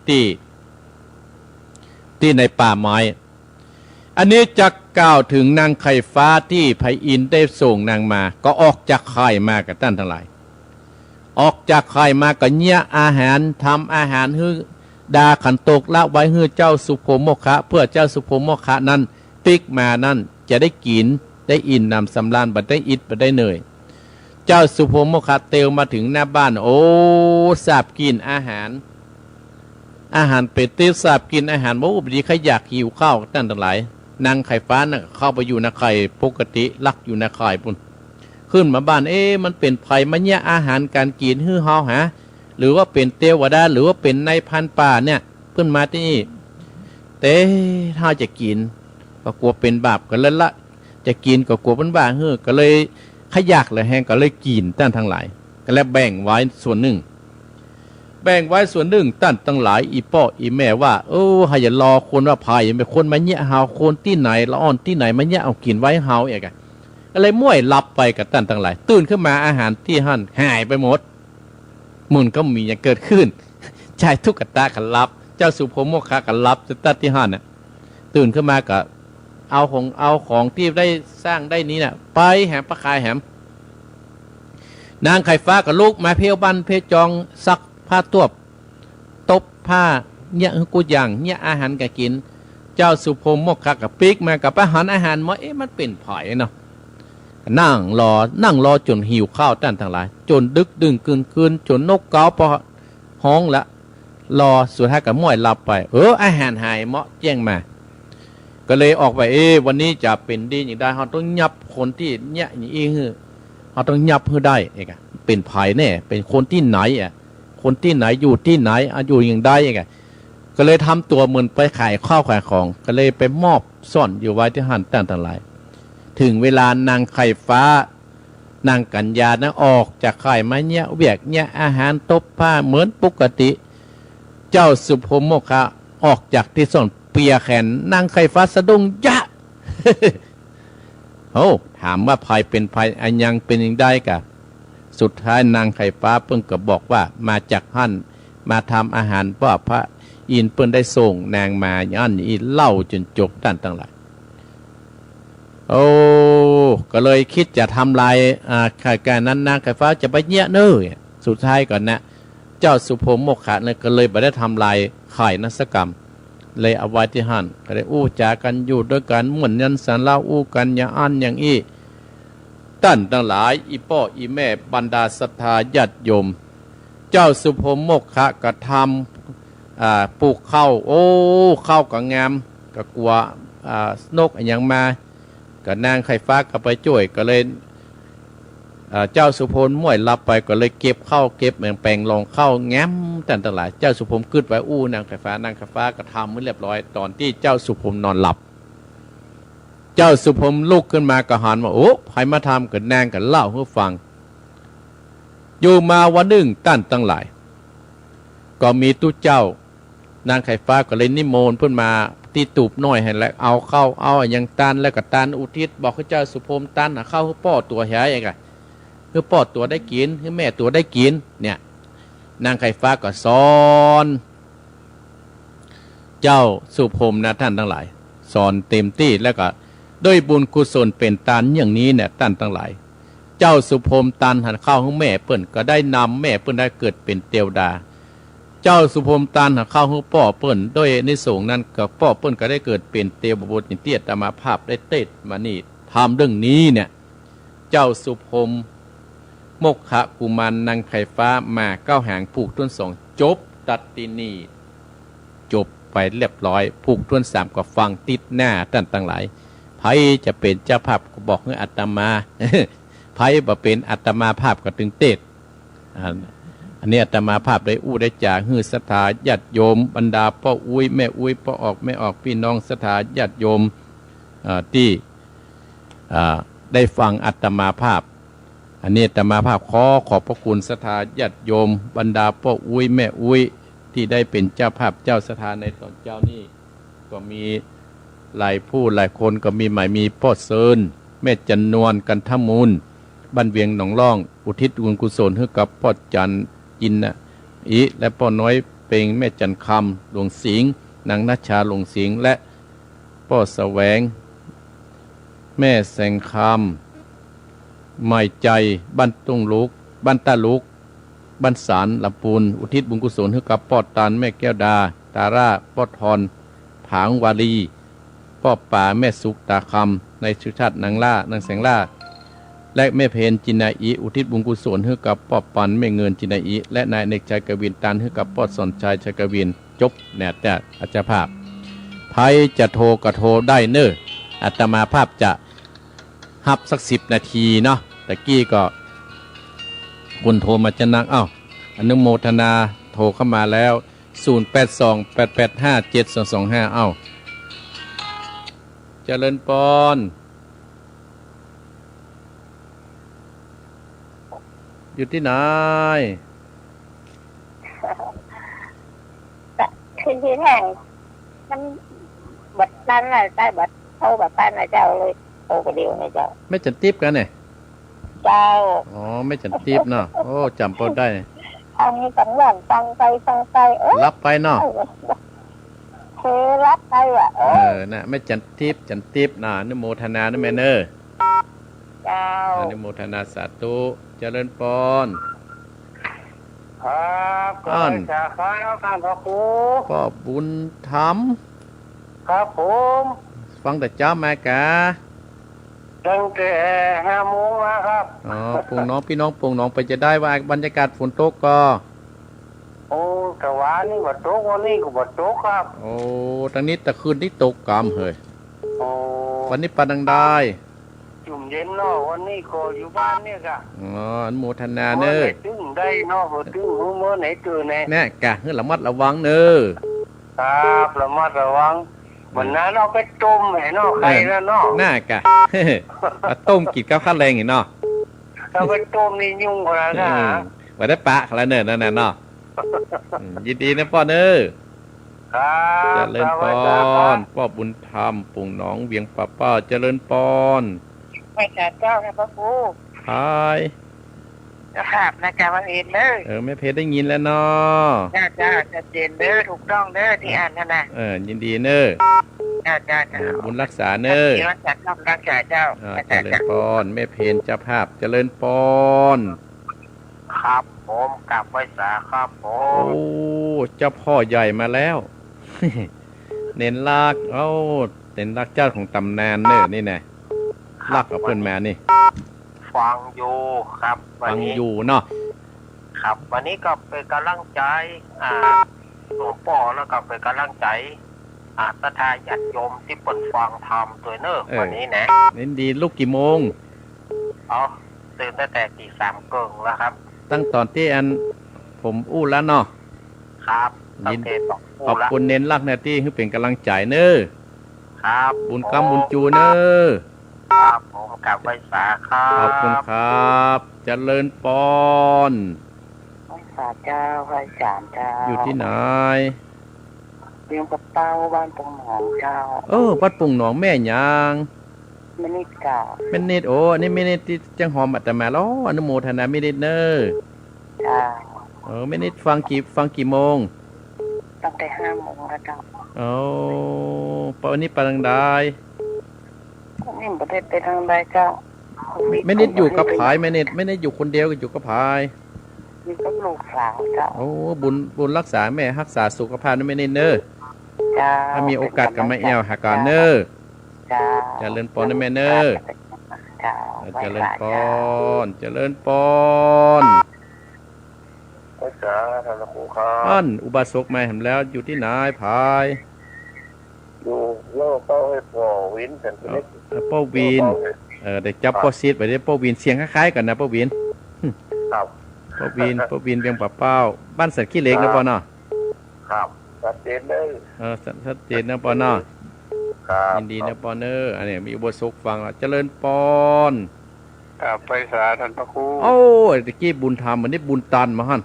ตี้ ตี้ในป่าไม้ อันนี้จะกล่าวเถิงนางไข่ฟ้าตี้พญาอินทร์ได้ส่งนางมา ก็ออกจากไข่มากับต้านตังหลาย ออกจากไข่มาก็เยียะอาหาร ทำอาหารหื้อ ดาขันโตกละไว้หื้อเจ้าสุโภมกขะ เปื้อเจ้าสุโภมกขะนั้นปิ๊กมานั้นจะได้กิ๋น ได้อิ่มหนำสำราญ บ่ได้อิดบ่ได้เหนื่อย เจ้าสุพรหมโมคคัลเตียวมาเถิงหน้าบ้าน โอ้ สาบกลิ่นอาหาร อาหารเป๋นเต๊ว สาบกลิ่นอาหาร โอ้ บ่ดีใค่อยาก หิวข้าว ต้านตังหลาย นางไข่ฟ้านั่นก็เข้าไปอยู่ในข่ายปกติ ลักอยู่ในข่ายปู้น ขึ้นมาบ้าน เอ๊ะ มันเป๋นใผมาเยียะอาหารก๋านกิ๋นหื้อเฮาหา หรือว่าเป๋นเตวดา หรือว่าเป๋นนายพรานป่าเนี่ย เปิ้นมาตี้นี่ แต่ถ้าจะกิ๋นก็กั๋วเป๋นบาป ก็เลยละ จะกิ๋นก็กั๋วเปิ้นว่าหื้อ ก็เลยใค่อยากเหลือแฮง ก็เลยกิ๋น ต้านตังหลาย ก็เลยแบ่งไว้ส่วนนึ่ง แบ่งไว้ส่วนนึ่ง ต้านตังหลาย อี่ป้ออี่แม่ว่า เออ เฮาอย่ารอคนว่าใผ เป๋นคนมาเยียะเฮา คนตี้ไหน ละอ่อนตี้ไหนมาเยียะเอากิ๋นไว้เฮาเอกอะ ก็เลยม้วยหลับไปกับต้านตังหลาย ตื่นขึ้นมาอาหารตี้หั้นหายไปหมด เหมือนกับบ่มีหยังเกิดขึ้น จายตุ๊กตาก็หลับ เจ้าสุพรหมโมคคัลก็หลับ ตะตั๊ดตี้หั้นน่ะ ตื่นขึ้นมาก็เอาของ เอาของตี้ได้สร้างได้นี้น่ะ ไปแหม ไปขายแหม นางไข่ฟ้าก็ลุกมาเผี้ยวบ้านเผี้ยวจอง ซักผ้าตวบ ตบผ้า เยียะหื้อกู้อย่าง เยียะอาหารก๋านกิ๋น เจ้าสุพรหมโมคคัลก็ปิ๊กมา ก็ไปหันอาหารหมด เอ๊ะ มันเป๋นใผเนาะ นั่งรอ นั่งรอจ๋นหิวข้าว ต้านตังหลาย จ๋นดึกดื่นกึ่งคืน จ๋นนกเก๊าปอฮ้องละ รอ สุดท้ายก็ม้วยหลับไป เออ อาหารหายหมด แจ้งมา ก็เลยออกไป เอ๊ะ วันนี้จะเป๋นดีอย่างใด เฮาต้องยับคนตี้เยียะอย่างอี้หื้อ เฮาต้องยับหื้อได้เอกอะ เป๋นใผแน่ เป๋นคนตี้ไหนอะ คนตี้ไหน อยู่ตี้ไหนอะ อยู่อย่างใดเอกอะ ก็เลยทำตั๋วเหมือนไปขายข้าวขายของ ก็เลยไปมอบซ่อนอยู่ไว้ตี้หั้น ต้านตังหลาย เถิงเวลานางไข่ฟ้า นางกัญญานะ ออกจากข่ายมาเยียะเวียกเยียะอาหารตบผ้าเหมือนปกติ เจ้าสุพรหมโมคคัลออกจากตี้ซ่อน เปียแขน นางไข่ฟ้าสะดุ้งยะ โอ้ ถามว่าใผเป๋นใผ อะหยังเป๋นอย่างใดกะ สุดท้ายนางไข่ฟ้าเปิ้นก็บอกว่ามาจากหั้น มาทำอาหาร ว่าพระอินทร์เปิ้นได้ส่งนางมา อย่างอี้เล่าจ๋นจบ ต้านตังหลาย โอ้ ก็เลยกึ๊ดจะทำลาย อ่า ข่ายก๋านนั้น นางไข่ฟ้าจะไปเยียะเน่อ สุดท้ายก่อนนะ เจ้าสุพรหมโมคคัลเนี่ยก็เลยบ่ได้ทำลายข่ายนั้นสักกำ เลยเอาไว้ตี้หั้น ก็ได้อู้จ๋ากั๋นอยู่ตวยกั๋น ม่วนยันสรรเล่าอู้กั๋นอย่างอั้นอย่างอี้ ต้านตังหลาย อี่ป้ออี่แม่ บรรดาศรัทธาญาติโยม เจ้าสุพรหมโมคคัลก็ทำ อ่า ปลูกข้าว โอ้ ข้าวก็งาม ก็กั๋ว อ่า นกอะหยังมา ก็นางไข่ฟ้าก็ไปจ้วย ก็เลย อ่า เจ้าสุพรหมม้วยหลับไป ก็เลยเก็บข้าวเก็บแป๋งรองข้าวงาม ต้านตังหลาย เจ้าสุพรหมกึ๊ดไว้อู้นางไข่ฟ้า นางไข่ฟ้าก็ทำหื้อเรียบร้อย ต๋อนตี้เจ้าสุพรหมนอนหลับ เจ้าสุพรหมลุกขึ้นมาก็หันว่า โอ้ ใผมาทำ ก็นางก็เล่าหื้อฟัง อยู่มาวันนึ่ง ต้านตังหลาย ก็มีตุ๊เจ้า นางไข่ฟ้าก็เลยนิมนต์เปิ้นมาตี้ตูบน้อยหั้นแหละ เอาข้าวเอาอะหยังตาน แล้วก็ตานอุทิศ บอกหื้อเจ้าสุพรหมตานหาข้าวหื้อป้อตั๋วเหียเอกอะ หื้อป้อตั๋วได้กิ๋น หื้อแม่ตั๋วได้กิ๋น เนี่ย นางไข่ฟ้าก็สอนเจ้าสุพรหมนะ ต้านตังหลาย สอนเต๋มตี้ แล้วก็ด้วยบุญกุศลเป๋นตานอย่างนี้เนี่ย ต้านตังหลาย เจ้าสุพรหมตานหาข้าวหื้อแม่เปิ้น ก็ได้นำแม่เปิ้นได้เกิดเป๋นเตวดา เจ้าสุพรหมตานหาข้าวหื้อป้อเปิ้น ด้วยอานิสงส์นั้นก็ป้อเปิ้นก็ได้เกิดเป๋นเตวบุตร อย่างตี้อาตมาภาพได้เตสน์มานี่ ธรรมเรื่องนี้เนี่ย เจ้าสุพรหม โมคคัลกุมาร นางไข่ฟ้า หม่าเก๊าหาง ผูกถ้วนสอง จบตัดตี้นี่ จบไปเรียบร้อย ผูกถ้วนสามก็ฟังติ๊ดหน้า ต้านตังหลาย ใผจะเป๋นเจ้าภาพก็บอกหื้ออาตมา ใผบ่เป๋น อาตมาภาพก็ตึงเตสน์ อ่า อันนี้อาตมาภาพได้อู้ได้จ๋าหื้อศรัทธาญาติโยม บรรดาป้ออุ๊ยแม่อุ๊ย ป้อออกแม่ออก ปี้น้องศรัทธาญาติโยม อ่า ตี้ อ่า ได้ฟังอาตมาภาพ อันนี้อาตมาภาพขอขอบพระคุณศรัทธาญาติโยม บรรดาป้ออุ๊ยแม่อุ๊ย ตี้ได้เป๋นเจ้าภาพเจ้าศรัทธาในต๋อนเจ๊านี้ ก็มีหลายผู้หลายคน ก็มีหมายมีป้อเซิน แม่จันนวล กันทมูล บ้านเวียงหนองล่อง อุทิศบุญกุศลหื้อกับป้อจันจินนะอิ และป้อน้อยเปง แม่จันคำ หลวงสิงห์ นางนัชชา หลวงสิงห์ และป้อแสวง แม่แสงคำ ไมใจ บ้านตุ้งลุก บ้านต้าลุก บ้านสาร ลำปูน อุทิศบุญกุศลหื้อกับป้อตาน แม่แก้วดา ตาร่า ป้อทอน ผางวาลี ป้อป๋า แม่สุข ตาคำ นายสุชาติ นางล่า นางแสงล่า และแม่เพญ จินนาอิ อุทิศบุญกุศลหื้อกับป้อปัน แม่เงิน จินนาอิ และนายอเนกชัย กวินตัน หื้อกับป้อสอนชัย ชัยกวิน จบแน่จ้ะ อาจารย์ภาพ ใผจะโทรก็โทรได้เน่อ อาตมาภาพจะฮับสักสิบนาทีเนาะ ตะกี้ก็คนโทรมาจะนัก เอ้า อนุโมทนา โทรเข้ามาแล้ว ศูนย์แปดสอง แปดแปดห้า เจ็ดสองสองห้า เอ้า เจริญปอน อยู่ตี้ไหน คือทีแรกมันบ่ตันน่ะ ใจ้ บ่โทรบ่ตันน่ะเจ้า เลยโทรผู้เดียวนี่เจ้า แม่จันติ๊บกั๋นเนี่ย เจ้า อ๋อ แม่จันติ๊บเนาะ โอ้ จ๋ำป้อได้ อันนี้ต้องว่างฟังไปฟังไป เออ หลับไปเนาะ เออ เผลอหลับไปว่ะ เออ เออ น่ะ แม่จันติ๊บ จันติ๊บน่ะ อนุโมทนานะแม่เน่อ เจ้า อนุโมทนาสาธุ เจริญปอน ครับ อ้อน ขอไหว้สาครับ ท่านพระครู ป้อบุญธรรม ครับผม ฟังแต่เจ๊ามาก่ะ ตั้งแต่ห้าโมงมาครับ อ๋อ ป่งหนอง ปี้น้องป่งหนอง ไปจะได้ว่าบรรยากาศฝนตกก่อ โอ้ ตะวานี่บ่ตก วันนี้ก็บ่ตกครับ โอ้ ตางนี้ตะคืนนี้ตกกำเหย โอ้ วันนี้ปานดังใด จุ่มเย็นเนาะ วันนี้ก็อยู่บ้านเนี่ยก่ะ อ๋อ อนุโมทนาเน่อ เมื่อไหนตึงได้เนาะ บ่ตึงฮู้เมื่อไหนตื่นแน่ แน่ก่ะ หื้อระมัดระวังเน่อ ครับ ระมัดระวัง วันนั้นเอาไปต้มให้เนาะ เออ ไข่นั่นเนาะ น่าก่ะ มาต้มกิ๋นกับข้าวแลงนี่เนาะ เอาไปต้มนี่ยุ่งขนาดนั้น อืม บ่ได้ปะเขาแล้วเน่อ นั่นน่ะเนาะ อืม ยินดีนะป้อเน่อ ครับ เจริญปอน สวัสดีครับ ป้อบุญธรรม ป่งหนอง เวียงป่าเป้า เจริญปอน ไหว้สาเจ้าค่ะพระครู ฮาย เจ้าภาพนะจ๊ะ ว่าเห็นเน่อ เออ แม่เพชรได้ยินแล้วเนาะ จ้า จ้า ชัดเจนเน่อ ถูกต้องเน่อ ตี้อ่านนั่นน่ะ เออ ยินดีเน่อ จ้า จ้า จ้า เออ บุญรักษาเน่อ รักษาเจ้า รักษาเจ้า อ่า จ้า เจริญปอน แม่เพชรเจ้าภาพ เจริญปอน ครับผม กราบไหว้สาครับผม โอ้ เจ้าพ่อใหญ่มาแล้ว เณรลักษณ์ เอ้า เณรลักษณ์เจ้าของต๋ำนานเน่อนี่นะ ครับ ลักษณ์กับเปิ้นมานี่ ฟังอยู่ครับ ฟังอยู่เนาะ วันนี้ ครับ วันนี้ก็เป๋นก๋ำลังใจ๋ อ่า หลวงป้อ แล้วก็เป๋นก๋ำลังใจ๋ อ่า ศรัทธาญาติโยมตี้เปิ้นฟังธรรมตวยเน่อ เออ วันนี้นะ ยินดี ลุกกี่โมง อ๋อ ตื่นตั้งแต่ตีสามเกิ่งแล้วครับ ตั้งต๋อนตี้อันผมอู้แล้วเนาะ ครับ ยิน ตั้งแต่ต๋อนอู้แล้ว ขอบคุณเณรลักษณ์นะตี้หื้อเป๋นก๋ำลังใจ๋เน่อ ครับ บุญกำบุญจูเน่อ ครับผม กราบไหว้สาครับ ขอบคุณครับ เจริญปอน ไหว้สาเจ้า ไหว้สาเจ้า อยู่ตี้ไหน เวียงป่าเป้า บ้านป่งหนองเจ้า เออ วัดป่งหนอง แม่หยัง แม่นิดเจ้า แม่นิด โอ้ อันนี้แม่นิดตี้เจียงฮอมอาตมาแล้ว อนุโมทนาแม่นิดเน่อ เจ้า เออ แม่นิดฟังกี่ ฟังกี่โมง ตั้งแต่ห้าโมงแล้วเจ้า โอ้ ปะ วันนี้ไปตางใด วันนี้บ่ได้ไปตางใดเจ้า แม่นิดอยู่กับใผ แม่นิด แม่นิดอยู่คนเดียว อยู่กับใผ อยู่กับลูกสาวเจ้า โอ้ บุญ บุญรักษาแม่ ฮักษาสุขภาพนะแม่นิดเน่อ เจ้า ถ้ามีโอกาสก็มาแอ่วหากั๋นเน่อ เจ้า เจริญปอนนะแม่เน่อ เจ้า เจริญปอน เจริญปอน ไหว้สาท่านพระครูครับ อั้นอุบาสกมาแหมแล้ว อยู่ตี้ไหน ใผ อยู่เวียงป่าเป้า หื้อป้อวิน สันติเล็ก เอ่อ ป้อวิน เวียงป่าเป้า เออ ได้จับป้อซีดไปได้ ป้อวิน เสียงคล้ายๆ กั๋นนะ ป้อวิน ครับ ป้อวิน ป้อวิน เวียงป่าเป้า บ้านสันขี้เหล็กนะป้อเนาะ ครับ ชัดเจนเน่อ เออ ชัด ชัดเจนนะป้อเนาะ ครับ ยินดีนะป้อเน่อ อันนี้มีอุบาสกฟังละ เจริญปอน ครับ ไหว้สาท่านพระครู โอ้ย ตะกี้บุญธรรม อันนี้บุญตันมาหั้น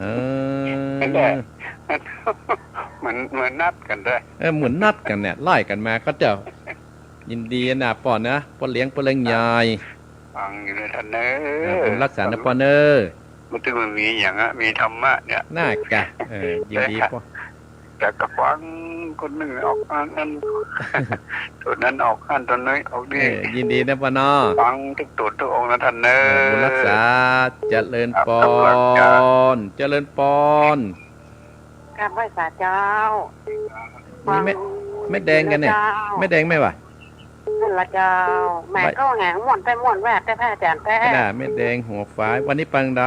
เออ นั่นแหละ เหมือน เหมือนนัดกั๋นเด้อ เออ เหมือนนัดกั๋นเนี่ย ไล่กั๋นมา เขาเจ้า ยินดีนะป้อนะ ป้อเลี้ยง ป้อเลี้ยงใหญ่ ฟังอยู่นะท่านเน่อ เออ บุญรักษานะป้อเน่อ มันถึงมันมีอย่างอะ มีธรรมะเนี่ย น่ากะ เออ ยินดีป้อ แต่ก็ฟังคนนึ่งออกอันนั้น ตั๋วนั้นออกอัน ตั๋วนี้ออกนี่ เออ ยินดีนะป้อเนาะ ฟังทุกตั๋วทุกองค์นะท่านเน่อ เออ บุญรักษา เจริญปอน ครับ เจริญปอน กราบไหว้สาเจ้า นี่แม่ ฟัง แม่แดงกั๋นเนี่ย เจ้า แม่แดงแม่วะ นั่นละเจ้า แม่ บ่าย ก็แหงม่วนไปม่วนแวดแต่พระอาจ๋ารย์แต๊ ขนาดแม่แดงหัวฝาย วันนี้ไปตางใด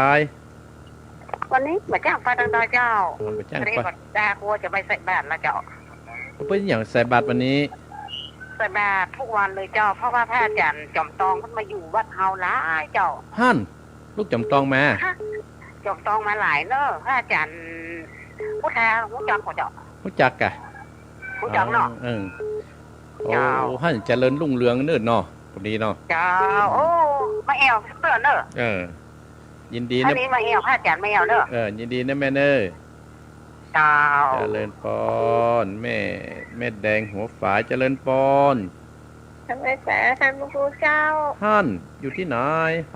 วันนี้บ่จ้างไปตางใดเจ้า อ๋อ บ่จ้างไป พอดีว่าตากั๋วจะไปใส่บาตรละเจ้า เปิ้นหยังใส่บาตรวันนี้ ใส่บาตรทุกวันเลยเจ้า เพราะว่าพระอาจ๋ารย์จ๋อมตองเปิ้นมาอยู่วัดเฮาหลายเจ้า หั้น ลูกจ๋อมตองมา ฮะ จ๋อมตองมาหลายเน่อ พระอาจ๋ารย์พุทธา ฮู้จักบ่เจ้า ฮู้จักก่ะ ฮู้จักเนาะ อ๋อ เออ เจ้า โอ้ หั้นเจริญรุ่งเรืองเน่อเนาะ พอดีเนาะ เจ้า โอ้ มาแอ่วเตื้อเน่อ เออ ยินดี อัน นะ นี้มาแอ่ว พระอาจ๋ารย์มาแอ่วเน่อ เออ ยินดีนะแม่เน่อ เจ้า เจริญปอน แม่ แม่แดงหัวฝาย เจริญปอน ถวายสาธรรมครูเจ้า หั้น อยู่ตี้ไหน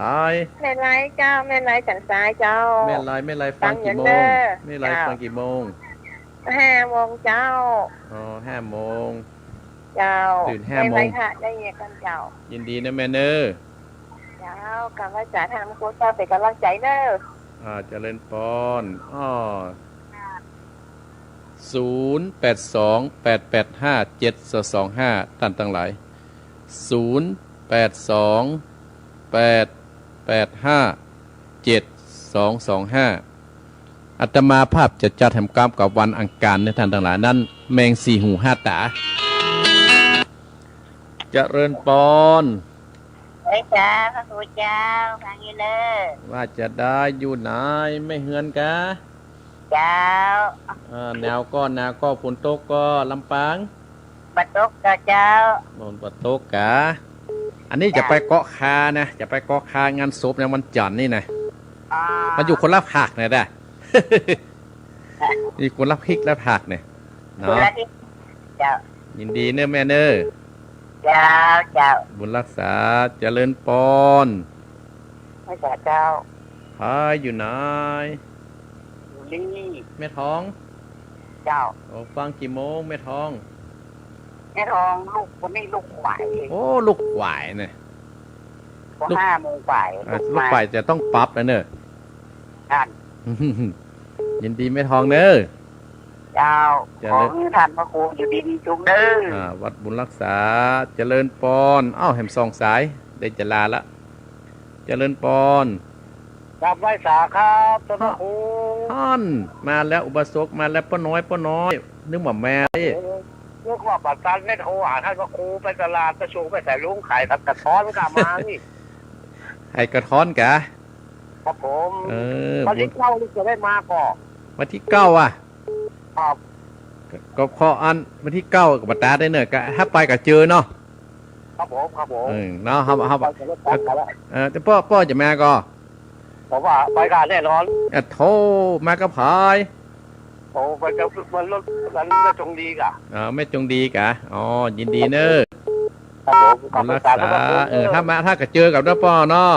หาย แม่ไลเจ้า แม่ไลสันทรายเจ้า แม่ไล แม่ไลฟังกี่โมง ฟังอยู่เน่อ แม่ไล เจ้า ฟังกี่โมง ห้าโมงเจ้า อ๋อ ห้าโมง เจ้า ตื่นห้าโมง ได้ไหว้พระได้เยียะก่อนเจ้า ยินดีนะแม่เน่อ เจ้า กราบไหว้สาธรรมครูเจ้า เป๋นก๋ำลังใจ๋เน่อ อ่า เจริญปอน อ้อ ศูนย์แปดสอง แปดแปดห้า เจ็ดสองสองห้า ต้านตังหลาย ศูนย์แปดสอง แปดแปดห้า เจ็ดสองสองห้า อาตมาภาพจะจัดแหมกำกับวันอังคารเน่อต้านตังหลาย นั้นแมงสี่หูห้าต๋า เจริญปอน เอ้ยเจ้า พระครูเจ้า ฟังอยู่เน่อ ว่าจะได้อยู่ไหน แม่เฮือนกา เจ้า เออ หนาวก่อ หนาวก่อ ฝนตกก่อ ลำปาง บ่ตกก่อเจ้า ฝนบ่ตกกา อันนี้จะไปเกาะคานะ จะไปเกาะคางานศพในวันจันทร์นี่นะ อ๋อ มันอยู่คนละภาคนะ อยู่คนละภาคละภาคเนี่ย เนาะ คนละทิศ เจ้า ยินดีเน่อแม่เน่อ เจ้า เจ้า บุญรักษา เจริญปอน ไหว้สาเจ้า หายอยู่ไหน อยู่นี่ แม่ทอง เจ้า โอ้ ฟังกี่โมงแม่ทอง แม่ทองลูกวันนี้ลูกขวาย โอ้ ลูกขวายเนี่ย ก็ ลูก ห้าโมงขวาย อ่ะ ลูก ลูกขวายจะต้องปรับแล้วเน่อ ท่าน ยินดีแม่ทองเน่อ เจ้า เจริญ ขอหื้อท่านพระครูอยู่ดีมีสุขเน่อ อ่า วัดบุญรักษา เจริญปอน อ้าว แหมสองสาย ได้จะลาละ เจริญปอน กราบไหว้สาครับท่านพระครู ท่าน มาแล้ว อุบาสกมาแล้ว ป้อน้อย ป้อน้อย นึกว่าแม่ เออ นึกว่าบ่าตันได้โทรหาท่านพระครู ไปตลาด ไปส่งไปใส่ลุงขายกระท้อนกลับมานี่ ขายกระท้อนกา ครับผม เออ วันที่เก้านี่จะได้มาก่อ วันที่เก้าอ่ะ ครับ ก็ขออันวันที่เก้าก็บ่ตาได้เน่อ ก็ถ้าไปก็เจอเนาะ ครับผม ครับผม เออ เนาะ เฮา เฮา ไปกับรถบัสมาแล้ว เออ แต่ป้อ ป้อจะมาก่อ ผมว่าไปกันแน่นอน อ่ะ โธ่ มากับใผ โอ้ ไปกับ มันรถ มันรถจงดีกะ อ๋อ แม่จงดีกะ อ๋อ ยินดีเน่อ ครับผม บุญรักษา ขอบคุณครับ เออ ถ้ามา ถ้าก็เจอกับเน่อป้อเนาะ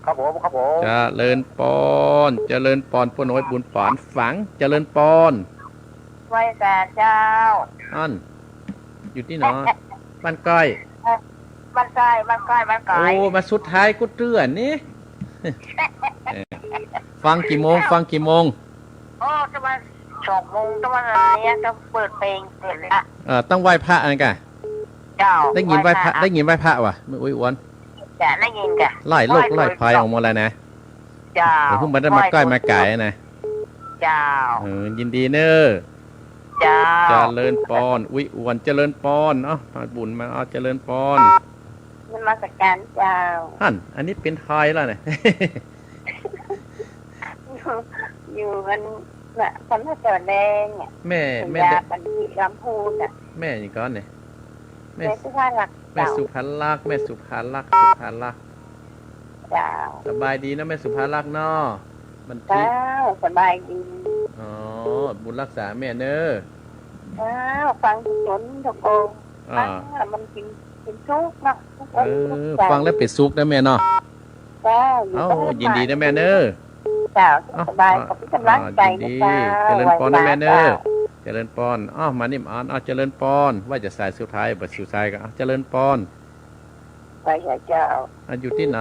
ครับผม ครับผม เจริญปอน เจริญปอน ป้อน้อยบุญปานฝัง เจริญปอน ไหว้สาเจ้า อัน อยู่ตี้หนอ บ้านใกล้ บ้านใกล้ บ้านใกล้ บ้านใกล้ โอ้ มาสุดท้ายกูเตื้อนี่ เออ ฟังกี่โมง ฟังกี่โมง โอ้ ตะวันสองโมง ตะวันอะไรเนี่ย ต้องเปิดเพลงเสร็จแล้ว เออ ต้องไหว้พระอันนั้นกะ เจ้า ได้ยินไหว้พระ ไหว้พระ ได้ยินไหว้พระว่ะ แม่อุ๊ยอ้วน จะได้ยินกะ ไล่โรคไล่ภัยออกหมดแล้วนะ เจ้า เออ เพิ่งมาได้มาใกล้มาไก๋นะ เจ้า เออ ยินดีเน่อ เจ้า เจริญปอน อุ๊ยอ้วน เจริญปอน เอ้า มาบุญมา เอ้า เจริญปอน นมัสการเจ้า หั้น อันนี้เป๋นใผแล้วเนี่ย อยู่ อยู่กัน นครพนมเนี่ย แม่ สัญญา แม่ บันทีลำพูนน่ะ แม่หยังก่อเนี่ย แม่ แม่สุภาลักษณ์ แม่ เจ้า สุภาลักษณ์ แม่สุภาลักษณ์ สุภาลักษณ์ เจ้า สบายดีเนาะแม่สุภาลักษณ์เนาะ บันที เจ้า สบายดี อ๋อ บุญรักษาแม่เน่อ เจ้า ฟังทุกคนทุกองค์ อ่า อ่า มันกิน กินสุขเนาะ ทุกคน เออ ทุกใจ ฟังแล้วเป๋นสุขนะแม่เนาะ เจ้า อยู่ เอ้า กับ ยินดีนะแม่เน่อ เจ้า เอ้า สบาย อ่ะ ขอบคุณกำลังใจ อ่ะ ยินดี นะเจ้า เจริญปอนนะแม่เน่อ ไหว้พระเจ้า เจริญปอน อ้าว มานี่มาอ่าน อ้าว เจริญปอน ว่าจะสายสุดท้าย บัดสุดท้ายก็ อ้าว เจริญปอน ไหว้พระเจ้า อ่ะ อยู่ตี้ไหน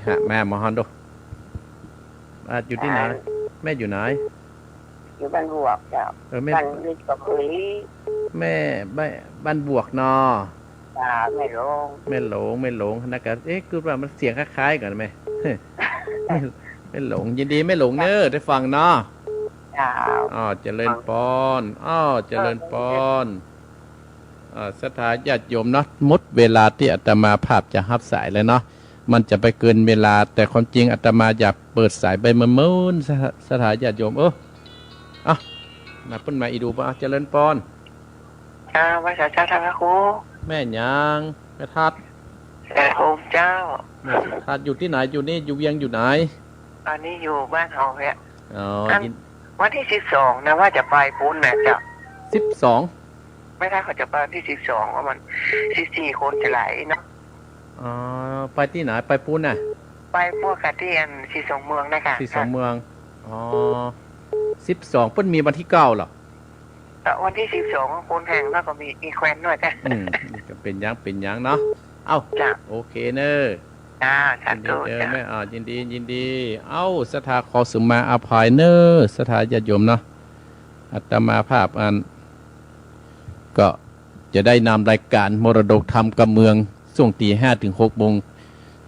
หาแม่มาหันดู อ่ะ อยู่ตี้ไหน อ่า แม่อยู่ไหน อยู่บ้านบวกเจ้า เออ แม่ บ้านมิตรกับเผย แม่ บ้าน บ้านบวกเนาะ อ่า แม่หลง แม่หลง แม่หลง นะก็ เอ๊ะ คือว่ามันเสียงคล้ายๆ กั๋นไหม แม่หลง ยินดีแม่หลงเน่อ ได้ฟังเนาะ เจ้า อ้อ เจริญปอน อ้อ เจริญปอน เอ่อ ศรัทธาญาติโยมเนาะ หมดเวลาตี้อาตมาภาพจะฮับสายแล้วเนาะ มันจะไปเกินเวลา แต่ความจริงอาตมาอยากเปิดสายไปเมินๆ ศรัทธา ศรัทธาญาติโยม เออ เอ้า มาเปิ้นมาอีกดูบ่ เจริญปอน เจ้า ไหว้สาเจ้าท่านพระครู แม่หยัง แม่ทัด แม่โฮมเจ้า แม่สุทัศน์ อยู่ตี้ไหน อยู่นี่ อยู่เวียงอยู่ไหน อันนี้อยู่บ้านเฮาเนี่ย อ๋อ อัน ยิน วันตี้สิบสองนะ ว่าจะไปปู๊นนะเจ้า สิบสอง แม่ทัดเขาจะไปวันตี้สิบสอง ว่ามันสิบสี่คนจะไหลเนาะ อ๋อ ไปตี้ไหน ไปปู๊นน่ะ ไปพวกกะตี้อันศรีสองเมืองนะคะ ศรีสองเมือง อ๋อ สิบสอง เปิ้นมีวันตี้เก้าเหรอ เอ่อ วันตี้สิบสอง คนแห่งแล้วก็มี มีแควนด้วยจ้ะ อืม นี่ก็เป๋นหยัง เป๋นหยังเนาะ เอ้า จ้ะ โอเคเน่อ จ้า สาธุ ยินดีเน่อ จ้ะ แม่ อ่า ยินดี ยินดี เอ้า ศรัทธาขอสุมาอภัยเน่อ ศรัทธาญาติโยมเนาะ อาตมาภาพอัน ก็จะได้นำรายการมรดกธรรมกับเมือง ช่วงตีห้าถึงหกโมง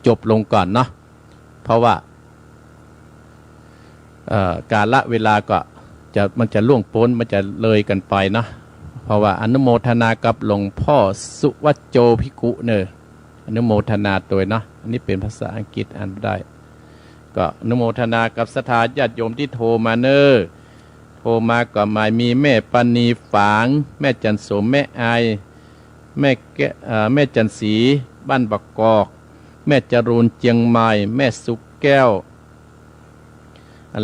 จบลงก่อนเนาะ เพราะว่า เอ่อ กาลเวลาก็จะ มันจะล่วงป๊น มันจะเลยกั๋นไปเนาะ เพราะว่าอนุโมทนากับหลวงพ่อสุวัจโจภิกขุเน่อ อนุโมทนาตวยเนาะ อันนี้เป๋นภาษาอังกฤษอ่านได้ ก็อนุโมทนากับศรัทธาญาติโยมตี้โทรมาเน่อ โทรมาก็มามีแม่ปานีฝาง แม่จันโสม แม่อาย แม่แก้ เอ่อ แม่จันสี บ้านบางกอก แม่จรูน เจียงใหม่ แม่สุขแก้ว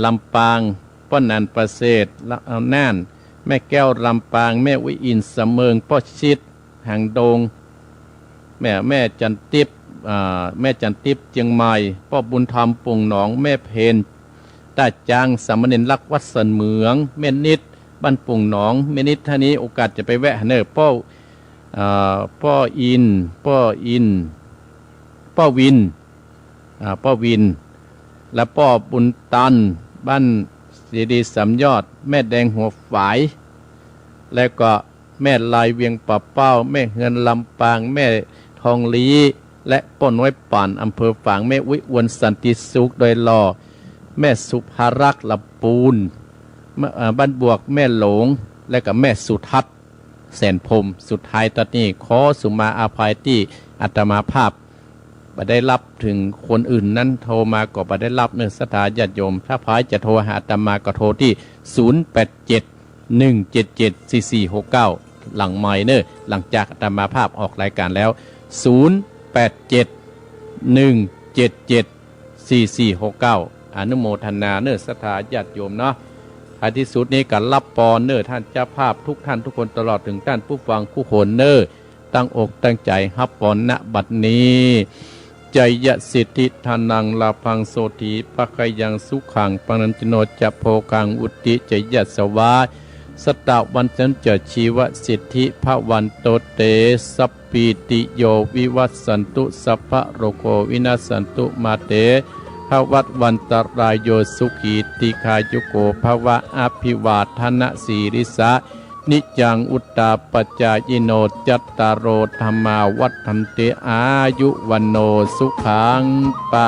ลำปาง ป้อนันประเสริฐ ละ เอ่อ น่าน แม่แก้ว ลำปาง แม่อุ๊ยอิน สะเมิง ป้อชิด หางดง แม่ แม่จันติ๊บ อ่า แม่จันติ๊บ เจียงใหม่ ป้อบุญธรรม โป่งหนอง แม่เพญ ต้าจาง สามเณรรัก วัดสันเหมือง แม่นิด บ้านโป่งหนอง แม่นิดท่านนี้โอกาสจะไปแวะเน่อ ป้อ เอ่อ ป้ออิน ป้ออิน ป้อวิน อ่า ป้อวิน และป้อบุญตัน บ้านเสดีสามยอด แม่แดงหัวฝาย แล้วก็แม่ลายเวียงป่าเป้า แม่เฮือนลำปาง แม่ทองลี้ และป้อน้อยป่าน อำเภอฝาง แม่อุ๊ยอวน สันติสุข ดอยหล่อ แม่สุภารักษ์ ลำปูน แม่ เอ่อ บ้านบวก แม่หลง และก็แม่สุทัศน์ แสนพรหม สุดท้ายตอนนี้ขอสุมาอภัยตี้อาตมาภาพบ่ได้รับ เถิงคนอื่นนั้นโทรมาก็บ่ได้รับเน่อ ศรัทธาญาติโยม ถ้าใผจะโทรหาอาตมาก็โทรตี้ ศูนย์แปดเจ็ด หนึ่งเจ็ดเจ็ด สี่สี่หกเก้า หลังไมค์เน่อ หลังจากอาตมาภาพออกรายการแล้ว ศูนย์แปดเจ็ด หนึ่งเจ็ดเจ็ด สี่สี่หกเก้า อนุโมทนาเน่อ ศรัทธาญาติโยมเนาะ ท้ายที่สุดนี้ก็ฮับปอนเน่อ ท่านเจ้าภาพทุกท่านทุกคน ตลอดเถิงท่านผู้ฟังทุกคนเน่อ ตั้งอกตั้งใจ๋ฮับปอน ณ บัดนี้ จยสิทธิธนัง ลาภัง โสตถีภะคะยัง สุขัง พลัง ชโน จะโภคัง วุตติ จยสวา สตะวันตันจะ ชีวสิทธิ ภะวันโต เต สัพพีติโย วิวัสสันตุ สัพพะโรโค วินัสสันตุ มา เต ภะวัตวันตะรายโย สุขี ทีฆายุโก ภะวะ อภิวาทะนะสีลิสสะ นิจจัง วุฑฒาปะจายิโน จัตตาโร ธัมมา วัฑฒันติ อายุ วัณโณ สุขัง ปะ